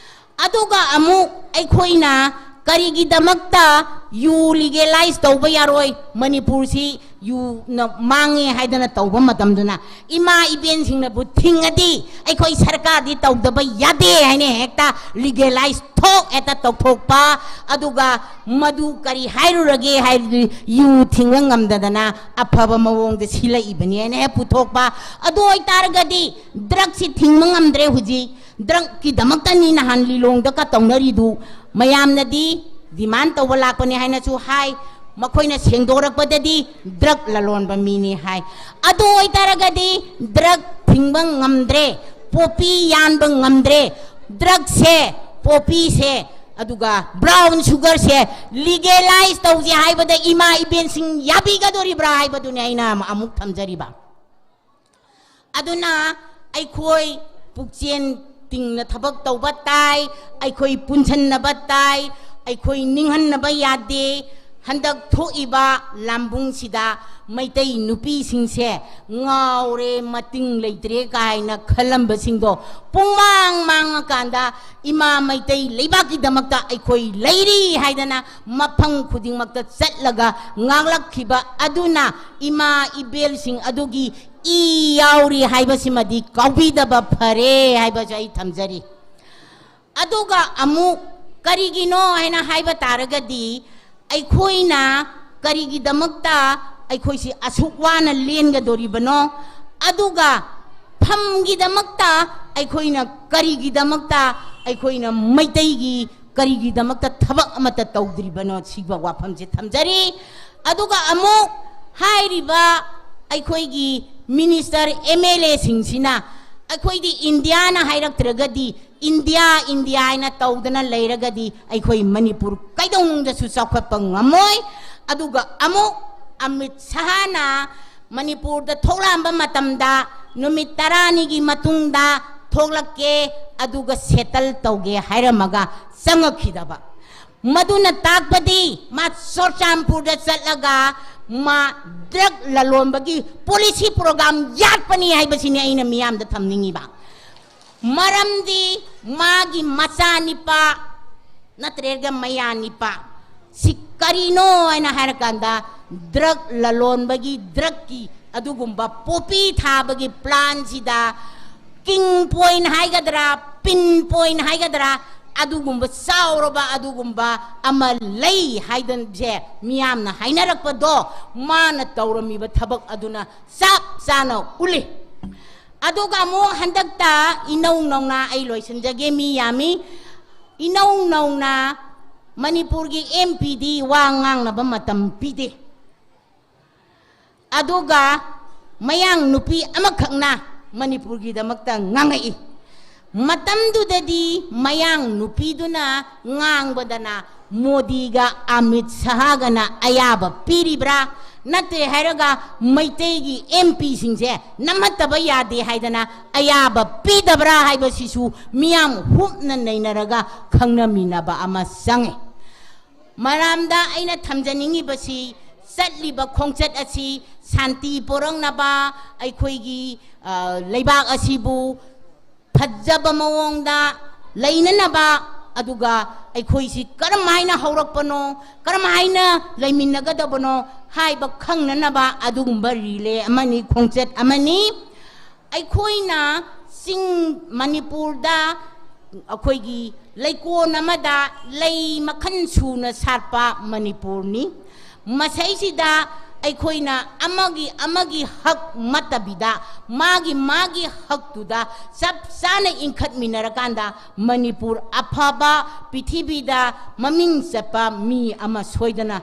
ꯑꯗꯨꯒ ꯑꯃꯨꯛ ꯑꯩꯈꯣꯏꯅ ꯀꯔꯤꯒꯤꯗꯃꯛꯇ ꯌꯨ ꯂꯤꯒꯦꯂꯥꯏꯖ ꯇꯧꯕ ꯌꯥꯔꯣꯏ? ꯃꯅꯤꯄꯨꯔꯁꯤ ꯌꯨꯅ ꯃꯥꯡꯉꯦ ꯍꯥꯏꯗꯅ ꯇꯧꯕ ꯃꯇꯝꯗꯨꯅ, ꯏꯃꯥ ꯏꯕꯦꯟꯁꯤꯡꯅꯕꯨ ꯊꯤꯡꯉꯗꯤ ꯑꯩꯈꯣꯏ ꯁꯔꯀꯥꯔꯗꯤ ꯇꯧꯗꯕ ꯌꯥꯗꯦ ꯍꯥꯏꯅ ꯍꯦꯛꯇ ꯂꯤꯒꯦꯂꯥꯏꯖ ꯊꯣꯛ ꯍꯦꯛꯇ ꯇꯧꯊꯣꯛꯄ꯫ ꯑꯗꯨꯒ ꯃꯗꯨ ꯀꯔꯤ ꯍꯥꯏꯔꯨꯔꯒꯦ ꯍꯥꯏꯔꯗꯤ, ꯌꯨ ꯊꯤꯡꯕ ꯉꯝꯗꯗꯅ ꯑꯐꯕ ꯃꯑꯣꯡꯗ ꯁꯤꯜꯂꯛꯏꯕꯅꯤ ꯍꯥꯏꯅ ꯍꯦꯛ ꯄꯨꯊꯣꯛꯄ꯫ ꯑꯗꯨ ꯑꯣꯏꯇꯥꯔꯒꯗꯤ ꯗ꯭ꯔꯒꯁꯤ ꯊꯤꯡꯕ ꯉꯝꯗ꯭ꯔꯦ ꯍꯧꯖꯤꯛ꯫ ꯗ꯭ꯔꯒꯀꯤꯗꯃꯛꯇꯅꯤ ꯅꯍꯥꯟ ꯂꯤꯂꯣꯡꯗꯒ ꯇꯧꯅꯔꯤꯗꯨ꯫ ꯃꯌꯥꯝꯅꯗꯤ ꯗꯤꯃꯥꯟ ꯇꯧꯕ ꯂꯥꯛꯄꯅꯤ ꯍꯥꯏꯅꯁꯨ ꯍꯥꯏ꯫ ꯃꯈꯣꯏꯅ ꯁꯦꯡꯗꯣꯔꯛꯄꯗꯗꯤ ꯗ꯭ꯔꯒ ꯂꯂꯣꯟꯕ ꯃꯤꯅꯤ ꯍꯥꯏ꯫ ꯑꯗꯨ ꯑꯣꯏꯇꯥꯔꯒꯗꯤ ꯗ꯭ꯔꯒ ꯊꯤꯡꯕ ꯉꯝꯗ꯭ꯔꯦ, ꯄꯣꯄꯤ ꯌꯥꯟꯕ ꯉꯝꯗ꯭ꯔꯦ, ꯗ꯭ꯔꯒꯁꯦ, ꯄꯣꯄꯤꯁꯦ, ꯑꯗꯨꯒ ꯕ꯭ꯔꯥꯎꯟ ꯁꯨꯒꯔꯁꯦ ꯂꯤꯒꯦꯂꯥꯏꯖ ꯇꯧꯁꯦ ꯍꯥꯏꯕꯗ ꯏꯃꯥ ꯏꯕꯦꯟꯁꯤꯡ ꯌꯥꯕꯤꯒꯗꯣꯔꯤꯕ꯭ꯔꯥ ꯍꯥꯏꯕꯗꯨꯅꯤ ꯑꯩꯅ ꯑꯃꯨꯛ ꯊꯝꯖꯔꯤꯕ꯫ ꯑꯗꯨꯅ ꯑꯩꯈꯣꯏ ꯄꯨꯛꯆꯦꯜ ꯇꯤꯡꯅ ꯊꯕꯛ ꯇꯧꯕ ꯇꯥꯏ, ꯑꯩꯈꯣꯏ ꯄꯨꯟꯁꯤꯟꯅꯕ ꯇꯥꯏ, ꯑꯩꯈꯣꯏ ꯅꯤꯡꯍꯟꯅꯕ ꯌꯥꯗꯦ꯫ ꯍꯟꯗꯛ ꯊꯣꯛꯏꯕ ꯂꯥꯝꯕꯨꯡꯁꯤꯗ ꯃꯩꯇꯩ ꯅꯨꯄꯤꯁꯤꯡꯁꯦ ꯉꯥꯎꯔꯦ, ꯃꯇꯤꯡ ꯂꯩꯇ꯭ꯔꯦ ꯀꯥꯏꯅ ꯈꯜꯂꯝꯕꯁꯤꯡꯗꯣ ꯄꯨꯡꯃꯥꯡ ꯃꯥꯡꯉꯀꯥꯟꯗ ꯏꯃꯥ ꯃꯩꯇꯩ ꯂꯩꯕꯥꯛꯀꯤꯗꯃꯛꯇ ꯑꯩꯈꯣꯏ ꯂꯩꯔꯤ ꯍꯥꯏꯗꯅ ꯃꯐꯝ ꯈꯨꯗꯤꯡꯃꯛꯇ ꯆꯠꯂꯒ ꯉꯥꯡꯂꯛꯈꯤꯕ ꯑꯗꯨꯅ ꯏꯃꯥ ꯏꯕꯦꯜꯁꯤꯡ ꯑꯗꯨꯒꯤ ꯏ ꯌꯥꯎꯔꯤ ꯍꯥꯏꯕꯁꯤꯃꯗꯤ ꯀꯥꯎꯕꯤꯗꯕ ꯐꯔꯦ ꯍꯥꯏꯕꯁꯨ ꯑꯩ ꯊꯝꯖꯔꯤ꯫ ꯑꯗꯨꯒ ꯑꯃꯨꯛ ꯀꯔꯤꯒꯤꯅꯣ ꯍꯥꯏꯅ ꯍꯥꯏꯕ ꯇꯥꯔꯒꯗꯤ, ꯑꯩꯈꯣꯏꯅ ꯀꯔꯤꯒꯤꯗꯃꯛꯇ ꯑꯩꯈꯣꯏꯁꯤ ꯑꯁꯨꯛ ꯋꯥꯅ ꯂꯦꯟꯒꯗꯣꯔꯤꯕꯅꯣ? ꯑꯗꯨꯒ ꯐꯝꯒꯤꯗꯃꯛꯇ ꯑꯩꯈꯣꯏꯅ ꯀꯔꯤꯒꯤꯗꯃꯛꯇ, ꯑꯩꯈꯣꯏꯅ ꯃꯩꯇꯩꯒꯤ ꯀꯔꯤꯒꯤꯗꯃꯛꯇ ꯊꯕꯛ ꯑꯃꯠꯇ ꯇꯧꯗ꯭ꯔꯤꯕꯅꯣ? ꯁꯤꯕ ꯋꯥꯐꯝꯁꯦ ꯊꯝꯖꯔꯤ꯫ ꯑꯗꯨꯒ ꯑꯃꯨꯛ ꯍꯥꯏꯔꯤꯕ ꯑꯩꯈꯣꯏꯒꯤ ꯃꯤꯅꯤꯁꯇꯔ, ꯑꯦꯝ ꯑꯦꯜ ꯑꯦꯁꯤꯡꯁꯤꯅ ꯑꯩꯈꯣꯏꯗꯤ ꯏꯟꯗꯤꯌꯥꯅ ꯍꯥꯏꯔꯛꯇ꯭ꯔꯒꯗꯤ, ꯏꯟꯗꯤꯌꯥ, ꯏꯟꯗꯤꯌꯥ ꯍꯥꯏꯅ ꯇꯧꯗꯅ ꯂꯩꯔꯒꯗꯤ ꯑꯩꯈꯣꯏ ꯃꯅꯤꯄꯨꯔ ꯀꯩꯗꯧꯅꯨꯡꯗꯁꯨ ꯆꯥꯎꯈꯠꯄ ꯉꯝꯃꯣꯏ꯫ ꯑꯗꯨꯒ ꯑꯃꯨꯛ ꯑꯃꯤꯠ ꯁꯍꯥꯅ ꯃꯅꯤꯄꯨꯔꯗ ꯊꯣꯛꯂꯛꯑꯝꯕ ꯃꯇꯝꯗ ꯅꯨꯃꯤꯠ ꯇꯔꯥꯅꯤꯒꯤ ꯃꯇꯨꯡꯗ ꯊꯣꯛꯂꯛꯀꯦ, ꯑꯗꯨꯒ ꯁꯦꯇꯜ ꯇꯧꯒꯦ ꯍꯥꯏꯔꯝꯃꯒ ꯆꯪꯉꯛꯈꯤꯗꯕ꯫ ꯃꯗꯨꯅ ꯇꯥꯛꯄꯗꯤ ꯃꯥ ꯆꯨꯔꯆꯥꯟꯄꯨꯔꯗ ꯆꯠꯂꯒ ꯃꯥ ꯗ꯭ꯔꯒ ꯂꯂꯣꯟꯕꯒꯤ ꯄꯣꯂꯤꯁꯤ ꯄ꯭ꯔꯣꯒ꯭ꯔꯥꯝ ꯌꯥꯠꯄꯅꯤ ꯍꯥꯏꯕꯁꯤꯅꯤ ꯑꯩꯅ ꯃꯤꯌꯥꯝꯗ ꯊꯝꯅꯤꯡꯉꯤꯕ꯫ ꯃꯔꯝꯗꯤ ꯃꯥꯒꯤ ꯃꯆꯥꯅꯤꯄꯥ ꯅꯠꯇ꯭ꯔꯒ ꯃꯌꯥꯅꯤꯄꯥ ꯁꯤ ꯀꯔꯤꯅꯣ ꯍꯥꯏꯅ ꯍꯥꯏꯔꯀꯥꯟꯗ, ꯗ꯭ꯔꯒ ꯂꯂꯣꯟꯕꯒꯤ, ꯗ꯭ꯔꯒꯀꯤ ꯑꯗꯨꯒꯨꯝꯕ ꯄꯣꯄꯤ ꯊꯥꯕꯒꯤ ꯄ꯭ꯂꯥꯟꯁꯤꯗ ꯀꯤꯡ ꯄꯣꯏꯟ ꯍꯥꯏꯒꯗ꯭ꯔꯥ, ꯄꯤꯟ ꯄꯣꯏꯟ ꯍꯥꯏꯒꯗ꯭ꯔꯥ, ꯑꯗꯨꯒꯨꯝꯕ ꯆꯥꯎꯔꯕ ꯑꯗꯨꯒꯨꯝꯕ ꯑꯃ ꯂꯩ ꯍꯥꯏꯗꯅꯁꯦ ꯃꯤꯌꯥꯝꯅ ꯍꯥꯏꯅꯔꯛꯄꯗꯣ, ꯃꯥꯅ ꯇꯧꯔꯝꯃꯤꯕ ꯊꯕꯛ ꯑꯗꯨꯅ ꯆꯞ ꯆꯥꯅ ꯎꯠꯂꯤ꯫ ꯑꯗꯨꯒ ꯑꯃꯨꯛ ꯍꯟꯗꯛꯇ ꯏꯅꯧ ꯅꯧꯅ, ꯑꯩ ꯂꯣꯏꯁꯤꯟꯖꯒꯦ, ꯃꯤ ꯌꯥꯝꯃꯤ, ꯏꯅꯧ ꯅꯧꯅ ꯃꯅꯤꯄꯨꯔꯒꯤ ꯑꯦꯝ ꯄꯤꯗꯤ ꯋꯥ ꯉꯥꯡꯅꯕ ꯃꯇꯝ ꯄꯤꯗꯦ꯫ ꯑꯗꯨꯒ ꯃꯌꯥꯡ ꯅꯨꯄꯤ ꯑꯃꯈꯛꯅ ꯃꯅꯤꯄꯨꯔꯒꯤꯗꯃꯛꯇ ꯉꯥꯡꯉꯛꯏ꯫ ꯃꯇꯝꯗꯨꯗꯗꯤ ꯃꯌꯥꯡ ꯅꯨꯄꯤꯗꯨꯅ ꯉꯥꯡꯕꯗꯅ ꯃꯣꯗꯤꯒ ꯑꯃꯤꯠ ꯁꯍꯥꯒꯅ ꯑꯌꯥꯕ ꯄꯤꯔꯤꯕ꯭ꯔꯥ? ꯅꯠꯇꯦ ꯍꯥꯏꯔꯒ ꯃꯩꯇꯩꯒꯤ ꯑꯦꯝ ꯄꯤꯁꯤꯡꯁꯦ ꯅꯝꯍꯠꯇꯕ ꯌꯥꯗꯦ ꯍꯥꯏꯗꯅ ꯑꯌꯥꯕ ꯄꯤꯗꯕ꯭ꯔꯥ ꯍꯥꯏꯕꯁꯤꯁꯨ ꯃꯤꯌꯥꯝ ꯍꯨꯞꯅ ꯅꯩꯅꯔꯒ ꯈꯪꯅꯃꯤꯟꯅꯕ ꯑꯃ ꯆꯪꯉꯤ꯫ ꯃꯔꯝꯗ ꯑꯩꯅ ꯊꯝꯖꯅꯤꯡꯉꯤꯕꯁꯤ, ꯆꯠꯂꯤꯕ ꯈꯣꯡꯆꯠ ꯑꯁꯤ ꯁꯥꯟꯇꯤ ꯄꯣꯔꯛꯅꯕ, ꯑꯩꯈꯣꯏꯒꯤ, ꯑ, ꯂꯩꯕꯥꯛ ꯑꯁꯤꯕꯨ ꯐꯖꯕ ꯃꯑꯣꯡꯗ ꯂꯩꯅꯅꯕ, ꯑꯗꯨꯒ ꯑꯩꯈꯣꯏꯁꯤ ꯀꯔꯝ ꯍꯥꯏꯅ ꯍꯧꯔꯛꯄꯅꯣ, ꯀꯔꯝ ꯍꯥꯏꯅ ꯂꯩꯃꯤꯟꯅꯒꯗꯕꯅꯣ ꯍꯥꯏꯕ ꯈꯪꯅꯅꯕ ꯑꯗꯨꯒꯨꯝꯕ ꯔꯤꯂꯦ ꯑꯃꯅꯤ, ꯈꯣꯡꯆꯠ ꯑꯃꯅꯤ꯫ ꯑꯩꯈꯣꯏꯅ ꯆꯤꯡ ꯃꯅꯤꯄꯨꯔꯗ ꯑꯩꯈꯣꯏꯒꯤ ꯂꯩꯀꯣꯜ ꯑꯃꯗ ꯂꯩ ꯃꯈꯜ ꯁꯨꯅ ꯁꯥꯠꯄ ꯃꯅꯤꯄꯨꯔꯅꯤ꯫ ꯃꯁꯩꯁꯤꯗ ꯑꯩꯈꯣꯏꯅ ꯑꯃꯒꯤ ꯑꯃꯒꯤ ꯍꯛ ꯃꯠꯇꯕꯤꯗ, ꯃꯥꯒꯤ ꯃꯥꯒꯤ ꯍꯛꯇꯨꯗ ꯆꯞ ꯆꯥꯅ ꯏꯟꯈꯠꯃꯤꯟꯅꯔꯀꯥꯟꯗ ꯃꯅꯤꯄꯨꯔ ꯑꯐꯕ, ꯄ꯭ꯔꯤꯊꯤꯕꯤꯗ ꯃꯃꯤꯡ ꯆꯠꯄ ꯃꯤ ꯑꯃ ꯁꯣꯏꯗꯅ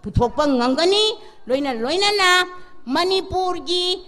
ꯄꯨꯊꯣꯛꯄ ꯉꯝꯒꯅꯤ꯫ ꯂꯣꯏꯅ ꯂꯣꯏꯅꯅ ꯃꯅꯤꯄꯨꯔꯒꯤ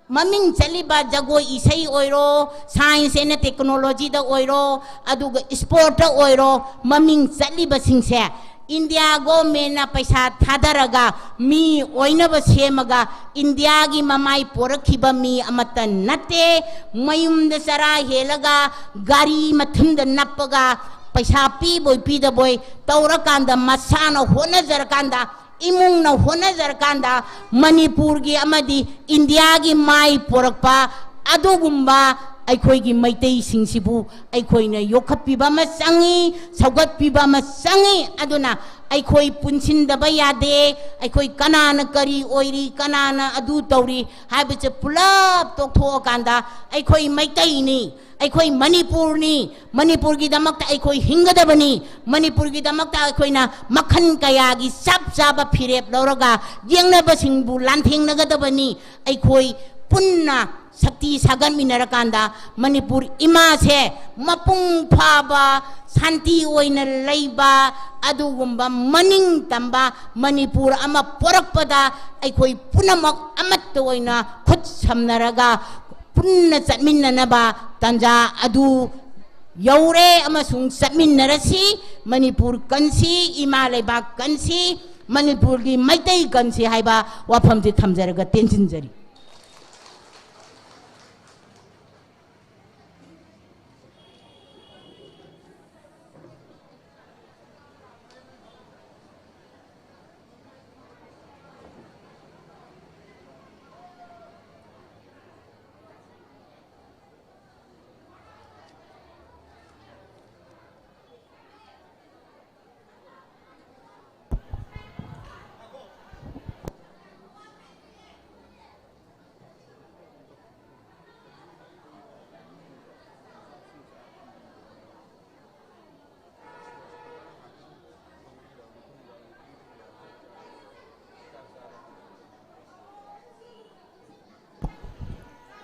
ꯃꯃꯤꯡ ꯆꯠꯂꯤꯕ ꯖꯒꯣꯏ ꯏꯁꯩ ꯑꯣꯏꯔꯣ, science and technologyꯗ ꯑꯣꯏꯔꯣ, ꯑꯗꯨꯒ sportꯇ ꯑꯣꯏꯔꯣ, ꯃꯃꯤꯡ ꯆꯠꯂꯤꯕꯁꯤꯡꯁꯦ India governmentꯅ ꯄꯩꯁꯥ ꯊꯥꯗꯔꯒ ꯃꯤ ꯑꯣꯏꯅꯕ ꯁꯦꯝꯃꯒ Indiaꯒꯤ ꯃꯃꯥꯏ ꯄꯣꯔꯛꯈꯤꯕ ꯃꯤ ꯑꯃꯠꯇ ꯅꯠꯇꯦ꯫ ꯃꯌꯨꯝꯗ ꯆꯔꯥ ꯍꯦꯜꯂꯒ ꯒꯥꯔꯤ ꯃꯊꯨꯝꯗ ꯅꯞꯄꯒ ꯄꯩꯁꯥ ꯄꯤꯕꯣꯏ ꯄꯤꯗꯕꯣꯏ ꯇꯧꯔꯀꯥꯟꯗ, ꯃꯁꯥꯅ ꯍꯣꯠꯅꯖꯔꯀꯥꯟꯗ, ꯏꯃꯨꯡꯅ ꯍꯣꯠꯅꯖꯔꯀꯥꯟꯗ ꯃꯅꯤꯄꯨꯔꯒꯤ ꯑꯃꯗꯤ Indiaꯒꯤ ꯃꯥꯏ ꯄꯣꯔꯛꯄ ꯑꯗꯨꯒꯨꯝꯕ ꯑꯩꯈꯣꯏꯒꯤ ꯃꯩꯇꯩꯁꯤꯡꯁꯤꯕꯨ ꯑꯩꯈꯣꯏꯅ ꯌꯣꯛꯈꯠꯄꯤꯕ ꯑꯃ ꯆꯪꯉꯤ, ꯁꯧꯒꯠꯄꯤꯕ ꯑꯃ ꯆꯪꯉꯤ꯫ ꯑꯗꯨꯅ ꯑꯩꯈꯣꯏ ꯄꯨꯟꯁꯤꯟꯗꯕ ꯌꯥꯗꯦ꯫ ꯑꯩꯈꯣꯏ ꯀꯅꯥꯅ ꯀꯔꯤ ꯑꯣꯏꯔꯤ, ꯀꯅꯥꯅ ꯑꯗꯨ ꯇꯧꯔꯤ ꯍꯥꯏꯕꯁꯦ ꯄꯨꯂꯞ ꯇꯣꯛꯊꯣꯛꯑꯀꯥꯟꯗ ꯑꯩꯈꯣꯏ ꯃꯩꯇꯩꯅꯤ, ꯑꯩꯈꯣꯏ ꯃꯅꯤꯄꯨꯔꯅꯤ, ꯃꯅꯤꯄꯨꯔꯒꯤꯗꯃꯛꯇ ꯑꯩꯈꯣꯏ ꯍꯤꯡꯒꯗꯕꯅꯤ, ꯃꯅꯤꯄꯨꯔꯒꯤꯗꯃꯛꯇ ꯑꯩꯈꯣꯏꯅ ꯃꯈꯜ ꯀꯌꯥꯒꯤ ꯆꯞ ꯆꯥꯕ ꯐꯤꯔꯦꯞ ꯂꯧꯔꯒ ꯌꯦꯡꯅꯕꯁꯤꯡꯕꯨ ꯂꯥꯟꯊꯦꯡꯅꯒꯗꯕꯅꯤ꯫ ꯑꯩꯈꯣꯏ ꯄꯨꯟꯅ ꯁꯛꯇꯤ ꯁꯥꯒꯠꯃꯤꯟꯅꯔꯀꯥꯟꯗ ꯃꯅꯤꯄꯨꯔ ꯏꯃꯥꯁꯦ ꯃꯄꯨꯡ ꯐꯥꯕ, ꯁꯥꯟꯇꯤ ꯑꯣꯏꯅ ꯂꯩꯕ, ꯑꯗꯨꯒꯨꯝꯕ ꯃꯅꯤꯡ ꯇꯝꯕ ꯃꯅꯤꯄꯨꯔ ꯑꯃ ꯄꯣꯔꯛꯄꯗ ꯑꯩꯈꯣꯏ ꯄꯨꯝꯅꯃꯛ ꯑꯃꯠꯇ ꯑꯣꯏꯅ ꯈꯨꯠ ꯁꯝꯅꯔꯒ ꯄꯨꯟꯅ ꯆꯠꯃꯤꯟꯅꯅꯕ ꯇꯥꯟꯖꯥ ꯑꯗꯨ ꯌꯧꯔꯦ ꯑꯃꯁꯨꯡ ꯆꯠꯃꯤꯟꯅꯔꯁꯤ꯫ ꯃꯅꯤꯄꯨꯔ ꯀꯟꯁꯤ, ꯏꯃꯥ ꯂꯩꯕꯥꯛ ꯀꯟꯁꯤ, ꯃꯅꯤꯄꯨꯔꯒꯤ ꯃꯩꯇꯩ ꯀꯟꯁꯤ ꯍꯥꯏꯕ ꯋꯥꯐꯝꯁꯤ ꯊꯝꯖꯔꯒ ꯇꯦꯟꯁꯤꯟꯖꯔꯤ꯫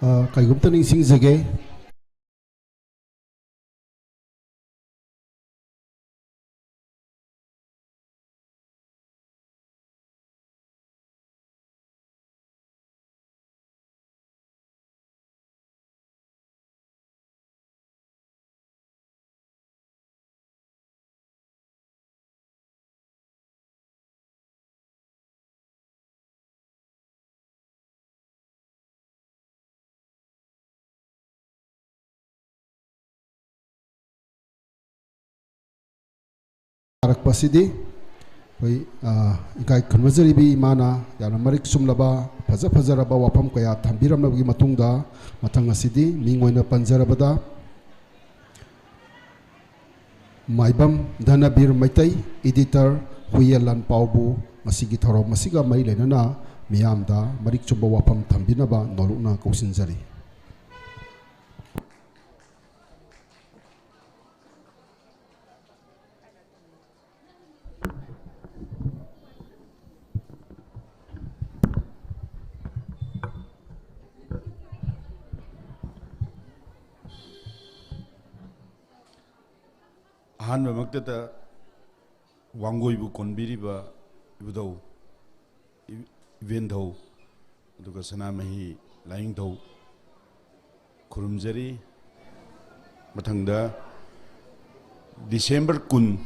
ꯑ, ꯀꯩꯒꯨꯝꯇ ꯅꯤꯡꯁꯤꯡꯖꯒꯦ꯫ ꯇꯥꯔꯛꯄ ꯑꯁꯤꯗꯤ ꯑꯩꯈꯣꯏ, ꯑ, ꯏꯀꯥꯏ ꯈꯨꯝꯅꯖꯔꯤꯕꯤ ꯏꯃꯥꯅ ꯌꯥꯝꯅ ꯃꯔꯤꯛ ꯆꯨꯝꯂꯕ, ꯐꯖ ꯐꯖꯔꯕ ꯋꯥꯐꯝ ꯀꯌꯥ ꯊꯝꯕꯤꯔꯝꯂꯕꯒꯤ ꯃꯇꯨꯡꯗ, ꯃꯊꯪ ꯑꯁꯤꯗꯤ ꯃꯤꯡ ꯑꯣꯏꯅ ꯄꯟꯖꯔꯕꯗ, ꯃꯥꯏꯕꯝ ꯙꯅꯕꯤꯔ ꯃꯩꯇꯩ, editor, ꯍꯨꯏꯌꯦꯟ ꯂꯥꯟꯄꯥꯎꯕꯨ ꯉꯁꯤꯒꯤ ꯊꯧꯔꯝ ꯑꯁꯤꯒ ꯃꯔꯤ ꯂꯩꯅꯅ ꯃꯤꯌꯥꯝꯗ ꯃꯔꯤꯛ ꯆꯨꯝꯕ ꯋꯥꯐꯝ ꯊꯝꯕꯤꯅꯕ ꯅꯣꯂꯨꯛꯅ ꯀꯧꯁꯤꯟꯖꯔꯤ꯫ ꯑꯍꯥꯟꯕꯃꯛꯇꯗ ꯋꯥꯡꯒꯣꯏꯕꯨ ꯀꯣꯟꯕꯤꯔꯤꯕ ꯏꯕꯨꯙꯧ ꯏ-, ꯏꯕꯦꯟꯙꯧ, ꯑꯗꯨꯒ ꯁꯅꯥꯃꯍꯤ ꯂꯥꯏꯅꯤꯡꯊꯧ ꯈꯨꯔꯨꯝꯖꯔꯤ꯫ ꯃꯊꯪꯗ ꯗꯤꯁꯦꯝꯕꯔ ꯀꯨꯟ,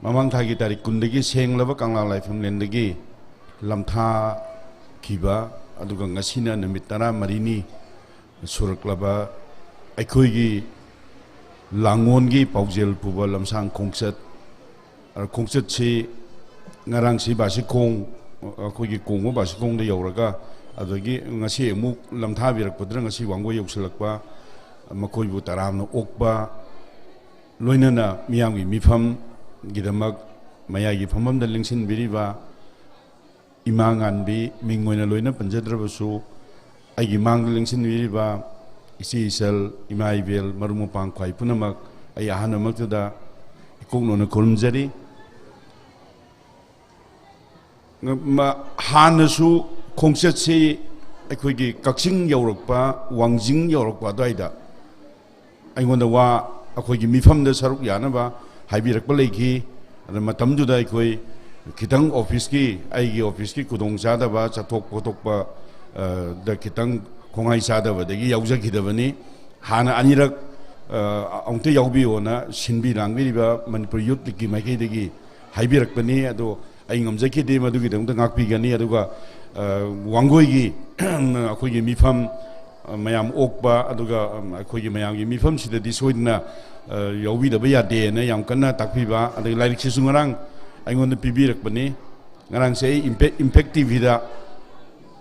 ꯃꯃꯥꯡ ꯊꯥꯒꯤ ꯇꯥꯔꯤꯛ ꯀꯨꯟꯗꯒꯤ ꯁꯦꯡꯂꯕ ꯀꯪꯂꯥ ꯂꯥꯏꯐꯝꯂꯦꯟꯗꯒꯤ ꯂꯝꯊꯥꯈꯤꯕ, ꯑꯗꯨꯒ ꯉꯁꯤꯅ ꯅꯨꯃꯤꯠ ꯇꯔꯥꯃꯔꯤꯅꯤ ꯁꯨꯔꯛꯂꯕ ꯑꯩꯈꯣꯏꯒꯤ ꯂꯥꯡꯒꯣꯜꯒꯤ ꯄꯥꯎꯖꯦꯜ ꯄꯨꯕ ꯂꯝꯁꯥꯡ ꯈꯣꯡꯆꯠ, ꯑ, ꯈꯣꯡꯆꯠꯁꯤ ꯉꯔꯥꯡꯁꯤ ꯕꯥꯁꯤꯈꯣꯡ, ꯑꯩꯈꯣꯏꯒꯤ ꯀꯣꯡꯕ ꯕꯥꯁꯤꯈꯣꯡꯗ ꯌꯧꯔꯒ, ꯑꯗꯒꯤ ꯉꯁꯤ ꯑꯃꯨꯛ ꯂꯝꯊꯥꯕꯤꯔꯛꯄꯗꯨꯅ ꯉꯁꯤ ꯋꯥꯡꯒꯣꯏ ꯌꯧꯁꯤꯜꯂꯛꯄ, ꯃꯈꯣꯏꯕꯨ ꯇꯔꯥꯝꯅ ꯑꯣꯛꯄ, ꯂꯣꯏꯅꯅ ꯃꯤꯌꯥꯝꯒꯤ ꯃꯤꯐꯝꯒꯤꯗꯃꯛ ꯃꯌꯥꯏꯒꯤ ꯐꯝꯐꯝꯗ ꯂꯦꯡꯁꯤꯟꯕꯤꯔꯤꯕ ꯏꯃꯥ ꯉꯥꯟꯕꯤ, ꯃꯤꯡ ꯑꯣꯏꯅ ꯂꯣꯏꯅ ꯄꯟꯖꯗ꯭ꯔꯕꯁꯨ, ꯑꯩꯒꯤ ꯃꯥꯡꯗ ꯂꯦꯡꯁꯤꯟꯕꯤꯔꯤꯕ ꯏꯆꯦ ꯏꯆꯜ, ꯏꯃꯥ ꯏꯕꯦꯜ, ꯃꯔꯨꯞ ꯃꯄꯥꯡ ꯈ꯭ꯋꯥꯏ ꯄꯨꯝꯅꯃꯛ ꯑꯩ ꯑꯍꯥꯟꯕꯃꯛꯇꯗ ꯏꯀꯣꯛꯅꯧꯅ ꯈꯨꯔꯨꯝꯖꯔꯤ꯫ ꯃ-, ꯍꯥꯟꯅꯁꯨ ꯈꯣꯡꯆꯠꯁꯤ ꯑꯩꯈꯣꯏꯒꯤ ꯀꯛꯆꯤꯡ ꯌꯧꯔꯛꯄ, ꯋꯥꯡꯖꯤꯡ ꯌꯧꯔꯛꯄ ꯑꯗꯨꯋꯥꯏꯗ ꯑꯩꯉꯣꯟꯗ ꯋꯥ, ꯑꯩꯈꯣꯏꯒꯤ ꯃꯤꯐꯝꯗ ꯁꯔꯨꯛ ꯌꯥꯅꯕ ꯍꯥꯏꯕꯤꯔꯛꯄ ꯂꯩꯈꯤ꯫ ꯑꯗ ꯃꯇꯝꯗꯨꯗ ꯑꯩꯈꯣꯏ ꯈꯤꯇꯪ ꯑꯣꯐꯤꯁꯀꯤ, ꯑꯩꯒꯤ ꯑꯣꯐꯤꯁꯀꯤ ꯈꯨꯗꯣꯡꯆꯥꯗꯕ, ꯆꯠꯊꯣꯛ ꯈꯣꯠꯇꯣꯛꯄ, ꯑ, ꯗ ꯈꯤꯇꯪ ꯈꯣꯡꯍꯥꯏ ꯆꯥꯗꯕꯗꯒꯤ ꯌꯥꯎꯖꯈꯤꯗꯕꯅꯤ꯫ ꯍꯥꯟꯅ ꯑꯅꯤꯔꯛ, ꯑ, ꯑꯃꯨꯛꯇ ꯌꯥꯎꯕꯤꯌꯣꯅ ꯁꯤꯟꯕꯤ ꯂꯥꯡꯕꯤꯔꯤꯕ ꯃꯅꯤꯄꯨꯔ ꯌꯨꯠ ꯂꯤꯛꯀꯤ ꯃꯥꯏꯀꯩꯗꯒꯤ ꯍꯥꯏꯕꯤꯔꯛꯄꯅꯤ꯫ ꯑꯗꯣ ꯑꯩ ꯉꯝꯖꯈꯤꯗꯦ, ꯃꯗꯨꯒꯤꯗꯃꯛꯇ ꯉꯥꯛꯄꯤꯒꯅꯤ꯫ ꯑꯗꯨꯒ, ꯑ, ꯋꯥꯡꯒꯣꯏꯒꯤ ꯑꯩꯈꯣꯏꯒꯤ ꯃꯤꯐꯝ, ꯑ, ꯃꯌꯥꯝ ꯑꯣꯛꯄ, ꯑꯗꯨꯒ, ꯑꯝ, ꯑꯩꯈꯣꯏꯒꯤ ꯃꯌꯥꯝꯒꯤ ꯃꯤꯐꯝꯁꯤꯗꯗꯤ ꯁꯣꯏꯗꯅ, ꯑ, ꯌꯥꯎꯕꯤꯗꯕ ꯌꯥꯗꯦꯅ ꯌꯥꯝ ꯀꯟꯅ ꯇꯥꯛꯄꯤꯕ, ꯑꯗꯒꯤ ꯂꯥꯏꯔꯤꯛꯁꯤꯁꯨ ꯉꯔꯥꯡ ꯑꯩꯉꯣꯟꯗ ꯄꯤꯕꯤꯔꯛꯄꯅꯤ꯫ ꯉꯔꯥꯡꯁꯦ ꯑꯩ ꯏꯝꯄꯦ-, ꯏꯝꯄꯦꯛ ꯇꯤ ꯚꯤꯗ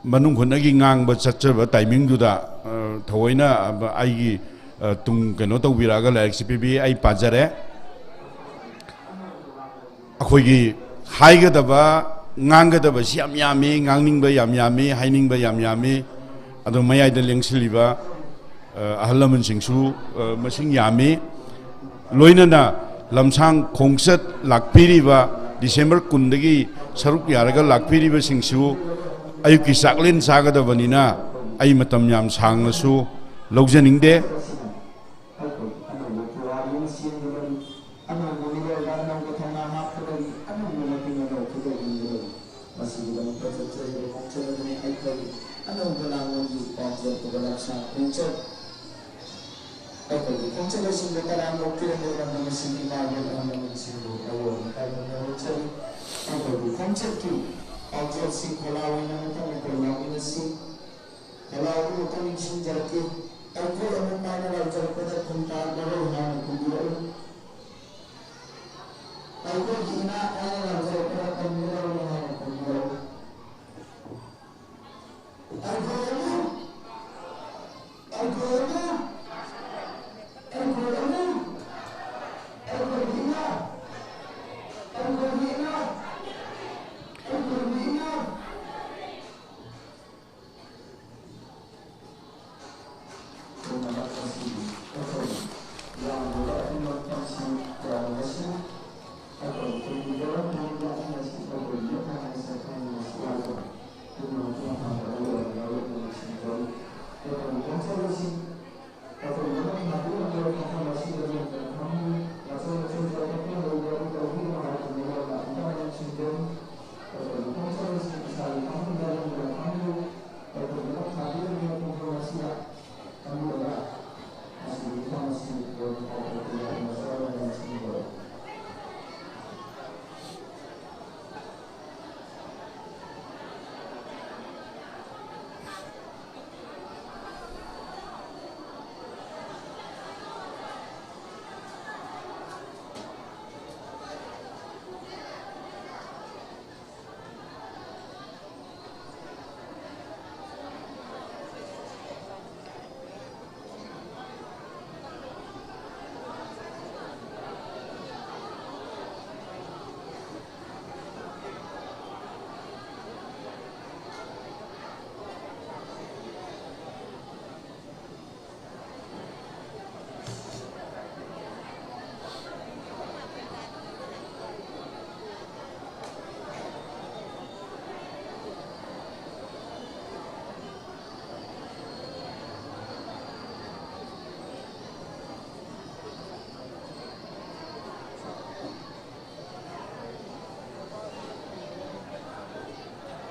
ꯃꯅꯨꯡ ꯍꯨꯠꯅꯒꯤ ꯉꯥꯡꯕ ꯆꯠꯆꯕ ꯇꯥꯏꯃꯤꯡꯗꯨꯗ, ꯑ, ꯊꯑꯣꯏꯅ ꯑꯩꯒꯤ, ꯑ, ꯇꯨꯡ ꯀꯩꯅꯣ ꯇꯧꯕꯤꯔꯛꯑꯒ ꯂꯥꯏꯔꯤꯛꯁꯦ ꯄꯤꯕꯤ, ꯑꯩ ꯄꯥꯖꯔꯦ꯫ ꯑꯩꯈꯣꯏꯒꯤ ꯍꯥꯏꯒꯗꯕ, ꯉꯥꯡꯒꯗꯕꯁꯤ ꯌꯥꯝ ꯌꯥꯝꯃꯤ, ꯉꯥꯡꯅꯤꯡꯕ ꯌꯥꯝ ꯌꯥꯝꯃꯤ, ꯍꯥꯏꯅꯤꯡꯕ ꯌꯥꯝ ꯌꯥꯝꯃꯤ꯫ ꯑꯗꯣ ꯃꯌꯥꯏꯗ ꯂꯦꯡꯁꯤꯜꯂꯤꯕ, ꯑ, ꯑꯍꯜ ꯂꯃꯟꯁꯤꯡꯁꯨ, ꯑ, ꯃꯁꯤꯡ ꯌꯥꯝꯃꯤ꯫ ꯂꯣꯏꯅꯅ ꯂꯝꯁꯥꯡ ꯈꯣꯡꯆꯠ ꯂꯥꯛꯄꯤꯔꯤꯕ, ꯗꯤꯁꯦꯝꯕꯔ ꯀꯨꯟꯗꯒꯤ ꯁꯔꯨꯛ ꯌꯥꯔꯒ ꯂꯥꯛꯄꯤꯔꯤꯕꯁꯤꯡꯁꯨ ꯑꯌꯨꯛꯀꯤ ꯆꯥꯛꯂꯦꯟ ꯆꯥꯒꯗꯕꯅꯤꯅ ꯑꯩ ꯃꯇꯝ ꯌꯥꯝ ꯁꯥꯡꯅꯁꯨ ꯂꯧꯖꯅꯤꯡꯗꯦ꯫ ꯑꯅꯧꯕ ꯄꯨꯋꯥꯔꯤ ꯑꯃ ꯁꯦꯝꯒꯗꯕꯅꯤ꯫ ꯑꯅꯧꯕ ꯃꯤꯔꯣꯜꯗ ꯑꯅꯧꯕ ꯊꯧꯅꯥ ꯍꯥꯞꯀꯗꯕꯅꯤ꯫ ꯑꯅꯧꯕ ꯃꯇꯨꯡ ꯑꯅꯧꯕ ꯈꯨꯗꯣꯜ ꯍꯣꯟꯒꯗꯕꯅꯤ꯫ ꯃꯁꯤꯒꯤꯗꯃꯛꯇ ꯆꯠꯆꯔꯤꯕ ꯈꯣꯡꯆꯠ ꯑꯗꯨꯅꯤ ꯑꯩꯈꯣꯏꯒꯤ ꯑꯅꯧꯕ ꯂꯥꯡꯕꯒꯤ ꯄꯥꯎꯖꯦꯜ ꯄꯨꯕ ꯂꯝꯁꯥꯡ ꯈꯣꯡꯆꯠ꯫ ꯑꯩꯈꯣꯏꯒꯤ ꯈꯣꯡꯆꯠ ꯑꯁꯤꯕꯨ ꯇꯔꯥꯝꯅ ꯑꯣꯛꯄꯤꯔꯝꯕ ꯏꯔꯝꯗꯝ ꯑꯁꯤꯒꯤ ꯏꯃꯥ ꯏꯕꯦꯜ ꯑꯍꯜ ꯂꯃꯟꯁꯤꯡꯕꯨ ꯑꯋꯣꯟꯕ ꯇꯥꯏꯕꯪꯅ ꯍꯧꯔꯛꯆꯔꯤ꯫ ꯑꯩꯈꯣꯏꯒꯤ ꯈꯣꯡꯆꯠꯀꯤ ꯄꯥꯎꯖꯦꯜꯁꯤ ꯈꯣꯜꯂꯥꯎ ꯑꯣꯏꯅ ꯑꯃꯨꯛꯇꯪ ꯑꯩꯈꯣꯏ ꯂꯥꯎꯃꯤꯟꯅꯁꯤ꯫ ꯈꯣꯜꯂꯥꯎ ꯑꯗꯨ ꯑꯃꯨꯛꯇꯪ ꯅꯤꯡꯁꯤꯡꯖꯔꯛꯀꯦ꯫ ꯑꯩꯈꯣꯏ ꯑꯃꯨꯛ ꯃꯥꯏꯅ ꯂꯥꯎꯖꯔꯛꯄꯗ ꯈꯨꯟꯇꯥ ꯃꯔꯣꯏ ꯍꯥꯏꯅ ꯈꯨꯝꯕꯤꯔꯛꯎ꯫ ꯑꯩꯈꯣꯏꯒꯤ ꯏꯅꯥꯠ ꯍꯥꯏꯅ ꯂꯥꯎꯖꯔꯛꯄꯗ ꯈꯨꯝꯕꯤꯔꯛꯎ ꯍꯥꯏꯅ ꯈꯨꯝꯕꯤꯔꯛꯎ꯫ ꯑꯩꯈꯣꯏ ꯑꯃꯨꯛ, ꯑꯩꯈꯣꯏ ꯑꯃꯨꯛ, ꯑꯩꯈꯣꯏ ꯑꯃꯨꯛ, ꯑꯩꯈꯣꯏꯒꯤ ꯏꯅꯥꯠ, ꯑꯩꯈꯣꯏꯒꯤ ꯏꯅꯥꯠ, ꯑꯩꯈꯣꯏꯒꯤ ꯏꯅꯥꯠ꯫ ꯄꯨꯝꯅꯃꯛ ꯑꯁꯤ ꯑꯩꯈꯣꯏ ꯌꯥꯝꯂꯕ ꯑꯄꯨꯟꯕ ꯃꯐꯝꯁꯤꯡ ꯌꯥꯎꯔꯕꯁꯨ, ꯑꯩꯈꯣꯏ ꯇꯨꯡꯒꯤ ꯒꯣꯕꯔꯃꯦꯟꯠ ꯑꯃꯁꯨꯡ ꯑꯩꯈꯣꯏꯒꯤ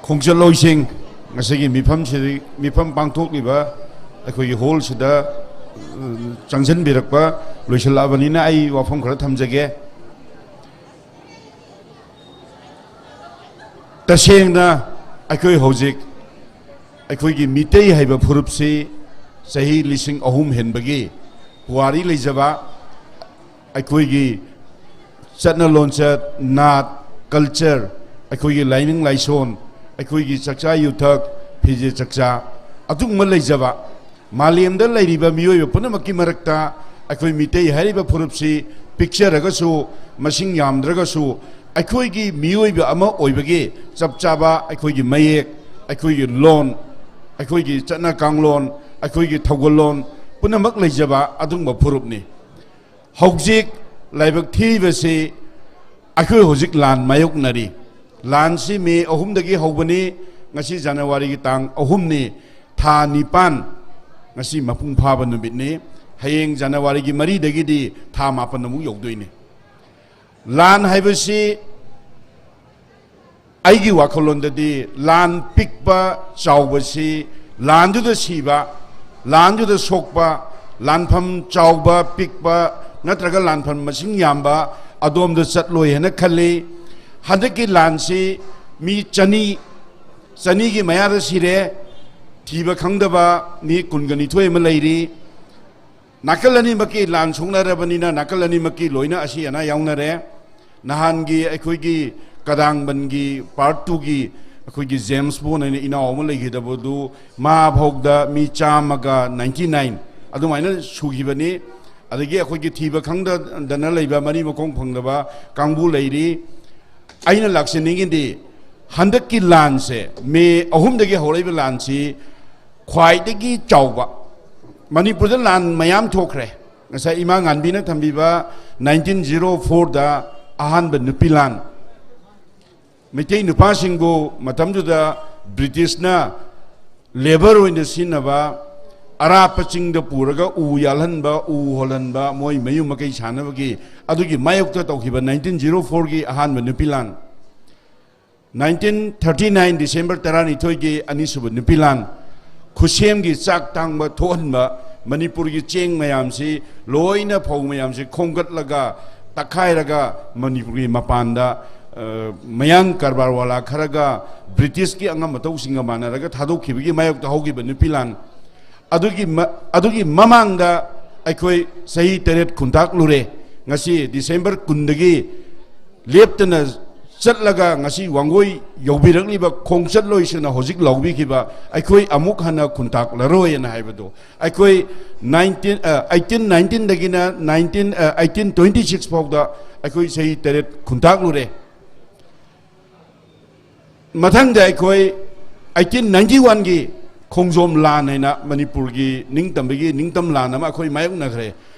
ꯈꯣꯡꯆꯠꯂꯣꯏꯁꯤꯡ, ꯉꯁꯤꯒꯤ ꯃꯤꯐꯝꯁꯤꯗ, ꯃꯤꯐꯝ ꯄꯥꯡꯊꯣꯛꯂꯤꯕ ꯑꯩꯈꯣꯏꯒꯤ ꯍꯣꯜꯁꯤꯗ, ꯎꯝ, ꯆꯪꯁꯤꯟꯕꯤꯔꯛꯄ ꯂꯣꯏꯁꯤꯜꯂꯛꯑꯕꯅꯤꯅ ꯑꯩ ꯋꯥꯐꯝ ꯈꯔ ꯊꯝꯖꯒꯦ꯫ ꯇꯁꯦꯡꯅ ꯑꯩꯈꯣꯏ ꯍꯧꯖꯤꯛ ꯑꯩꯈꯣꯏꯒꯤ ꯃꯤꯇꯩ ꯍꯥꯏꯕ ꯐꯨꯔꯨꯞꯁꯤ ꯆꯍꯤ ꯂꯤꯁꯤꯡ ꯑꯍꯨꯝ ꯍꯦꯟꯕꯒꯤ ꯄꯨꯋꯥꯔꯤ ꯂꯩꯖꯕ, ꯑꯩꯈꯣꯏꯒꯤ ꯆꯠꯅ ꯂꯣꯟꯆꯠ, ꯅꯥꯠ, ꯀꯜꯆꯔ, ꯑꯩꯈꯣꯏꯒꯤ ꯂꯥꯏꯅꯤꯡ ꯂꯥꯏꯁꯣꯟ, ꯑꯩꯈꯣꯏꯒꯤ ꯆꯥꯛꯆꯥ ꯌꯨꯊꯛ, ꯐꯤꯖꯦ ꯆꯥꯛꯆꯥ, ꯑꯗꯨꯒꯨꯝꯕ ꯂꯩꯖꯕ, ꯃꯥꯂꯦꯝꯗ ꯂꯩꯔꯤꯕ ꯃꯤꯑꯣꯏꯕ ꯄꯨꯝꯅꯃꯛꯀꯤ ꯃꯔꯛꯇ ꯑꯩꯈꯣꯏ ꯃꯤꯇꯩ ꯍꯥꯏꯔꯤꯕ ꯐꯨꯔꯨꯞꯁꯤ ꯄꯤꯛꯆꯔꯒꯁꯨ, ꯃꯁꯤꯡ ꯌꯥꯝꯗ꯭ꯔꯒꯁꯨ, ꯑꯩꯈꯣꯏꯒꯤ ꯃꯤꯑꯣꯏꯕ ꯑꯃ ꯑꯣꯏꯕꯒꯤ ꯆꯞ ꯆꯥꯕ ꯑꯩꯈꯣꯏꯒꯤ ꯃꯌꯦꯛ, ꯑꯩꯈꯣꯏꯒꯤ ꯂꯣꯟ, ꯑꯩꯈꯣꯏꯒꯤ ꯆꯠꯅ ꯀꯥꯡꯂꯣꯟ, ꯑꯩꯈꯣꯏꯒꯤ ꯊꯧꯒꯜꯂꯣꯟ ꯄꯨꯝꯅꯃꯛ ꯂꯩꯖꯕ ꯑꯗꯨꯒꯨꯝꯕ ꯐꯨꯔꯨꯞꯅꯤ꯫ ꯍꯧꯖꯤꯛ ꯂꯥꯏꯕꯛ ꯊꯤꯕꯁꯤ ꯑꯩꯈꯣꯏ ꯍꯧꯖꯤꯛ ꯂꯥꯟ ꯃꯥꯌꯣꯛꯅꯔꯤ꯫ ꯂꯥꯟꯁꯤ ꯃꯦ ꯑꯍꯨꯝꯗꯒꯤ ꯍꯧꯕꯅꯤ, ꯉꯁꯤ ꯖꯅꯋꯥꯔꯤꯒꯤ ꯇꯥꯡ ꯑꯍꯨꯝꯅꯤ, ꯊꯥ ꯅꯤꯄꯥꯟ, ꯉꯁꯤ ꯃꯄꯨꯡ ꯐꯥꯕ ꯅꯨꯃꯤꯠꯅꯤ꯫ ꯍꯌꯦꯡ ꯖꯅꯋꯥꯔꯤꯒꯤ ꯃꯔꯤꯗꯒꯤꯗꯤ ꯊꯥ ꯃꯥꯄꯟ ꯑꯃꯨꯛ ꯌꯧꯗꯣꯏꯅꯤ꯫ ꯂꯥꯟ ꯍꯥꯏꯕꯁꯤ ꯑꯩꯒꯤ ꯋꯥꯈꯜꯂꯣꯟꯗꯗꯤ ꯂꯥꯟ ꯄꯤꯛꯄ ꯆꯥꯎꯕꯁꯤ ꯂꯥꯟꯗꯨꯗ ꯁꯤꯕ, ꯂꯥꯟꯗꯨꯗ ꯁꯣꯛꯄ, ꯂꯥꯟꯐꯝ ꯆꯥꯎꯕ ꯄꯤꯛꯄ ꯅꯠꯇ꯭ꯔꯒ ꯂꯥꯟꯐꯝ ꯃꯁꯤꯡ ꯌꯥꯝꯕ ꯑꯗꯣꯝꯗ ꯆꯠꯂꯣꯏ ꯍꯥꯏꯅ ꯈꯜꯂꯤ꯫ ꯍꯟꯗꯛꯀꯤ ꯂꯥꯟꯁꯤ ꯃꯤ ꯆꯅꯤ, ꯆꯅꯤꯒꯤ ꯃꯌꯥꯗ ꯁꯤꯔꯦ꯫ ꯊꯤꯕ ꯈꯪꯗꯕ ꯃꯤ ꯀꯨꯟꯒ ꯅꯤꯊꯣꯏ ꯑꯃ ꯂꯩꯔꯤ꯫ ꯅꯥꯀꯜ ꯑꯅꯤꯃꯛꯀꯤ ꯂꯥꯟ ꯁꯣꯛꯅꯔꯕꯅꯤꯅ ꯅꯥꯀꯜ ꯑꯅꯤꯃꯛꯀꯤ ꯂꯣꯏꯅ ꯑꯁꯤ ꯑꯅꯥ ꯌꯥꯎꯅꯔꯦ꯫ ꯅꯍꯥꯟꯒꯤ ꯑꯩꯈꯣꯏꯒꯤ ꯀꯗꯥꯡꯕꯟꯒꯤ ꯄꯥꯔꯠ ꯇꯨꯒꯤ ꯑꯩꯈꯣꯏꯒꯤ ꯖꯦꯝꯁ ꯕꯣꯟ ꯍꯥꯏꯅ ꯏꯅꯥꯎ ꯑꯃ ꯂꯩꯈꯤꯗꯕꯗꯨ, ꯃꯥ ꯐꯥꯎꯗ ꯃꯤ ꯆꯥꯝꯃꯒ ꯅꯥꯏꯟꯇꯤ ꯅꯥꯏꯟ ꯑꯗꯨꯃꯥꯏꯅ ꯁꯨꯈꯤꯕꯅꯤ꯫ ꯑꯗꯒꯤ ꯑꯩꯈꯣꯏꯒꯤ ꯊꯤꯕ ꯈꯪꯗꯗꯅ ꯂꯩꯕ, ꯃꯔꯤ ꯃꯈꯣꯡ ꯐꯪꯗꯕ ꯀꯥꯡꯕꯨ ꯂꯩꯔꯤ꯫ ꯑꯩꯅ ꯂꯥꯛꯆꯅꯤꯡꯉꯤꯗꯤ ꯍꯟꯗꯛꯀꯤ ꯂꯥꯟꯁꯦ, ꯃꯦ ꯑꯍꯨꯝꯗꯒꯤ ꯍꯧꯔꯛꯏꯕ ꯂꯥꯟꯁꯤ ꯈ꯭ꯋꯥꯏꯗꯒꯤ ꯆꯥꯎꯕ, ꯃꯅꯤꯄꯨꯔꯗ ꯂꯥꯟ ꯃꯌꯥꯝ ꯊꯣꯛꯈ꯭ꯔꯦ꯫ ꯉꯁꯥꯏ ꯏꯃꯥ ꯉꯥꯟꯕꯤꯅ ꯊꯝꯕꯤꯕ ꯅꯥꯏꯟꯇꯤꯟ ꯖꯤꯔꯣ ꯐꯣꯔꯗ ꯑꯍꯥꯟꯕ ꯅꯨꯄꯤ ꯂꯥꯟ, ꯃꯩꯇꯩ ꯅꯨꯄꯥꯁꯤꯡꯕꯨ ꯃꯇꯝꯗꯨꯗ ꯕ꯭ꯔꯤꯇꯤꯁꯅ ꯂꯦꯕꯔ ꯑꯣꯏꯅ ꯁꯤꯖꯤꯟꯅꯕ, ꯑꯔꯥꯞꯄ ꯆꯤꯡꯗ ꯄꯨꯔꯒ ꯎ ꯌꯥꯜꯍꯟꯕ, ꯎ ꯍꯣꯜꯍꯟꯕ, ꯃꯣꯏ ꯃꯌꯨꯝ ꯃꯀꯩ ꯁꯥꯟꯅꯕꯒꯤ, ꯑꯗꯨꯒꯤ ꯃꯥꯌꯣꯛꯇ ꯇꯧꯈꯤꯕ ꯅꯥꯏꯟꯇꯤꯟ ꯖꯤꯔꯣ ꯐꯣꯔꯒꯤ ꯑꯍꯥꯟꯕ ꯅꯨꯄꯤ ꯂꯥꯟ꯫ ꯅꯥꯏꯟꯇꯤꯟ ꯊꯥꯔꯇꯤ ꯅꯥꯏꯟ ꯗꯤꯁꯦꯝꯕꯔ ꯇꯔꯥꯅꯤꯊꯣꯏꯒꯤ ꯑꯅꯤꯁꯨꯕ ꯅꯨꯄꯤ ꯂꯥꯟ, ꯈꯨꯠꯁꯦꯝꯒꯤ ꯆꯥꯛ ꯇꯥꯡꯕ ꯊꯣꯛꯍꯟꯕ, ꯃꯅꯤꯄꯨꯔꯒꯤ ꯆꯦꯡ ꯃꯌꯥꯝꯁꯤ, ꯂꯣꯏꯅ ꯐꯧ ꯃꯌꯥꯝꯁꯤ ꯈꯣꯝꯒꯠꯂꯒ, ꯇꯛꯈꯥꯏꯔꯒ, ꯃꯅꯤꯄꯨꯔꯒꯤ ꯃꯄꯥꯟꯗ, ꯑ, ꯃꯌꯥꯡ ꯀꯔꯕꯥꯔ ꯋꯥꯂꯥ ꯈꯔꯒ ꯕ꯭ꯔꯤꯇꯤꯁꯀꯤ ꯑꯉꯝ ꯑꯇꯧꯁꯤꯡꯒ ꯃꯥꯟꯅꯔꯒ ꯊꯥꯗꯣꯛꯈꯤꯕꯒꯤ ꯃꯥꯌꯣꯛꯇ ꯍꯧꯈꯤꯕ ꯅꯨꯄꯤ ꯂꯥꯟ꯫ ꯑꯗꯨꯒꯤ ꯃ-, ꯑꯗꯨꯒꯤ ꯃꯃꯥꯡꯗ ꯑꯩꯈꯣꯏ ꯆꯍꯤ ꯇꯔꯦꯠ ꯈꯨꯟꯇꯥꯛꯂꯨꯔꯦ꯫ ꯉꯁꯤ ꯗꯤꯁꯦꯝꯕꯔ ꯀꯨꯟꯗꯒꯤ ꯂꯦꯞꯇꯅ ꯆꯠꯂꯒ ꯉꯁꯤ ꯋꯥꯡꯒꯣꯏ ꯌꯧꯕꯤꯔꯛꯂꯤꯕ ꯈꯣꯡꯆꯠꯂꯣꯏꯁꯤꯡꯅ ꯍꯧꯖꯤꯛ ꯂꯥꯎꯕꯤꯈꯤꯕ, "ꯑꯩꯈꯣꯏ ꯑꯃꯨꯛ ꯍꯟꯅ ꯈꯨꯟꯇꯥꯛꯂꯔꯣꯏ" ꯍꯥꯏꯅ ꯍꯥꯏꯕꯗꯣ, ꯑꯩꯈꯣꯏ ꯅꯥꯏꯟꯇꯤꯟ, ꯑ, ꯑꯩꯠꯇꯤꯟ ꯅꯥꯏꯟꯇꯤꯟꯗꯒꯤꯅ ꯅꯥꯏꯟꯇꯤꯟ, ꯑ, ꯑꯩꯠꯇꯤꯟ ꯇ꯭ꯋꯦꯟꯇꯤ ꯁꯤꯛꯁ ꯐꯥꯎꯗ ꯑꯩꯈꯣꯏ ꯆꯍꯤ ꯇꯔꯦꯠ ꯈꯨꯟꯇꯥꯛꯂꯨꯔꯦ꯫ ꯃꯊꯪꯗ ꯑꯩꯈꯣꯏ ꯑꯩꯠꯇꯤꯟ ꯅꯥꯏꯟꯇꯤ ꯋꯥꯟꯒꯤ ꯈꯣꯡꯖꯣꯝ ꯂꯥꯟ ꯍꯥꯏꯅ ꯃꯅꯤꯄꯨꯔꯒꯤ ꯅꯤꯡꯇꯝꯕꯒꯤ ꯅꯤꯡꯇꯝ ꯂꯥꯟ ꯑꯃ ꯑꯩꯈꯣꯏ ꯃꯥꯌꯣꯛꯅꯈ꯭ꯔꯦ꯫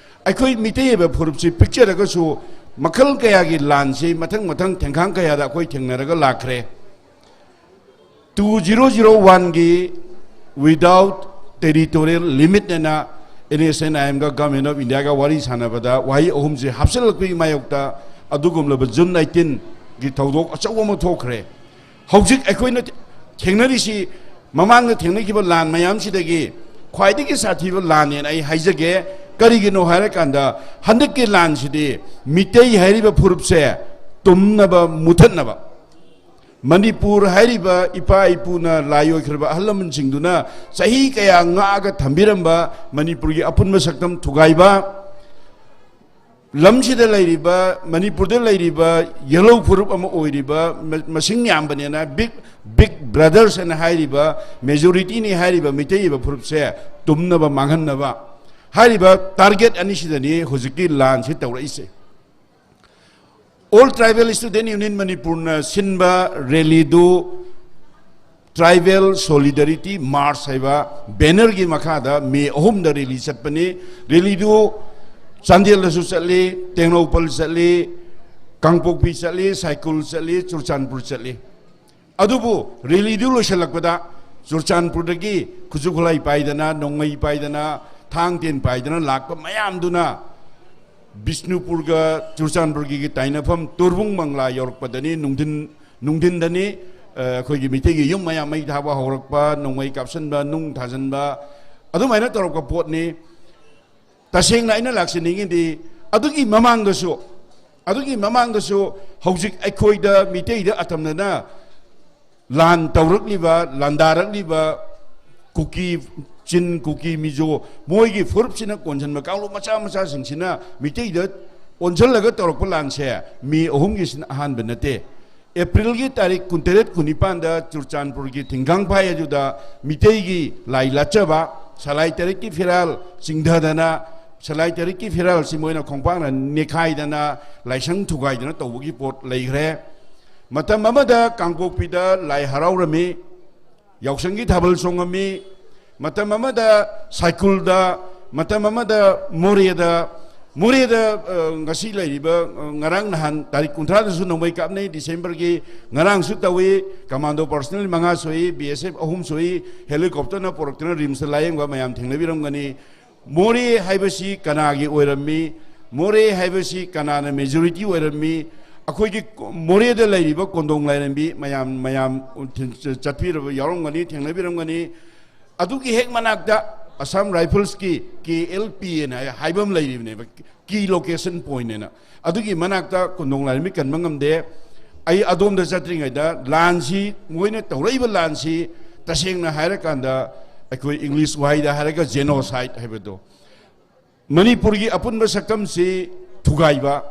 ꯑꯩꯈꯣꯏ ꯃꯤꯇꯩ ꯑꯣꯏꯕ ꯐꯨꯔꯨꯞꯁꯤ ꯄꯤꯛꯆꯔꯒꯁꯨ ꯃꯈꯜ ꯀꯌꯥꯒꯤ ꯂꯥꯟꯁꯤ ꯃꯊꯪ ꯃꯊꯪ ꯊꯦꯡꯈꯥꯡ ꯀꯌꯥꯗ ꯑꯩꯈꯣꯏ ꯊꯦꯡꯅꯔꯒ ꯂꯥꯛꯈ꯭ꯔꯦ꯫ ꯇꯨ ꯖꯤꯔꯣ ꯖꯤꯔꯣ ꯋꯥꯟꯒꯤ without territorial limit ꯍꯥꯏꯅ NSCN IM ꯒ Government of India ꯒ ꯋꯥꯔꯤ ꯁꯥꯟꯅꯕꯗ ꯋꯥꯍꯩ ꯑꯍꯨꯝꯁꯤ ꯍꯥꯞꯆꯤꯜꯂꯛꯄꯒꯤ ꯃꯥꯌꯣꯛꯇ ꯑꯗꯨꯒꯨꯝꯂꯕ ꯖꯨꯟ ꯑꯩꯠꯇꯤꯟꯒꯤ ꯊꯧꯗꯣꯛ ꯑꯆꯧꯕ ꯑꯃ ꯊꯣꯛꯈ꯭ꯔꯦ꯫ ꯍꯧꯖꯤꯛ ꯑꯩꯈꯣꯏꯅ ꯊꯦꯡꯅꯔꯤꯁꯤ ꯃꯃꯥꯡꯗ ꯊꯦꯡꯅꯈꯤꯕ ꯂꯥꯟ ꯃꯌꯥꯝꯁꯤꯗꯒꯤ ꯈ꯭ꯋꯥꯏꯗꯒꯤ ꯁꯥꯊꯤꯕ ꯂꯥꯟꯅꯦꯅ ꯑꯩ ꯍꯥꯏꯖꯒꯦ꯫ ꯀꯔꯤꯒꯤꯅꯣ ꯍꯥꯏꯔꯀꯥꯟꯗ ꯍꯟꯗꯛꯀꯤ ꯂꯥꯟꯁꯤꯗꯤ ꯃꯤꯇꯩ ꯍꯥꯏꯔꯤꯕ ꯐꯨꯔꯨꯞꯁꯦ ꯇꯨꯝꯅꯕ, ꯃꯨꯊꯠꯅꯕ, ꯃꯅꯤꯄꯨꯔ ꯍꯥꯏꯔꯤꯕ ꯏꯄꯥ ꯏꯄꯨꯅ ꯂꯥꯏ ꯑꯣꯏꯈ꯭ꯔꯕ ꯑꯍꯜ ꯂꯃꯟꯁꯤꯡꯗꯨꯅ ꯆꯍꯤ ꯀꯌꯥ ꯉꯥꯛꯑꯒ ꯊꯝꯕꯤꯔꯝꯕ ꯃꯅꯤꯄꯨꯔꯒꯤ ꯑꯄꯨꯟꯕ ꯁꯛꯇꯝ ꯊꯨꯒꯥꯏꯕ, ꯂꯝꯁꯤꯗ ꯂꯩꯔꯤꯕ, ꯃꯅꯤꯄꯨꯔꯗ ꯂꯩꯔꯤꯕ ꯌꯦꯜꯍꯧ ꯐꯨꯔꯨꯞ ꯑꯃ ꯑꯣꯏꯔꯤꯕ, ꯃ-, ꯃꯁꯤꯡ ꯌꯥꯝꯕꯅꯦꯅ, big, big brothers ꯍꯥꯏꯅ ꯍꯥꯏꯔꯤꯕ, majority ꯅꯤ ꯍꯥꯏꯔꯤꯕ ꯃꯤꯇꯩ ꯑꯣꯏꯕ ꯐꯨꯔꯨꯞꯁꯦ ꯇꯨꯝꯅꯕ, ꯃꯥꯡꯍꯟꯅꯕ ꯍꯥꯏꯔꯤꯕ target ꯑꯅꯤꯁꯤꯗꯅꯤ ꯍꯧꯖꯤꯛꯀꯤ ꯂꯥꯟꯁꯤ ꯇꯧꯔꯛꯏꯁꯦ꯫ All Tribal Student Union ꯃꯅꯤꯄꯨꯔꯅ ꯁꯤꯟꯕ rally ꯗꯨ Tribal Solidarity March ꯍꯥꯏꯕ banner ꯒꯤ ꯃꯈꯥꯗ ꯃꯦ ꯑꯍꯨꯝꯗ rally ꯆꯠꯄꯅꯤ꯫ Rally ꯗꯨ ꯆꯥꯟꯗꯦꯜꯗꯁꯨ ꯆꯠꯂꯤ, ꯇꯦꯡꯅꯧꯄꯜ ꯆꯠꯂꯤ, ꯀꯥꯡꯄꯣꯛꯄꯤ ꯆꯠꯂꯤ, ꯁꯥꯏꯀꯨꯜ ꯆꯠꯂꯤ, ꯆꯨꯔꯆꯥꯟꯄꯨꯔ ꯆꯠꯂꯤ꯫ ꯑꯗꯨꯕꯨ rally ꯗꯨ ꯂꯣꯏꯁꯤꯜꯂꯛꯄꯗ ꯆꯨꯔꯆꯥꯟꯄꯨꯔꯗꯒꯤ ꯈꯨꯠꯁꯨ ꯈꯨꯠꯂꯥꯏ ꯄꯥꯏꯗꯅ, ꯅꯣꯡꯃꯩ ꯄꯥꯏꯗꯅ, ꯊꯥꯡ ꯇꯦꯟ ꯄꯥꯏꯗꯅ ꯂꯥꯛꯄ ꯃꯌꯥꯝꯗꯨꯅ ꯕꯤꯁꯅꯨꯄꯨꯔꯒ ꯆꯨꯔꯆꯥꯟꯄꯨꯔꯒꯤ ꯇꯥꯏꯅꯐꯝ ꯇꯣꯔꯕꯨꯡ ꯃꯪꯂꯥ ꯌꯧꯔꯛꯄꯗꯅꯤ ꯅꯨꯡꯊꯤꯟ ꯅꯨꯡꯊꯤꯟꯗꯅꯤ, ꯑ, ꯑꯩꯈꯣꯏꯒꯤ ꯃꯤꯇꯩꯒꯤ ꯌꯨꯝ ꯃꯌꯥꯝ ꯃꯩ ꯊꯥꯕ ꯍꯧꯔꯛꯄ, ꯅꯣꯡꯃꯩ ꯀꯥꯞꯁꯤꯟꯕ, ꯅꯨꯡ ꯊꯥꯖꯤꯟꯕ, ꯑꯗꯨꯃꯥꯏꯅ ꯇꯧꯔꯛꯄ ꯄꯣꯠꯅꯤ꯫ ꯇꯁꯦꯡꯅ ꯑꯩꯅ ꯂꯥꯛꯆꯅꯤꯡꯉꯤꯗꯤ, ꯑꯗꯨꯒꯤ ꯃꯃꯥꯡꯗꯁꯨ, ꯑꯗꯨꯒꯤ ꯃꯃꯥꯡꯗꯁꯨ ꯍꯧꯖꯤꯛ ꯑꯩꯈꯣꯏꯗ, ꯃꯤꯇꯩꯗ ꯑꯇꯝꯅꯅ ꯂꯥꯟ ꯇꯧꯔꯛꯂꯤꯕ, ꯂꯥꯟꯗꯥꯔꯛꯂꯤꯕ ꯀꯨꯀꯤ, ꯆꯤꯟ, ꯀꯨꯀꯤ, ꯃꯤꯖꯣ, ꯃꯣꯏꯒꯤ ꯐꯨꯔꯨꯞꯁꯤꯅ ꯀꯣꯟꯁꯤꯟꯕ ꯀꯥꯡꯂꯨꯞ ꯃꯆꯥ ꯃꯆꯥꯁꯤꯡꯁꯤꯅ ꯃꯤꯇꯩꯗ ꯑꯣꯟꯁꯤꯜꯂꯒ ꯇꯧꯔꯛꯄ ꯂꯥꯟꯁꯦ ꯃꯤ ꯑꯍꯨꯝꯒꯤꯁꯤꯅ ꯑꯍꯥꯟꯕ ꯅꯠꯇꯦ꯫ ꯑꯦꯄ꯭ꯔꯤꯜꯒꯤ ꯇꯥꯔꯤꯛ ꯀꯨꯟꯇꯔꯦꯠ, ꯀꯨꯟꯅꯤꯄꯥꯟꯗ ꯆꯨꯔꯆꯥꯟꯄꯨꯔꯒꯤ ꯊꯤꯡꯒꯥꯡꯐꯥꯏ ꯑꯗꯨꯗ ꯃꯤꯇꯩꯒꯤ ꯂꯥꯏ ꯂꯥꯠꯆꯕ ꯁꯂꯥꯏ ꯇꯔꯦꯠꯀꯤ ꯐꯤꯔꯥꯜ ꯆꯤꯡꯊꯗꯅ, ꯁꯂꯥꯏ ꯇꯔꯦꯠꯀꯤ ꯐꯤꯔꯥꯜꯁꯤ ꯃꯣꯏꯅ ꯈꯣꯡꯄꯥꯛꯅ ꯅꯦꯈꯥꯏꯗꯅ, ꯂꯥꯏꯁꯪ ꯊꯨꯒꯥꯏꯗꯅ ꯇꯧꯕꯒꯤ ꯄꯣꯠ ꯂꯩꯈ꯭ꯔꯦ꯫ ꯃꯇꯝ ꯑꯃꯗ ꯀꯥꯡꯄꯣꯛꯄꯤꯗ ꯂꯥꯏ ꯍꯔꯥꯎꯔꯝꯃꯤ, ꯌꯥꯎꯁꯪꯒꯤ ꯊꯥꯕꯜ ꯆꯣꯡꯉꯝꯃꯤ꯫ ꯃꯇꯝ ꯑꯃꯗ ꯁꯥꯏꯀꯨꯜꯗ, ꯃꯇꯝ ꯑꯃꯗ ꯃꯣꯔꯦꯗ, ꯃꯣꯔꯦꯗ, ꯑ, ꯉꯁꯤ ꯂꯩꯔꯤꯕ, ꯑ, ꯉꯔꯥꯡ ꯅꯍꯥꯟ ꯇꯥꯔꯤꯛ ꯀꯨꯟꯊ꯭ꯔꯥꯗꯁꯨ ꯅꯣꯡꯃꯩ ꯀꯥꯞꯅꯩ, ꯗꯤꯁꯦꯝꯕꯔꯒꯤ꯫ ꯉꯔꯥꯡꯁꯨ ꯇꯧꯏ, ꯀꯃꯥꯟꯗꯣ ꯄꯔꯁꯅꯦꯜ ꯃꯉꯥ ꯁꯣꯛꯏ, ꯕꯤ ꯑꯦꯁ ꯑꯦꯐ ꯑꯍꯨꯝ ꯁꯣꯛꯏ, ꯍꯦꯂꯤꯀꯣꯞꯇꯔꯅ ꯄꯨꯔꯛꯇꯨꯅ ꯔꯤꯝꯁꯇ ꯂꯥꯌꯦꯡꯕ ꯃꯌꯥꯝ ꯊꯦꯡꯅꯕꯤꯔꯝꯒꯅꯤ꯫ ꯃꯣꯔꯦ ꯍꯥꯏꯕꯁꯤ ꯀꯅꯥꯒꯤ ꯑꯣꯏꯔꯝꯃꯤ? ꯃꯣꯔꯦ ꯍꯥꯏꯕꯁꯤ ꯀꯅꯥꯅ ꯃꯦꯖꯣꯔꯤꯇꯤ ꯑꯣꯏꯔꯝꯃꯤ? ꯑꯩꯈꯣꯏꯒꯤ ꯀꯣ-, ꯃꯣꯔꯦꯗ ꯂꯩꯔꯤꯕ ꯀꯣꯟꯗꯣꯡ ꯂꯥꯏꯔꯦꯝꯕꯤ ꯃꯌꯥꯝ, ꯃꯌꯥꯝ ꯆꯠꯄꯤꯔꯕ ꯌꯥꯎꯔꯝꯒꯅꯤ, ꯊꯦꯡꯅꯕꯤꯔꯝꯒꯅꯤ꯫ ꯑꯗꯨꯒꯤ ꯍꯦꯛ ꯃꯅꯥꯛꯇ ꯑꯁꯥꯝ ꯔꯥꯏꯐꯜꯁꯀꯤ ꯀꯦ ꯑꯦꯜ ꯄꯤ ꯑꯦꯅ ꯍꯥꯏꯕ ꯑꯃ ꯂꯩꯔꯤꯕꯅꯦꯕ, ꯀꯤ ꯂꯣꯀꯦꯁꯟ ꯄꯣꯏꯟꯠ ꯑꯅ꯫ ꯑꯗꯨꯒꯤ ꯃꯅꯥꯛꯇ ꯀꯣꯟꯗꯣꯡ ꯂꯥꯏꯔꯦꯝꯕꯤ ꯀꯟꯕ ꯉꯝꯗꯦ꯫ ꯑꯩ ꯑꯗꯣꯝꯗ ꯆꯠꯇ꯭ꯔꯤꯉꯩꯗ ꯂꯥꯟꯁꯤ, ꯃꯣꯏꯅ ꯇꯧꯔꯛꯏꯕ ꯂꯥꯟꯁꯤ, ꯇꯁꯦꯡꯅ ꯍꯥꯏꯔꯀꯥꯟꯗ, ꯑꯩꯈꯣꯏ ꯏꯪꯂꯤꯁ ꯋꯥꯍꯩꯗ ꯍꯥꯏꯔꯒ ꯖꯦꯅꯣꯁꯥꯏꯠ ꯍꯥꯏꯕꯗꯣ, ꯃꯅꯤꯄꯨꯔꯒꯤ ꯑꯄꯨꯟꯕ ꯁꯛꯇꯝꯁꯤ ꯊꯨꯒꯥꯏꯕ,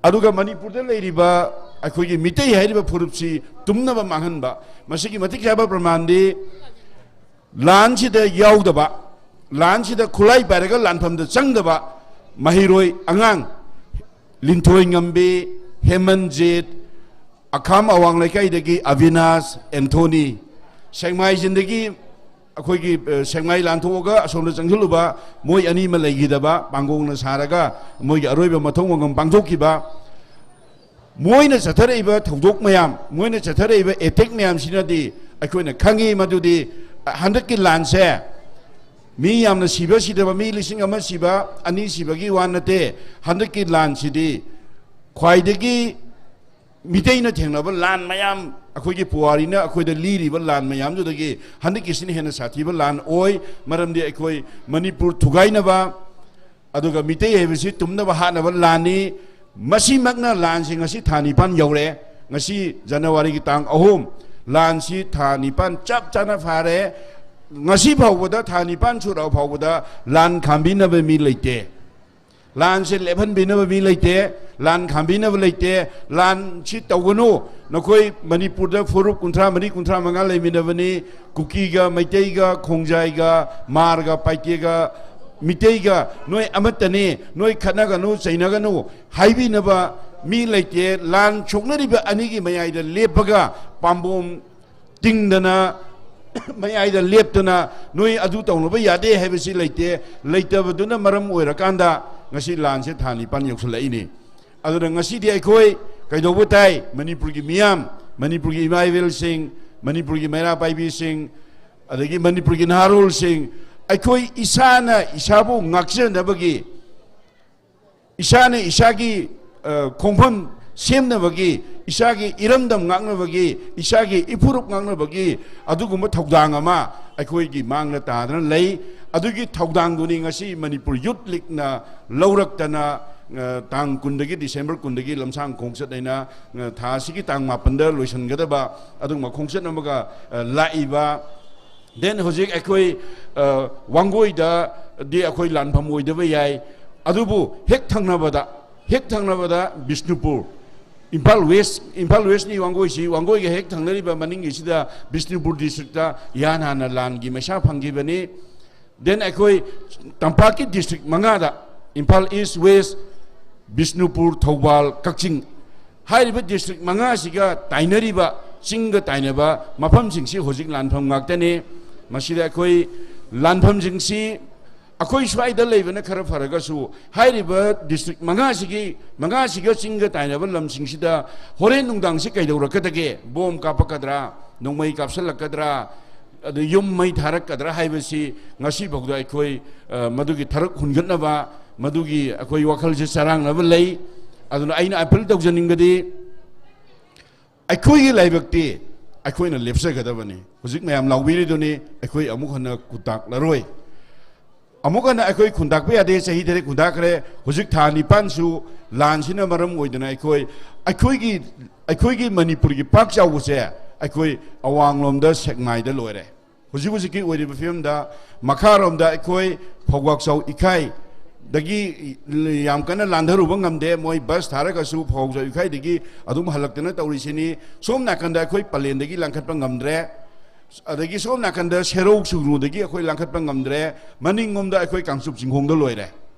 ꯑꯗꯨꯒ ꯃꯅꯤꯄꯨꯔꯗ ꯂꯩꯔꯤꯕ ꯑꯩꯈꯣꯏꯒꯤ ꯃꯤꯇꯩ ꯍꯥꯏꯔꯤꯕ ꯐꯨꯔꯨꯞꯁꯤ ꯇꯨꯝꯅꯕ ꯃꯥꯡꯍꯟꯕ, ꯃꯁꯤꯒꯤ ꯃꯇꯤꯛ ꯆꯥꯕ ꯄ꯭ꯔꯃꯥꯟꯗꯤ ꯂꯥꯟꯁꯤꯗ ꯌꯥꯎꯗꯕ, ꯂꯥꯟꯁꯤꯗ ꯈꯨꯠꯂꯥꯏ ꯄꯥꯏꯔꯒ ꯂꯥꯟꯐꯝꯗ ꯆꯪꯗꯕ ꯃꯍꯩꯔꯣꯏ ꯑꯉꯥꯡ ꯂꯤꯟꯊꯣꯏ ꯉꯝꯕꯤ, ꯍꯦꯃꯟꯖꯤꯠ, ꯑꯈꯥꯝ ꯑꯋꯥꯡ ꯂꯩꯀꯥꯏꯗꯒꯤ ꯑꯕꯤꯅꯥꯁ, ꯑꯦꯟꯊꯣꯅꯤ, ꯁꯦꯛꯃꯥꯏꯖꯤꯟꯗꯒꯤ ꯑꯩꯈꯣꯏꯒꯤ, ꯑ, ꯁꯦꯛꯃꯥꯏ ꯂꯥꯟꯊꯣꯛꯑꯒ ꯑꯁꯣꯝꯗ ꯆꯪꯁꯤꯜꯂꯨꯕ ꯃꯣꯏ ꯑꯅꯤ ꯑꯃ ꯂꯩꯈꯤꯗꯕ, ꯄꯥꯡꯒꯣꯡꯅ ꯁꯥꯔꯒ ꯃꯣꯏꯒꯤ ꯑꯔꯣꯏꯕ ꯃꯊꯧ ꯃꯉꯝ ꯄꯥꯡꯊꯣꯛꯈꯤꯕ꯫ ꯃꯣꯏꯅ ꯆꯠꯊꯔꯛꯏꯕ ꯊꯧꯗꯣꯛ ꯃꯌꯥꯝ, ꯃꯣꯏꯅ ꯆꯠꯊꯔꯛꯏꯕ ꯑꯦꯇꯦꯛ ꯃꯌꯥꯝꯁꯤꯅꯗꯤ ꯑꯩꯈꯣꯏꯅ ꯈꯪꯉꯤ꯫ ꯃꯗꯨꯗꯤ ꯍꯟꯗꯛꯀꯤ ꯂꯥꯟꯁꯦ ꯃꯤ ꯌꯥꯝꯅ ꯁꯤꯕ ꯁꯤꯗꯕ, ꯃꯤ ꯂꯤꯁꯤꯡ ꯑꯃ ꯁꯤꯕ, ꯑꯅꯤ ꯁꯤꯕꯒꯤ ꯋꯥ ꯅꯠꯇꯦ꯫ ꯍꯟꯗꯛꯀꯤ ꯂꯥꯟꯁꯤꯗꯤ ꯈ꯭ꯋꯥꯏꯗꯒꯤ ꯃꯤꯇꯩꯅ ꯊꯦꯡꯅꯕ ꯂꯥꯟ ꯃꯌꯥꯝ, ꯑꯩꯈꯣꯏꯒꯤ ꯄꯨꯋꯥꯔꯤꯅ ꯑꯩꯈꯣꯏꯗ ꯂꯤꯔꯤꯕ ꯂꯥꯟ ꯃꯌꯥꯝꯗꯨꯗꯒꯤ ꯍꯟꯗꯛꯀꯤꯁꯤꯅ ꯍꯦꯟꯅ ꯁꯥꯊꯤꯕ ꯂꯥꯟ ꯑꯣꯏ꯫ ꯃꯔꯝꯗꯤ ꯑꯩꯈꯣꯏ ꯃꯅꯤꯄꯨꯔ ꯊꯨꯒꯥꯏꯅꯕ, ꯑꯗꯨꯒ ꯃꯤꯇꯩ ꯍꯥꯏꯕꯁꯤ ꯇꯨꯝꯅꯕ ꯍꯥꯠꯅꯕ ꯂꯥꯟꯅꯤ꯫ ꯃꯁꯤꯃꯛꯅ ꯂꯥꯟꯁꯤ ꯉꯁꯤ ꯊꯥ ꯅꯤꯄꯥꯟ ꯌꯧꯔꯦ꯫ ꯉꯁꯤ ꯖꯅꯋꯥꯔꯤꯒꯤ ꯇꯥꯡ ꯑꯍꯨꯝ, ꯂꯥꯟꯁꯤ ꯊꯥ ꯅꯤꯄꯥꯟ ꯆꯞ ꯆꯥꯅ ꯐꯥꯔꯦ꯫ ꯉꯁꯤ ꯐꯥꯎꯕꯗ, ꯊꯥ ꯅꯤꯄꯥꯟ ꯁꯨꯔꯛꯑ ꯐꯥꯎꯕꯗ ꯂꯥꯟ ꯈꯥꯝꯕꯤꯅꯕ ꯃꯤ ꯂꯩꯇꯦ꯫ ꯂꯥꯟꯁꯦ ꯂꯦꯞꯍꯟꯕꯤꯅꯕ ꯃꯤ ꯂꯩꯇꯦ꯫ ꯂꯥꯟ ꯈꯥꯝꯕꯤꯅꯕ ꯂꯩꯇꯦ꯫ ꯂꯥꯟꯁꯤ ꯇꯧꯒꯅꯨ꯫ ꯅꯈꯣꯏ ꯃꯅꯤꯄꯨꯔꯗ ꯐꯨꯔꯨꯞ ꯀꯨꯟꯊ꯭ꯔꯥ ꯃꯔꯤ, ꯀꯨꯟꯊ꯭ꯔꯥ ꯃꯉꯥ ꯂꯩꯃꯤꯟꯅꯕꯅꯤ꯫ ꯀꯨꯀꯤꯒ, ꯃꯩꯇꯩꯒ, ꯈꯣꯡꯖꯥꯏꯒ, ꯃꯥꯔꯒ, ꯄꯥꯏꯇꯦꯒ, ꯃꯤꯇꯩꯒ, ꯅꯣꯏ ꯑꯃꯠꯇꯅꯤ꯫ ꯅꯣꯏ ꯈꯠꯅꯒꯅꯨ, ꯆꯩꯅꯒꯅꯨ ꯍꯥꯏꯕꯤꯅꯕ ꯃꯤ ꯂꯩꯇꯦ꯫ ꯂꯥꯟ ꯁꯣꯛꯅꯔꯤꯕ ꯑꯅꯤꯒꯤ ꯃꯌꯥꯏꯗ ꯂꯦꯞꯄꯒ ꯄꯥꯝꯕꯣꯝ ꯇꯤꯡꯗꯅ ꯃꯌꯥꯏꯗ ꯂꯦꯞꯇꯅ ꯅꯣꯏ ꯑꯗꯨ ꯇꯧꯅꯕ ꯌꯥꯗꯦ ꯍꯥꯏꯕꯁꯤ ꯂꯩꯇꯦ꯫ ꯂꯩꯇꯕꯗꯨꯅ ꯃꯔꯝ ꯑꯣꯏꯔꯀꯥꯟꯗ ꯉꯁꯤ ꯂꯥꯟꯁꯦ ꯊꯥ ꯅꯤꯄꯥꯟ ꯌꯧꯁꯤꯜꯂꯛꯏꯅꯤ꯫ ꯑꯗꯨꯅ ꯉꯁꯤꯗꯤ ꯑꯩꯈꯣꯏ ꯀꯩꯗꯧꯕ ꯇꯥꯏ? ꯃꯅꯤꯄꯨꯔꯒꯤ ꯃꯤꯌꯥꯝ, ꯃꯅꯤꯄꯨꯔꯒꯤ ꯏꯃꯥ ꯏꯕꯦꯜꯁꯤꯡ, ꯃꯅꯤꯄꯨꯔꯒꯤ ꯃꯩꯔꯥ ꯄꯥꯏꯕꯤꯁꯤꯡ, ꯑꯗꯒꯤ ꯃꯅꯤꯄꯨꯔꯒꯤ ꯅꯍꯥꯔꯣꯜꯁꯤꯡ, ꯑꯩꯈꯣꯏ ꯏꯁꯥꯅ ꯏꯁꯥꯕꯨ ꯉꯥꯛꯆꯅꯕꯒꯤ, ꯏꯁꯥꯅ ꯏꯁꯥꯒꯤ, ꯑ, ꯈꯣꯡꯐꯝ ꯁꯦꯝꯅꯕꯒꯤ, ꯏꯁꯥꯒꯤ ꯏꯔꯝꯗꯝ ꯉꯥꯛꯅꯕꯒꯤ, ꯏꯁꯥꯒꯤ ꯏꯐꯨꯔꯨꯞ ꯉꯥꯛꯅꯕꯒꯤ ꯑꯗꯨꯒꯨꯝꯕ ꯊꯧꯗꯥꯡ ꯑꯃ ꯑꯩꯈꯣꯏꯒꯤ ꯃꯥꯡꯗ ꯇꯥꯗꯅ ꯂꯩ꯫ ꯑꯗꯨꯒꯤ ꯊꯧꯗꯥꯡꯗꯨꯅꯤ ꯉꯁꯤ ꯃꯅꯤꯄꯨꯔ ꯌꯨꯠ ꯂꯤꯛꯅ ꯂꯧꯔꯛꯇꯅ, ꯑ, ꯇꯥꯡ ꯀꯨꯟꯗꯒꯤ, ꯗꯤꯁꯦꯝꯕꯔ ꯀꯨꯟꯗꯒꯤ ꯂꯝꯁꯥꯡ ꯈꯣꯡꯆꯠ ꯍꯥꯏꯅ, ꯑ, ꯊꯥ ꯑꯁꯤꯒꯤ ꯇꯥꯡ ꯃꯥꯄꯟꯗ ꯂꯣꯏꯁꯤꯟꯒꯗꯕ ꯑꯗꯨꯒꯨꯝꯕ ꯈꯣꯡꯆꯠ ꯑꯃꯒ, ꯑ, ꯂꯥꯛꯏꯕ꯫ Then ꯍꯧꯖꯤꯛ ꯑꯩꯈꯣꯏ, ꯑ, ꯋꯥꯡꯒꯣꯏꯗꯗꯤ ꯑꯩꯈꯣꯏ ꯂꯥꯟꯐꯝ ꯑꯣꯏꯗꯕ ꯌꯥꯏ, ꯑꯗꯨꯕꯨ ꯍꯦꯛ ꯊꯪꯅꯕꯗ, ꯍꯦꯛ ꯊꯪꯅꯕꯗ ꯕꯤꯁꯅꯨꯄꯨꯔ, ꯏꯝꯐꯥꯜ ꯋꯦꯁ, ꯏꯝꯐꯥꯜ ꯋꯦꯁꯅꯤ ꯋꯥꯡꯒꯣꯏꯁꯤ, ꯋꯥꯡꯒꯣꯏꯒ ꯍꯦꯛ ꯊꯪꯅꯔꯤꯕ ꯃꯅꯤꯡꯒꯤꯁꯤꯗ ꯕꯤꯁꯅꯨꯄꯨꯔ ꯗꯤꯁꯇ꯭ꯔꯤꯛꯇ ꯏꯍꯥꯟ ꯍꯥꯟꯅ ꯂꯥꯟꯒꯤ ꯃꯩꯁꯥ ꯐꯪꯈꯤꯕꯅꯤ꯫ Then ꯑꯩꯈꯣꯏ ꯇꯝꯄꯥꯛꯀꯤ ꯗꯤꯁꯇ꯭ꯔꯤꯛ ꯃꯉꯥꯗ, ꯏꯝꯐꯥꯜ ꯏꯁ, ꯋꯦꯁ, ꯕꯤꯁꯅꯨꯄꯨꯔ, ꯊꯧꯕꯥꯜ, ꯀꯛꯆꯤꯡ ꯍꯥꯏꯔꯤꯕ ꯗꯤꯁꯇ꯭ꯔꯤꯛ ꯃꯉꯥꯁꯤꯒ ꯇꯥꯏꯅꯔꯤꯕ, ꯆꯤꯡꯒ ꯇꯥꯏꯅꯕ ꯃꯐꯝꯁꯤꯡꯁꯤ ꯍꯧꯖꯤꯛ ꯂꯥꯟꯐꯝ ꯉꯥꯛꯇꯅꯤ꯫ ꯃꯁꯤꯗ ꯑꯩꯈꯣꯏ ꯂꯥꯟꯐꯝꯁꯤꯡꯁꯤ ꯑꯩꯈꯣꯏ ꯁ꯭ꯋꯥꯏꯗ ꯂꯩꯕꯅ ꯈꯔ ꯐꯔꯒꯁꯨ, ꯍꯥꯏꯔꯤꯕ ꯗꯤꯁꯇ꯭ꯔꯤꯛ ꯃꯉꯥꯁꯤꯒꯤ, ꯃꯉꯥꯁꯤꯒ ꯆꯤꯡꯒ ꯇꯥꯏꯅꯕ ꯂꯝꯁꯤꯡꯁꯤꯗ ꯍꯣꯔꯦꯟ ꯅꯨꯡꯗꯥꯡꯁꯤ ꯀꯩꯗꯧꯔꯛꯀꯗꯒꯦ? ꯕꯣꯝ ꯀꯥꯞꯄꯛꯀꯗ꯭ꯔꯥ? ꯅꯣꯡꯃꯩ ꯀꯥꯞꯁꯤꯜꯂꯛꯀꯗ꯭ꯔꯥ? ꯑꯗ ꯌꯨꯝ ꯃꯩ ꯊꯥꯔꯛꯀꯗ꯭ꯔꯥ ꯍꯥꯏꯕꯁꯤ ꯉꯁꯤꯐꯥꯎꯗ ꯑꯩꯈꯣꯏ, ꯑ, ꯃꯗꯨꯒꯤ ꯊꯔꯛ ꯍꯨꯟꯒꯠꯅꯕ, ꯃꯗꯨꯒꯤ ꯑꯩꯈꯣꯏ ꯋꯥꯈꯜꯁꯦ ꯆꯔꯥꯡꯅꯕ ꯂꯩ꯫ ꯑꯗꯨꯅ ꯑꯩꯅ ꯑꯥꯄꯤꯜ ꯇꯧꯖꯅꯤꯡꯕꯗꯤ, ꯑꯩꯈꯣꯏꯒꯤ ꯂꯥꯏꯕꯛꯇꯤ ꯑꯩꯈꯣꯏꯅ ꯂꯦꯞꯆꯒꯗꯕꯅꯤ꯫ ꯍꯧꯖꯤꯛ ꯃꯌꯥꯝ ꯂꯥꯎꯕꯤꯔꯤꯗꯨꯅꯤ, ꯑꯩꯈꯣꯏ ꯑꯃꯨꯛ ꯍꯟꯅ ꯈꯨꯟꯇꯥꯛꯂꯔꯣꯏ꯫ ꯑꯃꯨꯛ ꯍꯟꯅ ꯑꯩꯈꯣꯏ ꯈꯨꯟꯇꯥꯛꯄ ꯌꯥꯗꯦ, ꯆꯍꯤ ꯇꯔꯦꯠ ꯈꯨꯟꯇꯥꯛꯈ꯭ꯔꯦ꯫ ꯍꯧꯖꯤꯛ ꯊꯥ ꯅꯤꯄꯥꯟꯁꯨ ꯂꯥꯟꯁꯤꯅ ꯃꯔꯝ ꯑꯣꯏꯗꯅ ꯑꯩꯈꯣꯏ, ꯑꯩꯈꯣꯏꯒꯤ, ꯑꯩꯈꯣꯏꯒꯤ ꯃꯅꯤꯄꯨꯔꯒꯤ ꯄꯥꯛ ꯆꯥꯎꯕꯁꯦ ꯑꯩꯈꯣꯏ ꯑꯋꯥꯡꯂꯣꯝꯗ ꯁꯦꯛꯃꯥꯏꯗ ꯂꯣꯏꯔꯦ꯫ ꯍꯧꯖꯤꯛ ꯍꯧꯖꯤꯛꯀꯤ ꯑꯣꯏꯔꯤꯕ ꯐꯤꯕꯝꯗ ꯃꯈꯥꯔꯣꯝꯗ ꯑꯩꯈꯣꯏ ꯐꯧꯕꯥꯛꯆꯥꯎ ꯏꯀꯥꯏꯗꯒꯤ ꯌꯥꯝ ꯀꯟꯅ ꯂꯥꯟꯊꯔꯨꯕ ꯉꯝꯗꯦ꯫ ꯃꯣꯏ ꯕꯁ ꯊꯥꯔꯒꯁꯨ ꯐꯧꯕꯥꯛꯆꯥꯎ ꯏꯀꯥꯏꯗꯒꯤ ꯑꯗꯨꯝ ꯍꯜꯂꯛꯇꯅ ꯇꯧꯔꯤꯁꯤꯅꯤ꯫ ꯁꯣꯝ ꯅꯥꯀꯟꯗ ꯑꯩꯈꯣꯏ ꯄꯂꯦꯟꯗꯒꯤ ꯂꯥꯟꯈꯠꯄ ꯉꯝꯗ꯭ꯔꯦ꯫ ꯑꯗꯒꯤ ꯁꯣꯝ ꯅꯥꯀꯟꯗ ꯁꯦꯔꯧ ꯁꯨꯒꯅꯨꯗꯒꯤ ꯑꯩꯈꯣꯏ ꯂꯥꯟꯈꯠꯄ ꯉꯝꯗ꯭ꯔꯦ꯫ ꯃꯅꯤꯡꯂꯣꯝꯗ ꯑꯩꯈꯣꯏ ꯀꯥꯡꯆꯨꯞ ꯆꯤꯡꯈꯣꯡꯗ ꯂꯣꯏꯔꯦ꯫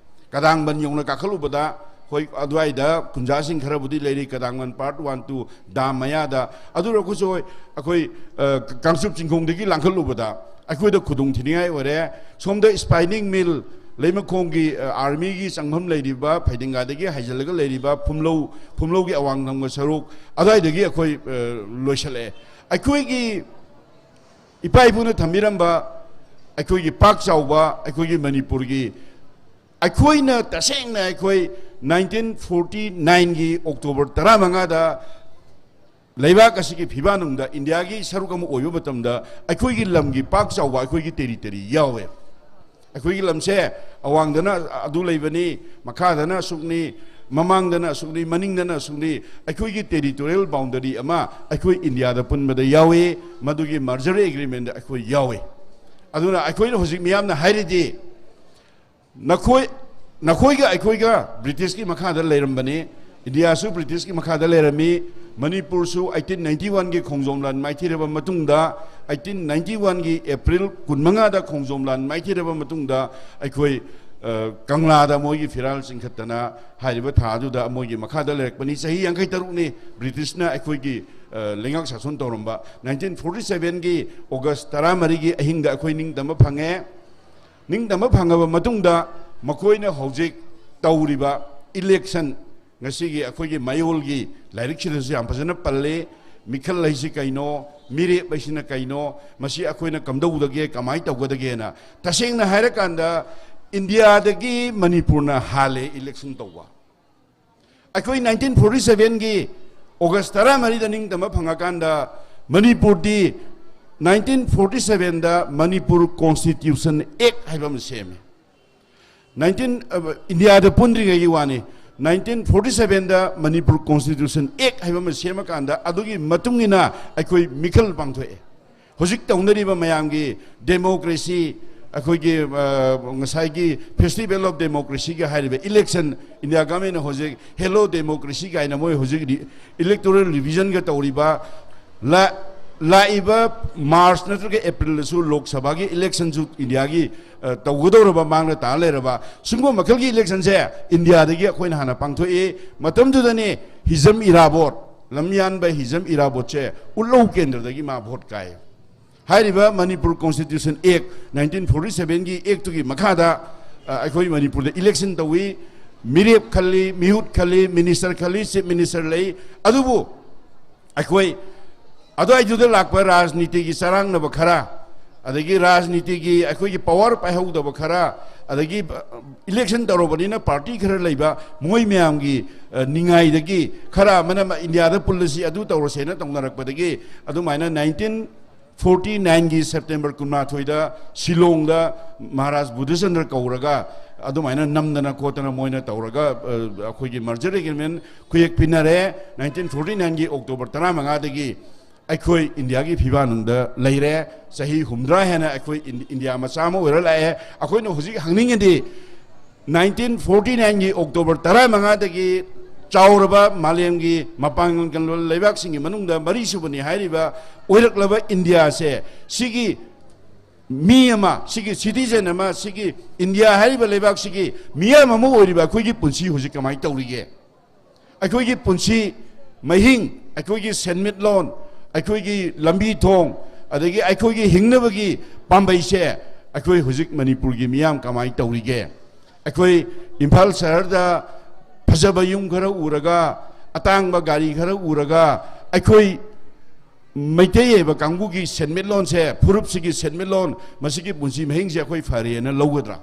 ꯀꯗꯥꯡꯕꯟ ꯌꯧꯅ ꯀꯥꯈꯠꯂꯨꯕꯗ ꯍꯣꯏ ꯑꯗꯨꯋꯥꯏꯗ ꯈꯨꯟꯖꯥꯁꯤꯡ ꯈꯔꯕꯨꯗꯤ ꯂꯩꯔꯤ, ꯀꯗꯥꯡꯕꯟ part one, two dam ꯃꯌꯥꯗ꯫ ꯑꯗꯨ ꯑꯣꯏꯔꯒꯁꯨ ꯍꯣꯏ ꯑꯩꯈꯣꯏ, ꯑ, ꯀꯥꯡꯆꯨꯞ ꯆꯤꯡꯈꯣꯡꯗꯒꯤ ꯂꯥꯟꯈꯠꯂꯨꯕꯗ ꯑꯩꯈꯣꯏꯗ ꯈꯨꯗꯣꯡ ꯊꯤꯅꯤꯡꯉꯥꯏ ꯑꯣꯏꯔꯦ꯫ ꯁꯣꯝꯗ spinning mill, ꯂꯩꯃꯈꯣꯡꯒꯤ, ꯑ, armyꯒꯤ ꯆꯪꯐꯝ ꯂꯩꯔꯤꯕ ꯐꯩꯗꯤꯡꯒꯥꯗꯒꯤ ꯍꯥꯏꯖꯤꯜꯂꯒ ꯂꯩꯔꯤꯕ ꯐꯨꯝꯂꯧ, ꯐꯨꯝꯂꯧꯒꯤ ꯑꯋꯥꯡ ꯊꯪꯕ ꯁꯔꯨꯛ ꯑꯗꯨꯋꯥꯏꯗꯒꯤ ꯑꯩꯈꯣꯏ, ꯑ, ꯂꯣꯏꯁꯤꯜꯂꯛꯑꯦ꯫ ꯑꯩꯈꯣꯏꯒꯤ ꯏꯄꯥ ꯏꯄꯨꯅ ꯊꯝꯕꯤꯔꯝꯕ ꯑꯩꯈꯣꯏꯒꯤ ꯄꯥꯛ ꯆꯥꯎꯕ ꯑꯩꯈꯣꯏꯒꯤ ꯃꯅꯤꯄꯨꯔꯒꯤ, ꯑꯩꯈꯣꯏꯅ ꯇꯁꯦꯡꯅ ꯑꯩꯈꯣꯏ nineteen forty nineꯒꯤ October ꯇꯔꯥꯃꯉꯥꯗ ꯂꯩꯕꯥꯛ ꯑꯁꯤꯒꯤ ꯐꯤꯕꯥꯟꯅꯨꯡꯗ ꯏꯟꯗꯤꯌꯥꯒꯤ ꯁꯔꯨꯛ ꯑꯃ ꯑꯣꯏꯕ ꯃꯇꯝꯗ ꯑꯩꯈꯣꯏꯒꯤ ꯂꯝꯒꯤ ꯄꯥꯛ ꯆꯥꯎꯕ ꯑꯩꯈꯣꯏꯒꯤ territory ꯌꯥꯎꯋꯦ꯫ ꯑꯩꯈꯣꯏꯒꯤ ꯂꯝꯁꯦ ꯑꯋꯥꯡꯗꯅ ꯑꯗꯨ ꯂꯩꯕꯅꯤ, ꯃꯈꯥꯗꯅ ꯑꯁꯨꯛꯅꯤ, ꯃꯃꯥꯡꯗꯅ ꯑꯁꯨꯛꯅꯤ, ꯃꯅꯤꯡꯗꯅ ꯑꯁꯨꯛꯅꯤ꯫ ꯑꯩꯈꯣꯏꯒꯤ territorial boundary ꯑꯃ ꯑꯩꯈꯣꯏ ꯏꯟꯗꯤꯌꯥꯗ ꯄꯨꯟꯕꯗ ꯌꯥꯎꯏ꯫ ꯃꯗꯨꯒꯤ merger agreementꯗ ꯑꯩꯈꯣꯏ ꯌꯥꯎꯏ꯫ ꯑꯗꯨꯅ ꯑꯩꯈꯣꯏꯅ ꯍꯧꯖꯤꯛ ꯃꯤꯌꯥꯝꯅ ꯍꯥꯏꯔꯤꯗꯤ ꯅꯈꯣꯏ, ꯅꯈꯣꯏꯒ ꯑꯩꯈꯣꯏꯒ ꯕ꯭ꯔꯤꯇꯤꯁꯀꯤ ꯃꯈꯥꯗ ꯂꯩꯔꯝꯕꯅꯤ꯫ ꯏꯟꯗꯤꯌꯥꯁꯨ ꯕ꯭ꯔꯤꯇꯤꯁꯀꯤ ꯃꯈꯥꯗ ꯂꯩꯔꯝꯃꯤ꯫ ꯃꯅꯤꯄꯨꯔꯁꯨ eighteen ninety oneꯒꯤ ꯈꯣꯡꯖꯣꯝ ꯂꯥꯟ ꯃꯥꯏꯊꯤꯔꯕ ꯃꯇꯨꯡꯗ, eighteen ninety oneꯒꯤ April ꯀꯨꯟꯃꯉꯥꯗ ꯈꯣꯡꯖꯣꯝ ꯂꯥꯟ ꯃꯥꯏꯊꯤꯔꯕ ꯃꯇꯨꯡꯗ ꯑꯩꯈꯣꯏ, ꯑ, ꯀꯪꯂꯥꯗ ꯃꯣꯏꯒꯤ ꯐꯤꯔꯥꯜ ꯆꯤꯡꯈꯠꯇꯅ ꯍꯥꯏꯔꯤꯕ ꯊꯥ ꯑꯗꯨꯗ ꯃꯣꯏꯒꯤ ꯃꯈꯥꯗ ꯂꯩꯔꯛꯄꯅꯤ꯫ ꯆꯍꯤ ꯌꯥꯡꯈꯩ ꯇꯔꯨꯛꯅꯤ ꯕ꯭ꯔꯤꯇꯤꯁꯅ ꯑꯩꯈꯣꯏꯒꯤ, ꯑ, ꯂꯩꯉꯥꯛ ꯁꯥꯁꯣꯟ ꯇꯧꯔꯝꯕ꯫ Nineteen forty sevenꯒꯤ August ꯇꯔꯥꯃꯔꯤꯒꯤ ꯑꯍꯤꯡꯗ ꯑꯩꯈꯣꯏ ꯅꯤꯡꯇꯝꯕ ꯐꯪꯉꯦ꯫ ꯅꯤꯡꯇꯝꯕ ꯐꯪꯉꯕ ꯃꯇꯨꯡꯗ ꯃꯈꯣꯏꯅ ꯍꯧꯖꯤꯛ ꯇꯧꯔꯤꯕ election, ꯉꯁꯤꯒꯤ ꯑꯩꯈꯣꯏꯒꯤ ꯃꯌꯣꯜꯒꯤ ꯂꯥꯏꯔꯤꯛꯁꯤꯗꯁꯨ ꯌꯥꯝ ꯐꯖꯅ ꯄꯜꯂꯤ꯫ ꯃꯤꯈꯜ ꯍꯥꯏꯁꯤ ꯀꯩꯅꯣ? ꯃꯤꯔꯦꯞ ꯍꯥꯏꯁꯤꯅ ꯀꯩꯅꯣ? ꯃꯁꯤ ꯑꯩꯈꯣꯏꯅ ꯀꯝꯗꯧꯗꯒꯦ, ꯀꯃꯥꯏꯅ ꯇꯧꯒꯗꯒꯦꯅ꯫ ꯇꯁꯦꯡꯅ ꯍꯥꯏꯔꯀꯥꯟꯗ ꯏꯟꯗꯤꯌꯥꯗꯒꯤ ꯃꯅꯤꯄꯨꯔꯅ ꯍꯥꯜꯂꯦ election ꯇꯧꯕ꯫ ꯑꯩꯈꯣꯏ nineteen forty sevenꯒꯤ ꯑꯣꯒꯁ ꯇꯔꯥꯃꯔꯤꯗ ꯅꯤꯡꯇꯝꯕ ꯐꯪꯉꯀꯥꯟꯗ ꯃꯅꯤꯄꯨꯔꯗꯤ ꯅꯥꯏꯟꯇꯤꯟ ꯐꯣꯔꯇꯤ ꯁꯚꯦꯟꯗ ꯃꯅꯤꯄꯨꯔ ꯀꯣꯟꯁꯇꯤꯇ꯭ꯌꯨꯁꯟ ꯑꯦꯛ ꯍꯥꯏꯕ ꯑꯃ ꯁꯦꯝꯃꯦ꯫ ꯅꯥꯏꯟꯇꯤꯟ ꯏꯟꯗꯤꯌꯥꯗ ꯄꯨꯟꯗ꯭ꯔꯤꯉꯩꯒꯤ ꯋꯥꯅꯤ꯫ ꯅꯥꯏꯟꯇꯤꯟ ꯐꯣꯔꯇꯤ ꯁꯚꯦꯟꯗ ꯃꯅꯤꯄꯨꯔ ꯀꯣꯟꯁꯇꯤꯇ꯭ꯌꯨꯁꯟ ꯑꯦꯛ ꯍꯥꯏꯕ ꯑꯃ ꯁꯦꯝꯃꯀꯥꯟꯗ ꯑꯗꯨꯒꯤ ꯃꯇꯨꯡ ꯏꯟꯅ ꯑꯩꯈꯣꯏ ꯃꯤꯈꯜ ꯄꯥꯡꯊꯣꯛꯑꯦ꯫ ꯍꯧꯖꯤꯛ ꯇꯧꯅꯔꯤꯕ ꯃꯌꯥꯝꯒꯤ ꯗꯦꯃꯣꯀ꯭ꯔꯦꯁꯤ, ꯑꯩꯈꯣꯏꯒꯤ ꯉꯁꯥꯏꯒꯤ ꯐꯦꯁꯇꯤꯚꯦꯜ ꯑꯣꯐ ꯗꯦꯃꯣꯀ꯭ꯔꯦꯁꯤꯒ ꯍꯥꯏꯔꯤꯕ ꯏꯂꯦꯛꯁꯟ, ꯏꯟꯗꯤꯌꯥ ꯒꯃꯦꯟꯅ ꯍꯧꯖꯤꯛ ꯍꯦꯂꯣ ꯗꯦꯃꯣꯀ꯭ꯔꯦꯁꯤ ꯀꯥꯏꯅ ꯃꯣꯏ ꯍꯧꯖꯤꯛ ꯏꯂꯦꯛꯇꯣꯔꯦꯜ ꯔꯤꯚꯤꯖꯟꯒ ꯇꯧꯔꯤꯕ, ꯂꯥꯛꯏꯕ ꯃꯥꯔꯆ ꯅꯠꯇ꯭ꯔꯒ ꯑꯦꯄ꯭ꯔꯤꯜꯗꯁꯨ ꯂꯣꯛ ꯁꯚꯥꯒꯤ ꯏꯂꯦꯛꯁꯟꯁꯨ ꯏꯟꯗꯤꯌꯥꯒꯤ ꯇꯧꯒꯗꯧꯔꯕ, ꯃꯥꯡꯗ ꯇꯥ ꯂꯩꯔꯕ, ꯁꯤꯒꯨꯝꯕ ꯃꯈꯜꯒꯤ ꯏꯂꯦꯛꯁꯟꯁꯦ ꯏꯟꯗꯤꯌꯥꯗꯒꯤ ꯑꯩꯈꯣꯏꯅ ꯍꯥꯟꯅ ꯄꯥꯡꯊꯣꯛꯏ꯫ ꯃꯇꯝꯗꯨꯗꯅꯤ ꯍꯤꯖꯝ ꯏꯔꯥꯕꯣꯠ, ꯂꯝꯌꯥꯟꯕ ꯍꯤꯖꯝ ꯏꯔꯥꯕꯣꯠꯁꯦ ꯎꯠꯂꯧ ꯀꯦꯟꯗ꯭ꯔꯗꯒꯤ ꯃꯥ ꯚꯣꯠ ꯀꯥꯏ꯫ ꯍꯥꯏꯔꯤꯕ ꯃꯅꯤꯄꯨꯔ ꯀꯣꯟꯁꯇꯤꯇ꯭ꯌꯨꯁꯟ ꯑꯦꯛ, ꯅꯥꯏꯟꯇꯤꯟ ꯐꯣꯔꯇꯤ ꯁꯚꯦꯟꯒꯤ ꯑꯦꯛꯇꯨꯒꯤ ꯃꯈꯥꯗ ꯑꯩꯈꯣꯏ ꯃꯅꯤꯄꯨꯔꯗ ꯏꯂꯦꯛꯁꯟ ꯇꯧꯏ꯫ ꯃꯤꯔꯦꯞ ꯈꯜꯂꯤ, ꯃꯤꯍꯨꯠ ꯈꯜꯂꯤ, ꯃꯤꯅꯤꯁꯇꯔ ꯈꯜꯂꯤ, ꯆꯤꯐ ꯃꯤꯅꯤꯁꯇꯔ ꯂꯩ꯫ ꯑꯗꯨꯕꯨ ꯑꯩꯈꯣꯏ ꯑꯗꯨꯋꯥꯏꯗꯨꯗ ꯂꯥꯛꯄ ꯔꯥꯖꯅꯤꯇꯤꯒꯤ ꯆꯔꯥꯡꯅꯕ ꯈꯔ, ꯑꯗꯒꯤ ꯔꯥꯖꯅꯤꯇꯤꯒꯤ ꯑꯩꯈꯣꯏꯒꯤ ꯄꯋꯥꯔ ꯄꯥꯏꯍꯧꯗꯕ ꯈꯔ, ꯑꯗꯒꯤ ꯏꯂꯦꯛꯁꯟ ꯇꯧꯔꯕꯅꯤꯅ ꯄꯥꯔꯇꯤ ꯈꯔ ꯂꯩꯕ, ꯃꯣꯏ ꯃꯌꯥꯝꯒꯤ ꯅꯤꯡꯉꯥꯏꯗꯒꯤ ꯈꯔ ꯑꯃꯅ ꯏꯟꯗꯤꯌꯥꯗ ꯄꯨꯜꯂꯁꯤ, ꯑꯗꯨ ꯇꯧꯔꯁꯦꯅ ꯇꯧꯅꯔꯛꯄꯗꯒꯤ ꯑꯗꯨꯃꯥꯏꯅ ꯅꯥꯏꯟꯇꯤꯟ ꯐꯣꯔꯇꯤ ꯅꯥꯏꯟꯒꯤ ꯁꯦꯞꯇꯦꯝꯕꯔ ꯀꯨꯟꯃꯥꯊꯣꯏꯗ ꯁꯤꯂꯣꯡꯗ ꯃꯍꯥꯔꯥꯖ ꯕꯨꯙꯆꯟꯗ꯭ꯔ ꯀꯧꯔꯒ ꯑꯗꯨꯃꯥꯏꯅ ꯅꯝꯗꯅ ꯈꯣꯠꯇꯅ ꯃꯣꯏꯅ ꯇꯧꯔꯒ ꯑꯩꯈꯣꯏꯒꯤ ꯃꯔꯖꯔ ꯑꯦꯒ꯭ꯔꯤꯃꯦꯟ ꯈꯨꯌꯦꯛ ꯄꯤꯅꯔꯦ꯫ ꯅꯥꯏꯟꯇꯤꯟ ꯐꯣꯔꯇꯤ ꯅꯥꯏꯟꯒꯤ ꯑꯣꯛꯇꯣꯕꯔ ꯇꯔꯥꯃꯉꯥꯗꯒꯤ ꯑꯩꯈꯣꯏ ꯏꯟꯗꯤꯌꯥꯒꯤ ꯐꯤꯕꯥꯛꯅꯨꯡꯗ ꯂꯩꯔꯦ꯫ ꯆꯍꯤ ꯍꯨꯝꯗ꯭ꯔꯥ ꯍꯦꯟꯅ ꯑꯩꯈꯣꯏ ꯏꯟꯗꯤꯌꯥ ꯃꯆꯥ ꯑꯃ ꯑꯣꯏꯔ ꯂꯥꯛꯑꯦ꯫ ꯑꯩꯈꯣꯏꯅ ꯍꯧꯖꯤꯛ ꯍꯪꯅꯤꯡꯉꯗꯤ ꯅꯥꯏꯟꯇꯤꯟ ꯐꯣꯔꯇꯤ ꯅꯥꯏꯟꯒꯤ ꯑꯣꯛꯇꯣꯕꯔ ꯇꯔꯥꯃꯉꯥꯗꯒꯤ ꯆꯥꯎꯔꯕ ꯃꯥꯂꯦꯝꯒꯤ ꯃꯄꯥꯡꯒꯜ ꯀꯟꯕ ꯂꯩꯕꯥꯛꯁꯤꯡꯒꯤ ꯃꯅꯨꯡꯗ ꯃꯔꯤꯁꯨꯕꯅꯤ ꯍꯥꯏꯔꯤꯕ ꯑꯣꯏꯔꯛꯂꯕ ꯏꯟꯗꯤꯌꯥꯁꯦ, ꯁꯤꯒꯤ ꯃꯤ ꯑꯃ, ꯁꯤꯒꯤ ꯁꯤꯇꯤꯖꯦꯟ ꯑꯃ, ꯁꯤꯒꯤ ꯏꯟꯗꯤꯌꯥ ꯍꯥꯏꯔꯤꯕ ꯂꯩꯕꯥꯛꯁꯤꯒꯤ ꯃꯤꯌꯥꯝ ꯑꯃ ꯑꯣꯏꯔꯤꯕ ꯑꯩꯈꯣꯏꯒꯤ ꯄꯨꯟꯁꯤ ꯍꯧꯖꯤꯛ ꯀꯃꯥꯏꯅ ꯇꯧꯔꯤꯒꯦ? ꯑꯩꯈꯣꯏꯒꯤ ꯄꯨꯟꯁꯤ ꯃꯍꯤꯡ, ꯑꯩꯈꯣꯏꯒꯤ ꯁꯦꯟꯃꯤꯠꯂꯣꯟ, ꯑꯩꯈꯣꯏꯒꯤ ꯂꯝꯕꯤ ꯊꯣꯡ, ꯑꯗꯒꯤ ꯑꯩꯈꯣꯏꯒꯤ ꯍꯤꯡꯅꯕꯒꯤ ꯄꯥꯝꯕꯩꯁꯦ ꯑꯩꯈꯣꯏ ꯍꯧꯖꯤꯛ ꯃꯅꯤꯄꯨꯔꯒꯤ ꯃꯤꯌꯥꯝ ꯀꯃꯥꯏꯅ ꯇꯧꯔꯤꯒꯦ? ꯑꯩꯈꯣꯏ ꯏꯝꯐꯥꯜ ꯁꯍꯔꯗ ꯐꯖꯕ ꯌꯨꯝ ꯈꯔ ꯎꯔꯒ, ꯑꯇꯥꯡꯕ ꯒꯥꯔꯤ ꯈꯔ ꯎꯔꯒ, ꯑꯩꯈꯣꯏ ꯃꯩꯇꯩ ꯍꯥꯏꯕ ꯀꯥꯡꯕꯨꯒꯤ ꯁꯦꯟꯃꯤꯠꯂꯣꯟꯁꯦ, ꯐꯨꯔꯨꯞꯁꯤꯒꯤ ꯁꯦꯟꯃꯤꯠꯂꯣꯟ, ꯃꯁꯤꯒꯤ ꯄꯨꯟꯁꯤ ꯃꯍꯤꯡꯁꯦ ꯑꯩꯈꯣꯏ ꯐꯔꯦꯅ ꯂꯧꯒꯗ꯭ꯔꯥ?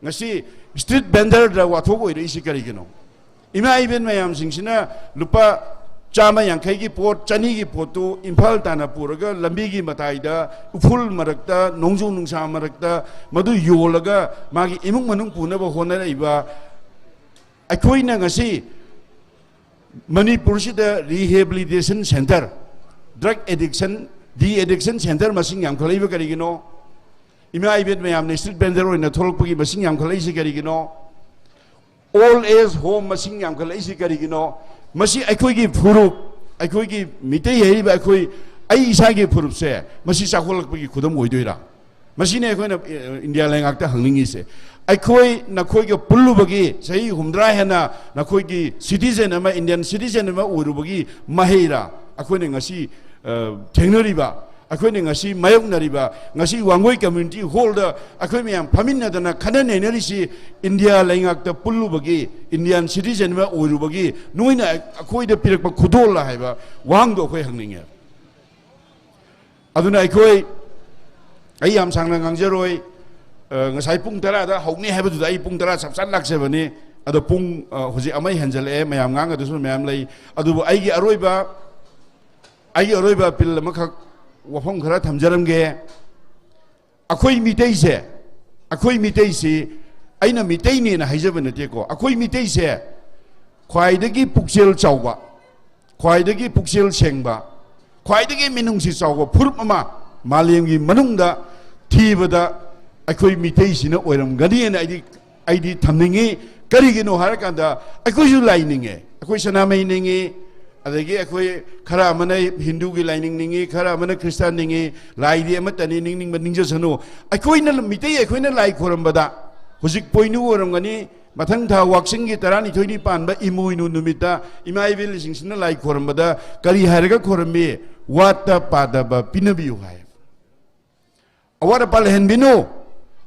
ꯉꯁꯤ ꯁ꯭ꯇ꯭ꯔꯤꯠ ꯚꯦꯟꯗꯔꯗ ꯋꯥꯊꯣꯛ ꯑꯣꯏꯔꯛꯏꯁꯤ ꯀꯔꯤꯒꯤꯅꯣ? ꯏꯃꯥ ꯏꯕꯦꯟ ꯃꯌꯥꯝꯁꯤꯡꯁꯤꯅ ꯂꯨꯄꯥ ꯆꯥꯝꯃ ꯌꯥꯡꯈꯩꯒꯤ ꯄꯣꯠ, ꯆꯅꯤꯒꯤ ꯄꯣꯠꯇꯨ ꯏꯝꯐꯥꯜ ꯇꯥꯟꯅ ꯄꯨꯔꯒ ꯂꯝꯕꯤꯒꯤ ꯃꯇꯥꯏꯗ ꯎꯐꯨꯜ ꯃꯔꯛꯇ, ꯅꯣꯡꯖꯨ ꯅꯨꯡꯁꯥ ꯃꯔꯛꯇ ꯃꯗꯨ ꯌꯣꯜꯂꯒ ꯃꯥꯒꯤ ꯏꯃꯨꯡ ꯃꯅꯨꯡ ꯄꯨꯅꯕ ꯍꯣꯠꯅꯔꯛꯏꯕ ꯑꯩꯈꯣꯏꯅ ꯉꯁꯤ ꯃꯅꯤꯄꯨꯔꯁꯤꯗ rehabilitation centre, drug addiction, de-addiction centre ꯃꯁꯤꯡ ꯌꯥꯝꯈꯠꯂꯛꯏꯕ ꯀꯔꯤꯒꯤꯅꯣ? ꯏꯃꯥ ꯏꯕꯦꯟ ꯃꯌꯥꯝꯅ street vendor ꯑꯣꯏꯅ ꯊꯣꯛꯂꯛꯄꯒꯤ ꯃꯁꯤꯡ ꯌꯥꯝꯈꯠꯂꯛꯏꯁꯤ ꯀꯔꯤꯒꯤꯅꯣ? Old age home ꯃꯁꯤꯡ ꯌꯥꯝꯈꯠꯂꯛꯏꯁꯤ ꯀꯔꯤꯒꯤꯅꯣ? ꯃꯁꯤ ꯑꯩꯈꯣꯏꯒꯤ ꯐꯨꯔꯨꯞ, ꯑꯩꯈꯣꯏꯒꯤ ꯃꯤꯇꯩ ꯍꯥꯏꯔꯤꯕ ꯑꯩꯈꯣꯏ, ꯑꯩ ꯏꯁꯥꯒꯤ ꯐꯨꯔꯨꯞꯁꯦ ꯃꯁꯤ ꯆꯥꯎꯈꯠꯂꯛꯄꯒꯤ ꯈꯨꯗꯝ ꯑꯣꯏꯗꯣꯏꯔꯥ? ꯃꯁꯤꯅꯤ ꯑꯩꯈꯣꯏꯅ, ꯑ, ꯏꯟꯗꯤꯌꯥ ꯂꯩꯉꯥꯛꯇ ꯍꯪꯅꯤꯡꯉꯤꯁꯦ꯫ ꯑꯩꯈꯣꯏ ꯅꯈꯣꯏꯒ ꯄꯨꯜꯂꯨꯕꯒꯤ ꯆꯍꯤ ꯍꯨꯝꯗ꯭ꯔꯥ ꯍꯦꯟꯅ ꯅꯈꯣꯏꯒꯤ citizen ꯑꯃ, Indian citizen ꯑꯃ ꯑꯣꯏꯔꯨꯕꯒꯤ ꯃꯍꯩꯔꯥ ꯑꯩꯈꯣꯏꯅ ꯉꯁꯤ, ꯑ, ꯊꯦꯡꯅꯔꯤꯕ, ꯑꯩꯈꯣꯏꯅ ꯉꯁꯤ ꯃꯥꯌꯣꯛꯅꯔꯤꯕ, ꯉꯁꯤ ꯋꯥꯡꯒꯣꯏ community hall ꯗ ꯑꯩꯈꯣꯏ ꯃꯌꯥꯝ ꯐꯝꯃꯤꯟꯅꯗꯅ ꯈꯟꯅ ꯅꯩꯅꯔꯤꯁꯤ ꯏꯟꯗꯤꯌꯥ ꯂꯩꯉꯥꯛꯇ ꯄꯨꯜꯂꯨꯕꯒꯤ, Indian citizen ꯑꯃ ꯑꯣꯏꯔꯨꯕꯒꯤ ꯅꯣꯏꯅ ꯑꯩꯈꯣꯏꯗ ꯄꯤꯔꯛꯄ ꯈꯨꯗꯣꯜꯂ ꯍꯥꯏꯕ ꯋꯥꯍꯪꯗꯣ ꯑꯩꯈꯣꯏ ꯍꯪꯅꯤꯡꯉꯦ꯫ ꯑꯗꯨꯅ ꯑꯩꯈꯣꯏ, ꯑꯩ ꯌꯥꯝ ꯁꯥꯡꯅ ꯉꯥꯡꯖꯔꯣꯏ꯫ ꯑ, ꯉꯁꯥꯏ ꯄꯨꯡ ꯇꯔꯥꯗ ꯍꯧꯅꯤ ꯍꯥꯏꯕꯗꯨꯗ ꯑꯩ ꯄꯨꯡ ꯇꯔꯥ ꯆꯞ ꯆꯥꯅ ꯂꯥꯛꯆꯕꯅꯤ꯫ ꯑꯗꯣ ꯄꯨꯡ, ꯑ, ꯍꯧꯖꯤꯛ ꯑꯃ ꯍꯦꯟꯖꯜꯂꯛꯑꯦ, ꯃꯌꯥꯝ ꯉꯥꯡꯒꯗꯧꯁꯨ ꯃꯌꯥꯝ ꯂꯩ꯫ ꯑꯗꯨꯕꯨ ꯑꯩꯒꯤ ꯑꯔꯣꯏꯕ, ꯑꯩꯒꯤ ꯑꯔꯣꯏꯕ appeal ꯑꯃꯈꯛ, ꯋꯥꯐꯝ ꯈꯔ ꯊꯝꯖꯔꯝꯒꯦ꯫ ꯑꯩꯈꯣꯏ ꯃꯤꯇꯩꯁꯦ, ꯑꯩꯈꯣꯏ ꯃꯤꯇꯩꯁꯤ, ꯑꯩꯅ ꯃꯤꯇꯩꯅꯦꯅ ꯍꯥꯏꯖꯕ ꯅꯠꯇꯦꯀꯣ, ꯑꯩꯈꯣꯏ ꯃꯤꯇꯩꯁꯦ ꯈ꯭ꯋꯥꯏꯗꯒꯤ ꯄꯨꯛꯆꯦꯜ ꯆꯥꯎꯕ, ꯈ꯭ꯋꯥꯏꯗꯒꯤ ꯄꯨꯛꯆꯦꯜ ꯁꯦꯡꯕ, ꯈ꯭ꯋꯥꯏꯗꯒꯤ ꯃꯤꯅꯨꯡꯁꯤ ꯆꯥꯎꯕ ꯐꯨꯔꯨꯞ ꯑꯃ ꯃꯥꯂꯦꯝꯒꯤ ꯃꯅꯨꯡꯗ ꯊꯤꯕꯗ ꯑꯩꯈꯣꯏ ꯃꯤꯇꯩꯁꯤꯅ ꯑꯣꯏꯔꯝꯒꯅꯤꯅ ꯑꯩꯗꯤ, ꯑꯩꯗꯤ ꯊꯝꯅꯤꯡꯉꯤ꯫ ꯀꯔꯤꯒꯤꯅꯣ ꯍꯥꯏꯔꯀꯥꯟꯗ ꯑꯩꯈꯣꯏꯁꯨ ꯂꯥꯏ ꯅꯤꯡꯉꯦ, ꯑꯩꯈꯣꯏ ꯁꯅꯥꯃꯍꯤ ꯅꯤꯡꯉꯤ, ꯑꯗꯒꯤ ꯑꯩꯈꯣꯏ ꯈꯔ ꯑꯃꯅ ꯍꯤꯟꯗꯨꯒꯤ ꯂꯥꯏꯅꯤꯡ ꯅꯤꯡꯉꯤ, ꯈꯔ ꯑꯃꯅ ꯈ꯭ꯔꯤꯁꯇꯥꯟ ꯅꯤꯡꯉꯤ, ꯂꯥꯏꯗꯤ ꯑꯃꯠꯇꯅꯤ, ꯅꯤꯡꯅꯤꯡꯕ ꯅꯤꯡꯖꯁꯅꯨ꯫ ꯑꯩꯈꯣꯏꯅ, ꯃꯤꯇꯩ ꯑꯩꯈꯣꯏꯅ ꯂꯥꯏ ꯈꯣꯏꯔꯝꯕꯗ ꯍꯧꯖꯤꯛ ꯄꯣꯏꯅꯨ ꯑꯣꯏꯔꯝꯒꯅꯤ, ꯃꯊꯪ ꯊꯥ ꯋꯥꯛꯆꯤꯡꯒꯤ ꯇꯔꯥꯅꯤꯊꯣꯏꯅꯤ ꯄꯥꯟꯕ ꯏꯃꯣꯏꯅꯨ ꯅꯨꯃꯤꯠꯇ ꯏꯃꯥ ꯏꯕꯦꯜꯁꯤꯡꯁꯤꯅ ꯂꯥꯏ ꯈꯣꯏꯔꯝꯕꯗ ꯀꯔꯤ ꯍꯥꯏꯔꯒ ꯈꯣꯏꯔꯝꯃꯤ? ꯋꯥꯠꯇ ꯄꯥꯗꯕ ꯄꯤꯅꯕꯤꯌꯨ ꯍꯥꯏ꯫ ꯑꯋꯥꯠ ꯑꯄꯥ ꯂꯩꯍꯟꯕꯤꯅꯨ,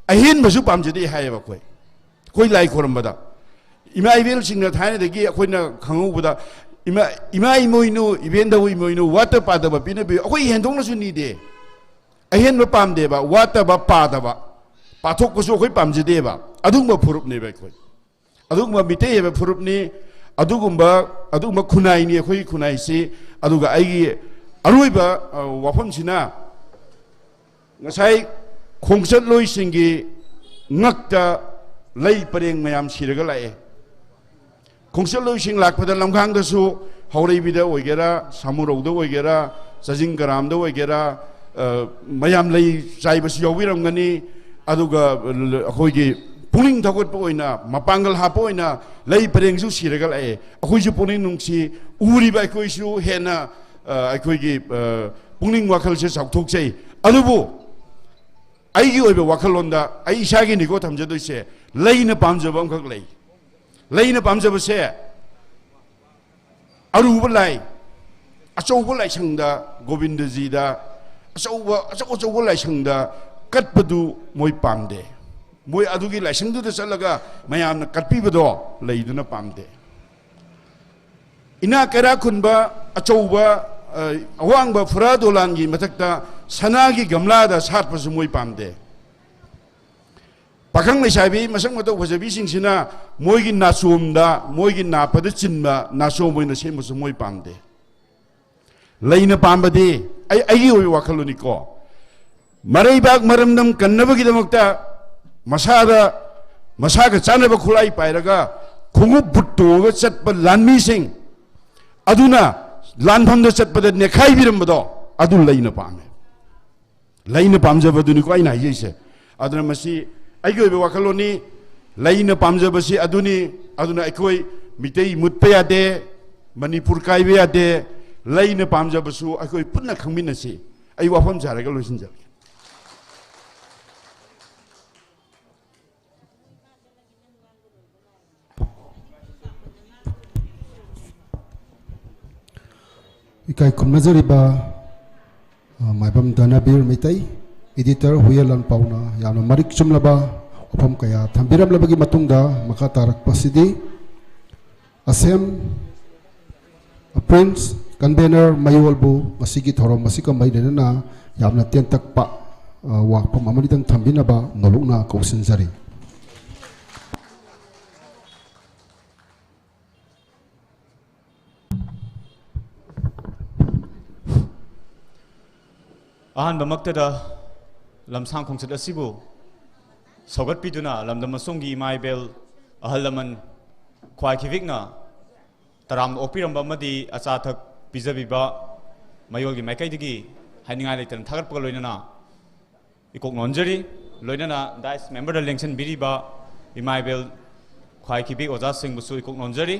ꯑꯍꯦꯟꯕꯁꯨ ꯄꯥꯝꯖꯗꯦ ꯍꯥꯏꯌꯦꯕ ꯑꯩꯈꯣꯏ, ꯑꯩꯈꯣꯏ ꯂꯥꯏ ꯈꯣꯏꯔꯝꯕꯗ꯫ ꯏꯃꯥ ꯏꯕꯦꯜꯁꯤꯡꯅ ꯊꯥꯏꯅꯗꯒꯤ ꯑꯩꯈꯣꯏꯅ ꯈꯪꯍꯧꯕꯗ, ꯏꯃꯥ, ꯏꯃꯥ ꯏꯃꯣꯏꯅꯨ, ꯏꯕꯦꯟꯗꯧ ꯏꯃꯣꯏꯅꯨ, ꯋꯥꯠꯇ ꯄꯥꯗꯕ ꯄꯤꯅꯕꯤꯌꯨ, ꯑꯩꯈꯣꯏ ꯍꯦꯟꯗꯣꯛꯅꯁꯨ ꯅꯤꯗꯦ, ꯑꯍꯦꯟꯕ ꯄꯥꯝꯗꯦꯕ, ꯋꯥꯠꯇꯕ ꯄꯥꯗꯕ, ꯄꯥꯊꯣꯛꯄꯁꯨ ꯑꯩꯈꯣꯏ ꯄꯥꯝꯖꯗꯦꯕ꯫ ꯑꯗꯨꯒꯨꯝꯕ ꯐꯨꯔꯨꯞꯅꯦꯕ ꯑꯩꯈꯣꯏ꯫ ꯑꯗꯨꯒꯨꯝꯕ ꯃꯤꯇꯩ ꯍꯥꯏꯕ ꯐꯨꯔꯨꯞꯅꯤ꯫ ꯑꯗꯨꯒꯨꯝꯕ, ꯑꯗꯨꯒꯨꯝꯕ ꯈꯨꯟꯅꯥꯏꯅꯤ ꯑꯩꯈꯣꯏꯒꯤ ꯈꯨꯟꯅꯥꯏꯁꯤ꯫ ꯑꯗꯨꯒ ꯑꯩꯒꯤ ꯑꯔꯣꯏꯕ, ꯑ, ꯋꯥꯐꯝꯁꯤꯅ, ꯉꯁꯥꯏ ꯈꯣꯡꯆꯠꯂꯣꯏꯁꯤꯡꯒꯤ ꯉꯛꯇ ꯂꯩ ꯄꯔꯦꯡ ꯃꯌꯥꯝ ꯁꯤꯔꯒ ꯂꯥꯛꯑꯦ꯫ ꯈꯣꯡꯆꯠꯂꯣꯏꯁꯤꯡ ꯂꯥꯛꯄꯗ ꯂꯝꯈꯥꯡꯗꯁꯨ, ꯍꯥꯎꯔꯩꯕꯤꯗ ꯑꯣꯏꯒꯦꯔꯥ, ꯁꯥꯃꯨꯔꯧꯗ ꯑꯣꯏꯒꯦꯔꯥ, ꯆꯥꯖꯤꯡ ꯀꯔꯥꯝꯗ ꯑꯣꯏꯒꯦꯔꯥ, ꯑ, ꯃꯌꯥꯝ ꯂꯩ ꯆꯥꯏꯕꯁꯨ ꯌꯥꯎꯕꯤꯔꯝꯒꯅꯤ꯫ ꯑꯗꯨꯒ ꯑꯩꯈꯣꯏꯒꯤ ꯄꯨꯛꯅꯤꯡ ꯊꯧꯒꯠꯄ ꯑꯣꯏꯅ, ꯃꯄꯥꯡꯒꯜ ꯍꯥꯞꯄ ꯑꯣꯏꯅ ꯂꯩ ꯄꯔꯦꯡꯁꯨ ꯁꯤꯔꯒ ꯂꯥꯛꯑꯦ꯫ ꯑꯩꯈꯣꯏꯁꯨ ꯄꯨꯛꯅꯤꯡ ꯅꯨꯡꯁꯤ, ꯎꯔꯤꯕ ꯑꯩꯈꯣꯏꯁꯨ ꯍꯦꯟꯅ, ꯑ, ꯑꯩꯈꯣꯏꯒꯤ, ꯑ, ꯄꯨꯛꯅꯤꯡ ꯋꯥꯈꯜꯁꯦ ꯆꯥꯎꯊꯣꯛꯆꯩ꯫ ꯑꯗꯨꯕꯨ ꯑꯩꯒꯤ ꯑꯣꯏꯕ ꯋꯥꯈꯜꯂꯣꯟꯗ ꯑꯩ ꯏꯁꯥꯒꯤꯅꯤꯀꯣ ꯊꯝꯖꯗꯣꯏꯁꯦ, ꯂꯩꯅ ꯄꯥꯝꯖꯕ ꯑꯃꯈꯛ ꯂꯩ꯫ ꯂꯩꯅ ꯄꯥꯝꯖꯕꯁꯦ ꯑꯔꯨꯕ ꯂꯥꯏ, ꯑꯆꯧꯕ ꯂꯥꯏꯁꯪꯗ, ꯒꯣꯕꯤꯟꯗꯖꯤꯗ, ꯑꯆꯧꯕ, ꯑꯆꯧ ꯑꯆꯧꯕ ꯂꯥꯏꯁꯪꯗ ꯀꯠꯄꯗꯨ ꯃꯣꯏ ꯄꯥꯝꯗꯦ꯫ ꯃꯣꯏ ꯑꯗꯨꯒꯤ ꯂꯥꯏꯁꯪꯗꯨꯗ ꯆꯠꯂꯒ ꯃꯌꯥꯝꯅ ꯀꯠꯄꯤꯕꯗꯣ ꯂꯩꯗꯨꯅ ꯄꯥꯝꯗꯦ꯫ ꯏꯅꯥꯛ ꯀꯩꯔꯥꯛ ꯈꯨꯟꯕ ꯑꯆꯧꯕ, ꯑ, ꯑꯋꯥꯡꯕ ꯐꯨꯔꯥ ꯗꯣꯂꯥꯟꯒꯤ ꯃꯊꯛꯇ ꯁꯅꯥꯒꯤ ꯒꯝꯂꯥꯗ ꯁꯥꯠꯄꯁꯨ ꯃꯣꯏ ꯄꯥꯝꯗꯦ꯫ ꯄꯥꯈꯪ ꯂꯩꯁꯥꯕꯤ ꯃꯁꯛ ꯃꯇꯧ ꯐꯖꯕꯤꯁꯤꯡꯁꯤꯅ ꯃꯣꯏꯒꯤ ꯅꯥꯆꯣꯝꯗ, ꯃꯣꯏꯒꯤ ꯅꯥꯞꯄꯗ ꯆꯤꯟꯕ ꯅꯥꯆꯣꯝ ꯑꯣꯏꯅ ꯁꯦꯝꯕꯁꯨ ꯃꯣꯏ ꯄꯥꯝꯗꯦ꯫ ꯂꯩꯅ ꯄꯥꯝꯕꯗꯤ, ꯑꯩ, ꯑꯩꯒꯤ ꯑꯣꯏꯕ ꯋꯥꯈꯜꯂꯣꯟꯅꯤꯀꯣ, ꯃꯔꯩꯕꯥꯛ ꯃꯔꯝꯗꯝ ꯀꯟꯅꯕꯒꯤꯗꯃꯛꯇ ꯃꯁꯥꯗ, ꯃꯁꯥꯒ ꯆꯥꯟꯅꯕ ꯈꯨꯠꯂꯥꯏ ꯄꯥꯏꯔꯒ ꯈꯣꯡꯎꯞ ꯕꯨꯠ ꯇꯣꯡꯉꯒ ꯆꯠꯄ ꯂꯥꯟꯃꯤꯁꯤꯡ ꯑꯗꯨꯅ ꯂꯥꯟꯐꯝꯗ ꯆꯠꯄꯗ ꯅꯦꯠꯈꯥꯏꯕꯤꯔꯝꯕꯗꯣ, ꯑꯗꯨ ꯂꯩꯅ ꯄꯥꯝꯃꯦ꯫ ꯂꯩꯅ ꯄꯥꯝꯖꯕꯗꯨꯅꯤꯀꯣ ꯑꯩꯅ ꯍꯥꯏꯖꯩꯁꯦ꯫ ꯑꯗꯨꯅ ꯃꯁꯤ ꯑꯩꯒꯤ ꯑꯣꯏꯕ ꯋꯥꯈꯜꯂꯣꯟꯅꯤ꯫ ꯂꯩꯅ ꯄꯥꯝꯖꯕꯁꯤ ꯑꯗꯨꯅꯤ꯫ ꯑꯗꯨꯅ ꯑꯩꯈꯣꯏ ꯃꯤꯇꯩ ꯃꯨꯠꯄ ꯌꯥꯗꯦ, ꯃꯅꯤꯄꯨꯔ ꯀꯥꯏꯕ ꯌꯥꯗꯦ꯫ ꯂꯩꯅ ꯄꯥꯝꯖꯕꯁꯨ ꯑꯩꯈꯣꯏ ꯄꯨꯟꯅ ꯈꯪꯃꯤꯟꯅꯁꯤ꯫ ꯑꯩ ꯋꯥꯐꯝ ꯁꯥꯔꯒ ꯂꯣꯏꯁꯤꯟꯖꯔꯒꯦ꯫ ꯏꯀꯥꯏ ꯈꯨꯝꯅꯖꯔꯤꯕ, ꯑ, ꯃꯥꯏꯕꯝ ꯙꯅꯕꯤꯔ ꯃꯩꯇꯩ, editor ꯍꯨꯌꯦꯟ ꯂꯥꯟꯄꯥꯎꯅ ꯌꯥꯝꯅ ꯃꯔꯤꯛ ꯆꯨꯝꯂꯕ ꯋꯥꯐꯝ ꯀꯌꯥ ꯊꯝꯕꯤꯔꯝꯂꯕꯒꯤ ꯃꯇꯨꯡꯗ, ꯃꯈꯥ ꯇꯥꯔꯛꯄꯁꯤꯗꯤ ꯑꯁꯦꯝ Prince convener ꯃꯌꯣꯜꯕꯨ ꯉꯁꯤꯒꯤ ꯊꯧꯔꯝ ꯑꯁꯤꯒ ꯃꯔꯤ ꯂꯩꯅꯅ ꯌꯥꯝꯅ ꯇꯦꯟꯇꯛꯄ, ꯑ, ꯋꯥꯐꯝ ꯑꯃꯅꯤꯗꯪ ꯊꯝꯕꯤꯅꯕ ꯅꯣꯂꯨꯛꯅ ꯀꯧꯁꯤꯟꯖꯔꯤ꯫ ꯑꯍꯥꯟꯕꯃꯛꯇꯗ ꯂꯝꯁꯥꯡ ꯈꯣꯡꯆꯠ ꯑꯁꯤꯕꯨ ꯁꯧꯒꯠꯄꯤꯗꯨꯅ ꯂꯝꯗꯝ ꯑꯁꯣꯝꯒꯤ ꯏꯃꯥ ꯏꯕꯦꯜ ꯑꯍꯜ ꯂꯃꯟ ꯈ꯭ꯋꯥꯏꯈꯤꯕꯤꯛꯅ ꯇꯔꯥꯝꯅ ꯑꯣꯛꯄꯤꯔꯝꯕ ꯑꯃꯗꯤ ꯑꯆꯥ ꯑꯊꯛ ꯄꯤꯖꯕꯤꯕ ꯃꯌꯣꯜꯒꯤ ꯃꯥꯏꯀꯩꯗꯒꯤ ꯍꯥꯏꯅꯤꯡꯉꯥꯏ ꯂꯩꯇꯅ ꯊꯥꯒꯠꯄꯒ ꯂꯣꯏꯅꯅ ꯏꯀꯣꯛ ꯅꯣꯟꯖꯔꯤ꯫ ꯂꯣꯏꯅꯅ ꯗꯥꯏꯁ ꯃꯦꯝꯕꯔꯗ ꯂꯦꯡꯁꯤꯟꯕꯤꯔꯤꯕ ꯏꯃꯥ ꯏꯕꯦꯜ ꯈ꯭ꯋꯥꯏꯈꯤꯕꯤꯛ ꯑꯣꯖꯥꯁꯤꯡꯕꯨꯁꯨ ꯏꯀꯣꯛ ꯅꯣꯟꯖꯔꯤ꯫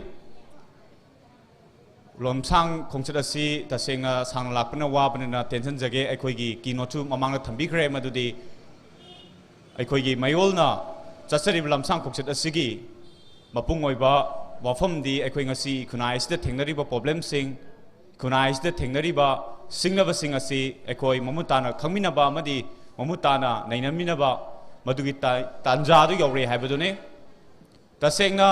ꯂꯝꯁꯥꯡ ꯈꯣꯡꯆꯠ ꯑꯁꯤ ꯇꯁꯦꯡꯅ ꯁꯥꯡꯅ ꯂꯥꯛꯄꯅ ꯋꯥꯕꯅꯤꯅ ꯇꯦꯟꯁꯤꯟꯖꯒꯦ꯫ ꯑꯩꯈꯣꯏꯒꯤ ꯀꯤ ꯅꯣꯠꯁꯨ ꯃꯃꯥꯡꯗ ꯊꯝꯕꯤꯈ꯭ꯔꯦ, ꯃꯗꯨꯗꯤ ꯑꯩꯈꯣꯏꯒꯤ ꯃꯌꯣꯜꯅ ꯆꯠꯆꯔꯤꯕ ꯂꯝꯁꯥꯡ ꯈꯣꯡꯆꯠ ꯑꯁꯤꯒꯤ ꯃꯄꯨꯡ ꯑꯣꯏꯕ ꯋꯥꯐꯝꯗꯤ ꯑꯩꯈꯣꯏ ꯉꯁꯤ ꯈꯨꯟꯅꯥꯏ ꯑꯁꯤꯗ ꯊꯦꯡꯅꯔꯤꯕ ꯄ꯭ꯔꯣꯕ꯭ꯂꯦꯝꯁꯤꯡ, ꯈꯨꯟꯅꯥꯏ ꯑꯁꯤꯗ ꯊꯦꯡꯅꯔꯤꯕ ꯁꯤꯡꯅꯕꯁꯤꯡ ꯑꯁꯤ ꯑꯩꯈꯣꯏ ꯃꯃꯨꯠ ꯇꯥꯅ ꯈꯪꯃꯤꯟꯅꯕ ꯑꯃꯗꯤ ꯃꯃꯨꯠ ꯇꯥꯅ ꯅꯩꯅꯃꯤꯟꯅꯕ ꯃꯗꯨꯒꯤ ꯇꯥ-, ꯇꯥꯟꯖꯥꯗꯨ ꯌꯧꯔꯦ ꯍꯥꯏꯕꯗꯨꯅꯤ꯫ ꯇꯁꯦꯡꯅ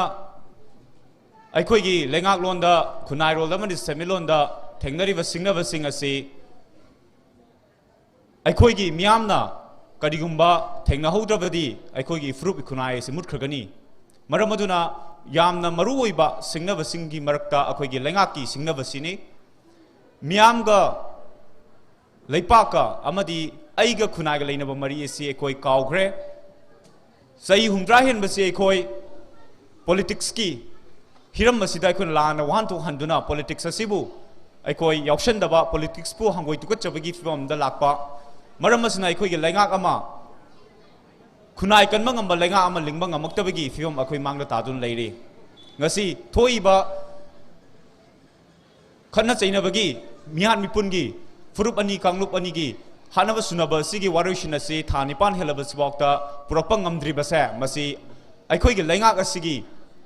ꯑꯩꯈꯣꯏꯒꯤ ꯂꯩꯉꯥꯛꯂꯣꯟꯗ, ꯈꯨꯟꯅꯥꯏꯔꯣꯜꯗ ꯑꯃꯗꯤ ꯁꯦꯟꯃꯤꯠꯂꯣꯟꯗ ꯊꯦꯡꯅꯔꯤꯕ ꯁꯤꯡꯅꯕꯁꯤꯡ ꯑꯁꯤ ꯑꯩꯈꯣꯏꯒꯤ ꯃꯤꯌꯥꯝꯅ ꯀꯔꯤꯒꯨꯝꯕ ꯊꯦꯡꯅꯍꯧꯗ꯭ꯔꯕꯗꯤ ꯑꯩꯈꯣꯏꯒꯤ ꯐꯨꯔꯨꯞ ꯈꯨꯟꯅꯥꯏ ꯑꯁꯤ ꯃꯨꯠꯈ꯭ꯔꯒꯅꯤ꯫ ꯃꯔꯝ ꯑꯗꯨꯅ ꯌꯥꯝꯅ ꯃꯔꯨꯑꯣꯏꯕ ꯁꯤꯡꯅꯕꯁꯤꯡꯒꯤ ꯃꯔꯛꯇ ꯑꯩꯈꯣꯏꯒꯤ ꯂꯩꯉꯥꯛꯀꯤ ꯁꯤꯡꯅꯕꯁꯤꯅꯤ꯫ ꯃꯤꯌꯥꯝꯒ ꯂꯩꯄꯥꯛꯀ ꯑꯃꯗꯤ ꯑꯩꯒ ꯈꯨꯟꯅꯥꯏꯒ ꯂꯩꯅꯕ ꯃꯔꯤ ꯑꯁꯤ ꯑꯩꯈꯣꯏ ꯀꯥꯎꯈ꯭ꯔꯦ꯫ ꯆꯍꯤ ꯍꯨꯝꯗ꯭ꯔꯥ ꯍꯦꯟꯕꯁꯤ ꯑꯩꯈꯣꯏ ꯄꯣꯂꯤꯇꯤꯛꯁꯀꯤ ꯍꯤꯔꯝ ꯑꯁꯤꯗ ꯑꯩꯈꯣꯏꯅ ꯂꯥꯟꯅ ꯋꯥꯍꯟꯊꯣꯛ ꯍꯟꯗꯨꯅ ꯄꯣꯂꯤꯇꯤꯛꯁ ꯑꯁꯤꯕꯨ ꯑꯩꯈꯣꯏ ꯌꯥꯎꯁꯟꯗꯕ, ꯄꯣꯂꯤꯇꯤꯛꯁꯄꯨ ꯍꯪꯒꯣꯏ ꯇꯨꯀꯠꯆꯕꯒꯤ ꯐꯤꯕꯝ ꯑꯃꯗ ꯂꯥꯛꯄ, ꯃꯔꯝ ꯑꯁꯤꯅ ꯑꯩꯈꯣꯏꯒꯤ ꯂꯩꯉꯥꯛ ꯑꯃ, ꯈꯨꯟꯅꯥꯏ ꯀꯟꯕ ꯉꯝꯕ ꯂꯩꯉꯥꯛ ꯑꯃ ꯂꯤꯡꯕ ꯉꯝꯃꯛꯇꯕꯒꯤ ꯐꯤꯕꯝ ꯑꯩꯈꯣꯏ ꯃꯥꯡꯗ ꯇꯥꯗꯨꯅ ꯂꯩꯔꯤ꯫ ꯉꯁꯤ ꯊꯣꯛꯏꯕ ꯈꯠꯅ ꯆꯩꯅꯕꯒꯤ, ꯃꯤꯍꯥꯠ ꯃꯤꯄꯨꯟꯒꯤ, ꯐꯨꯔꯨꯞ ꯑꯅꯤ, ꯀꯥꯡꯂꯨꯞ ꯑꯅꯤꯒꯤ ꯍꯥꯠꯅꯕ ꯁꯨꯅꯕ ꯑꯁꯤꯒꯤ ꯋꯥꯔꯣꯏꯁꯤꯟ ꯑꯁꯤ ꯊꯥ ꯅꯤꯄꯥꯟ ꯍꯦꯜꯂꯕꯁꯤꯐꯥꯎꯗ ꯄꯨꯔꯛꯄ ꯉꯝꯗ꯭ꯔꯤꯕꯁꯦ, ꯃꯁꯤ ꯑꯩꯈꯣꯏꯒꯤ ꯂꯩꯉꯥꯛ ꯑꯁꯤꯒꯤ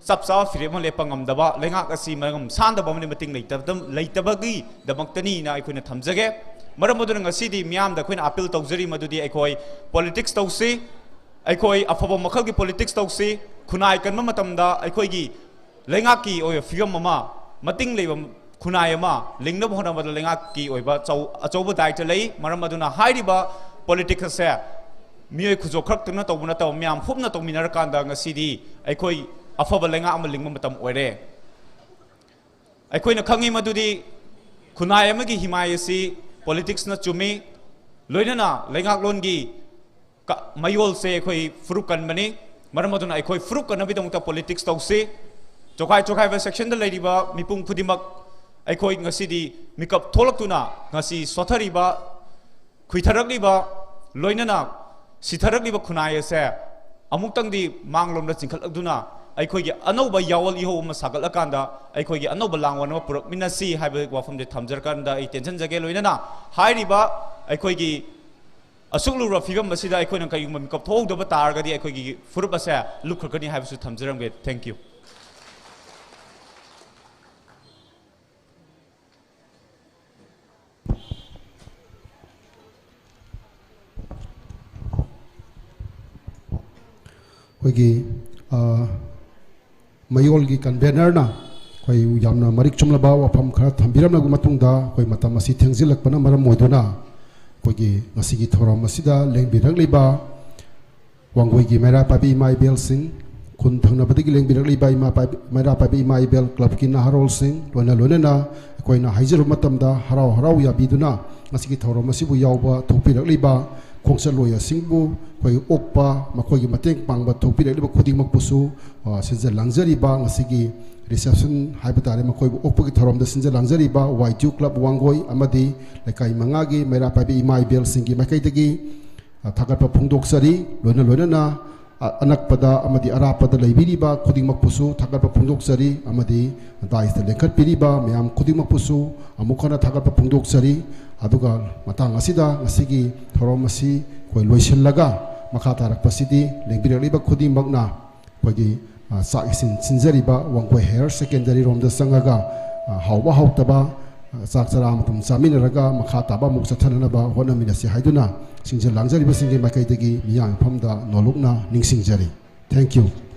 ꯆꯞ ꯆꯥꯕ ꯐꯤꯔꯦꯞ ꯑꯃ ꯂꯦꯞꯄ ꯉꯝꯗꯕ, ꯂꯩꯉꯥꯛ ꯑꯁꯤ ꯃꯔꯝ ꯁꯥꯟꯗꯕ ꯑꯃꯗꯤ ꯃꯇꯤꯡ ꯂꯩꯇꯕ-, ꯂꯩꯇꯕꯒꯤꯗꯃꯛꯇꯅꯤꯅ ꯑꯩꯈꯣꯏꯅ ꯊꯝꯖꯒꯦ꯫ ꯃꯔꯝ ꯑꯗꯨꯅ ꯉꯁꯤꯗꯤ ꯃꯤꯌꯥꯝꯗ ꯑꯩꯈꯣꯏꯅ ꯑꯄꯤꯜ ꯇꯧꯖꯔꯤ, ꯃꯗꯨꯗꯤ ꯑꯩꯈꯣꯏ ꯄꯣꯂꯤꯇꯤꯛꯁ ꯇꯧꯁꯤ, ꯑꯩꯈꯣꯏ ꯑꯐꯕ ꯃꯈꯜꯒꯤ ꯄꯣꯂꯤꯇꯤꯛꯁ ꯇꯧꯁꯤ, ꯈꯨꯟꯅꯥꯏ ꯀꯟꯕ ꯃꯇꯝꯗ ꯑꯩꯈꯣꯏꯒꯤ ꯂꯩꯉꯥꯛꯀꯤ ꯑꯣꯏꯕ ꯐꯤꯕꯝ ꯑꯃ, ꯃꯇꯤꯡ ꯂꯩꯕ ꯈꯨꯟꯅꯥꯏ ꯑꯃ ꯂꯤꯡꯅꯕ ꯍꯣꯠꯅꯕꯗ ꯂꯩꯉꯥꯛꯀꯤ ꯑꯣꯏꯕ ꯑꯆꯧ-, ꯑꯆꯧꯕ ꯗꯥꯏꯇ ꯂꯩ꯫ ꯃꯔꯝ ꯑꯗꯨꯅ ꯍꯥꯏꯔꯤꯕ ꯄꯣꯂꯤꯇꯤꯛꯁ ꯑꯁꯦ ꯃꯤꯑꯣꯏ ꯈꯨꯖꯣꯛ ꯈꯛꯇꯅ ꯇꯧꯕ ꯅꯠꯇꯕ, ꯃꯌꯥꯝ ꯄꯨꯝꯅ ꯇꯧꯃꯤꯟꯅꯔꯀꯥꯟꯗ ꯉꯁꯤꯗꯤ ꯑꯩꯈꯣꯏ ꯑꯐꯕ ꯂꯩꯉꯥꯛ ꯑꯃ ꯂꯤꯡꯕ ꯃꯇꯝ ꯑꯣꯏꯔꯦ꯫ ꯑꯩꯈꯣꯏꯅ ꯈꯪꯉꯤ ꯃꯗꯨꯗꯤ ꯈꯨꯟꯅꯥꯏ ꯑꯃꯒꯤ ꯍꯤꯃꯥꯏ ꯑꯁꯤ ꯄꯣꯂꯤꯇꯤꯛꯁꯅ ꯆꯨꯝꯃꯤ, ꯂꯣꯏꯅꯅ ꯂꯩꯉꯥꯛꯂꯣꯟꯒꯤ ꯀ- ꯃꯌꯣꯜꯁꯦ ꯑꯩꯈꯣꯏ ꯐꯨꯔꯨꯞ ꯀꯟꯕꯅꯤ꯫ ꯃꯔꯝ ꯑꯗꯨꯅ ꯑꯩꯈꯣꯏ ꯐꯨꯔꯨꯞ ꯀꯟꯅꯕꯒꯤꯗꯃꯛꯇ ꯄꯣꯂꯤꯇꯤꯛꯁ ꯇꯧꯁꯤ꯫ ꯆꯣꯈꯥꯏ ꯆꯣꯈꯥꯏꯕ ꯁꯦꯛꯁꯟꯗ ꯂꯩꯔꯤꯕ ꯃꯤꯄꯨꯝ ꯈꯨꯗꯤꯡꯃꯛ ꯑꯩꯈꯣꯏ ꯉꯁꯤꯗꯤ ꯃꯤꯀꯞ ꯊꯣꯛꯂꯛꯇꯨꯅ ꯉꯁꯤ ꯁꯣꯊꯔꯤꯕ, ꯈꯨꯏꯊꯔꯛꯂꯤꯕ, ꯂꯣꯏꯅꯅ ꯁꯤꯊꯔꯛꯂꯤꯕ ꯈꯨꯟꯅꯥꯏ ꯑꯁꯦ ꯑꯃꯨꯛꯇꯪꯗꯤ ꯃꯥꯡꯂꯣꯝꯗ ꯆꯤꯡꯈꯠꯂꯛꯇꯨꯅ ꯑꯩꯈꯣꯏꯒꯤ ꯑꯅꯧꯕ ꯌꯥꯑꯣꯜ ꯏꯍꯧ ꯑꯃ ꯁꯥꯒꯠꯂꯀꯥꯟꯗ ꯑꯩꯈꯣꯏꯒꯤ ꯑꯅꯧꯕ ꯂꯥꯡꯕꯟ ꯑꯃ ꯄꯨꯔꯛꯃꯤꯟꯅꯁꯤ ꯍꯥꯏꯕ ꯋꯥꯐꯝꯁꯦ ꯊꯝꯖꯔꯀꯥꯟꯗ ꯑꯩ ꯇꯦꯟꯁꯤꯟꯖꯒꯦ꯫ ꯂꯣꯏꯅꯅ ꯍꯥꯏꯔꯤꯕ ꯑꯩꯈꯣꯏꯒꯤ ꯑꯁꯨꯛ ꯂꯨꯔꯕ ꯐꯤꯕꯝ ꯑꯁꯤꯗ ꯑꯩꯈꯣꯏꯅ ꯀꯔꯤꯒꯨꯝꯕ ꯃꯤꯀꯞ ꯊꯣꯛꯍꯧꯗꯕ ꯇꯥꯔꯒꯗꯤ ꯑꯩꯈꯣꯏꯒꯤ ꯐꯨꯔꯨꯞ ꯑꯁꯦ ꯂꯨꯞꯈ꯭ꯔꯒꯅꯤ ꯍꯥꯏꯕꯁꯨ ꯊꯝꯖꯔꯝꯒꯦ꯫ Thank you꯫ ꯑꯩꯈꯣꯏꯒꯤ, ꯑ, ꯃꯌꯣꯜꯒꯤ ꯀꯟꯚꯦꯅꯔꯅ ꯑꯩꯈꯣꯏ ꯌꯥꯝꯅ ꯃꯔꯤꯛ ꯆꯨꯝꯂꯕ ꯋꯥꯐꯝ ꯈꯔ ꯊꯝꯕꯤꯔꯝꯂꯕ ꯃꯇꯨꯡꯗ, ꯑꯩꯈꯣꯏ ꯃꯇꯝ ꯑꯁꯤ ꯊꯦꯡꯖꯤꯜꯂꯛꯄꯅ ꯃꯔꯝ ꯑꯣꯏꯗꯨꯅ ꯑꯩꯈꯣꯏꯒꯤ ꯉꯁꯤꯒꯤ ꯊꯧꯔꯝ ꯑꯁꯤꯗ ꯂꯦꯡꯕꯤꯔꯛꯂꯤꯕ ꯋꯥꯡꯒꯣꯏꯒꯤ ꯃꯩꯔꯥ ꯄꯥꯏꯕꯤ ꯏꯃꯥ ꯏꯕꯦꯜꯁꯤꯡ, ꯈꯨꯟ ꯊꯪꯅꯕꯗꯒꯤ ꯂꯦꯡꯕꯤꯔꯛꯂꯤꯕ ꯏꯃꯥ ꯄꯥꯏꯕꯤ, ꯃꯩꯔꯥ ꯄꯥꯏꯕꯤ ꯏꯃꯥ ꯏꯕꯦꯜ ꯀ꯭ꯂꯕꯀꯤ ꯅꯍꯥꯔꯣꯜꯁꯤꯡ, ꯂꯣꯏꯅ ꯂꯣꯏꯅꯅ ꯑꯩꯈꯣꯏꯅ ꯍꯥꯏꯖꯔꯨꯕ ꯃꯇꯝꯗ ꯍꯔꯥꯎ ꯍꯔꯥꯎ ꯌꯥꯕꯤꯗꯨꯅ ꯉꯁꯤꯒꯤ ꯊꯧꯔꯝ ꯑꯁꯤꯕꯨ ꯌꯥꯎꯕ ꯊꯣꯛꯄꯤꯔꯛꯂꯤꯕ ꯈꯣꯡꯆꯠꯂꯣꯏ ꯑꯁꯤꯕꯨ ꯑꯩꯈꯣꯏ ꯑꯣꯛꯄ, ꯃꯈꯣꯏꯒꯤ ꯃꯇꯦꯡ ꯄꯥꯡꯕ ꯊꯣꯛꯄꯤꯔꯛꯂꯤꯕ ꯈꯨꯗꯤꯡꯃꯛꯄꯨꯁꯨ, ꯑ, ꯁꯤꯟꯖ ꯂꯥꯡꯖꯔꯤꯕ ꯉꯁꯤꯒꯤ ꯔꯤꯁꯦꯞꯁꯟ ꯍꯥꯏꯕ ꯇꯥꯔꯦ, ꯃꯈꯣꯏꯕꯨ ꯑꯣꯛꯄꯒꯤ ꯊꯧꯔꯝꯗ ꯁꯤꯟꯖ ꯂꯥꯡꯖꯔꯤꯕ ꯋꯥꯏ ꯇꯨ ꯀ꯭ꯂꯕ ꯋꯥꯡꯒꯣꯏ ꯑꯃꯗꯤ ꯂꯩꯀꯥꯏ ꯃꯉꯥꯒꯤ ꯃꯩꯔꯥ ꯄꯥꯏꯕꯤ ꯏꯃꯥ ꯏꯕꯦꯜꯁꯤꯡꯒꯤ ꯃꯥꯏꯀꯩꯗꯒꯤ, ꯑ, ꯊꯥꯒꯠꯄ ꯐꯣꯡꯗꯣꯛꯆꯔꯤ꯫ ꯂꯣꯏꯅ ꯂꯣꯏꯅꯅ, ꯑ, ꯑꯅꯛꯄꯗ ꯑꯃꯗꯤ ꯑꯔꯥꯞꯄꯗ ꯂꯩꯕꯤꯔꯤꯕ ꯈꯨꯗꯤꯡꯃꯛꯄꯨꯁꯨ ꯊꯥꯒꯠꯄ ꯐꯣꯡꯗꯣꯛꯆꯔꯤ꯫ ꯑꯃꯗꯤ ꯗꯥꯏꯁꯇ ꯂꯦꯡꯈꯠꯄꯤꯔꯤꯕ ꯃꯌꯥꯝ ꯈꯨꯗꯤꯡꯃꯛꯄꯨꯁꯨ ꯑꯃꯨꯛ ꯍꯟꯅ ꯊꯥꯒꯠꯄ ꯐꯣꯡꯗꯣꯛꯆꯔꯤ꯫ ꯑꯗꯨꯒ ꯃꯇꯥꯡ ꯑꯁꯤꯗ ꯉꯁꯤꯒꯤ ꯊꯧꯔꯝ ꯑꯁꯤ ꯑꯩꯈꯣꯏ ꯂꯣꯏꯁꯤꯜꯂꯒ, ꯃꯈꯥ ꯇꯥꯔꯛꯄꯁꯤꯗꯤ ꯂꯦꯡꯕꯤꯔꯛꯂꯤꯕ ꯈꯨꯗꯤꯡꯃꯛꯅ ꯑꯩꯈꯣꯏꯒꯤ, ꯑ, ꯆꯥꯛ ꯏꯁꯤꯡ ꯁꯤꯟꯖꯔꯤꯕ ꯋꯥꯡꯒꯣꯏ ꯍꯥꯌꯔ ꯁꯦꯀꯦꯟꯗꯔꯤ ꯔꯣꯝꯗ ꯆꯪꯉꯒ, ꯑ, ꯍꯥꯎꯕ ꯍꯥꯎꯇꯕ, ꯑ, ꯆꯥꯛ ꯆꯔꯥ ꯑꯃꯇꯪ ꯆꯥꯃꯤꯟꯅꯔꯒ ꯃꯈꯥ ꯇꯥꯕ ꯑꯃꯨꯛ ꯆꯠꯊꯅꯅꯕ ꯍꯣꯠꯅꯃꯤꯟꯅꯁꯤ ꯍꯥꯏꯗꯨꯅ ꯁꯤꯟꯖ ꯂꯥꯡꯖꯔꯤꯕꯁꯤꯡꯒꯤ ꯃꯥꯏꯀꯩꯗꯒꯤ ꯃꯤꯌꯥꯝ ꯃꯐꯝꯗ ꯅꯣꯂꯨꯛꯅ ꯅꯤꯡꯁꯤꯡꯖꯔꯤ꯫ Thank you꯫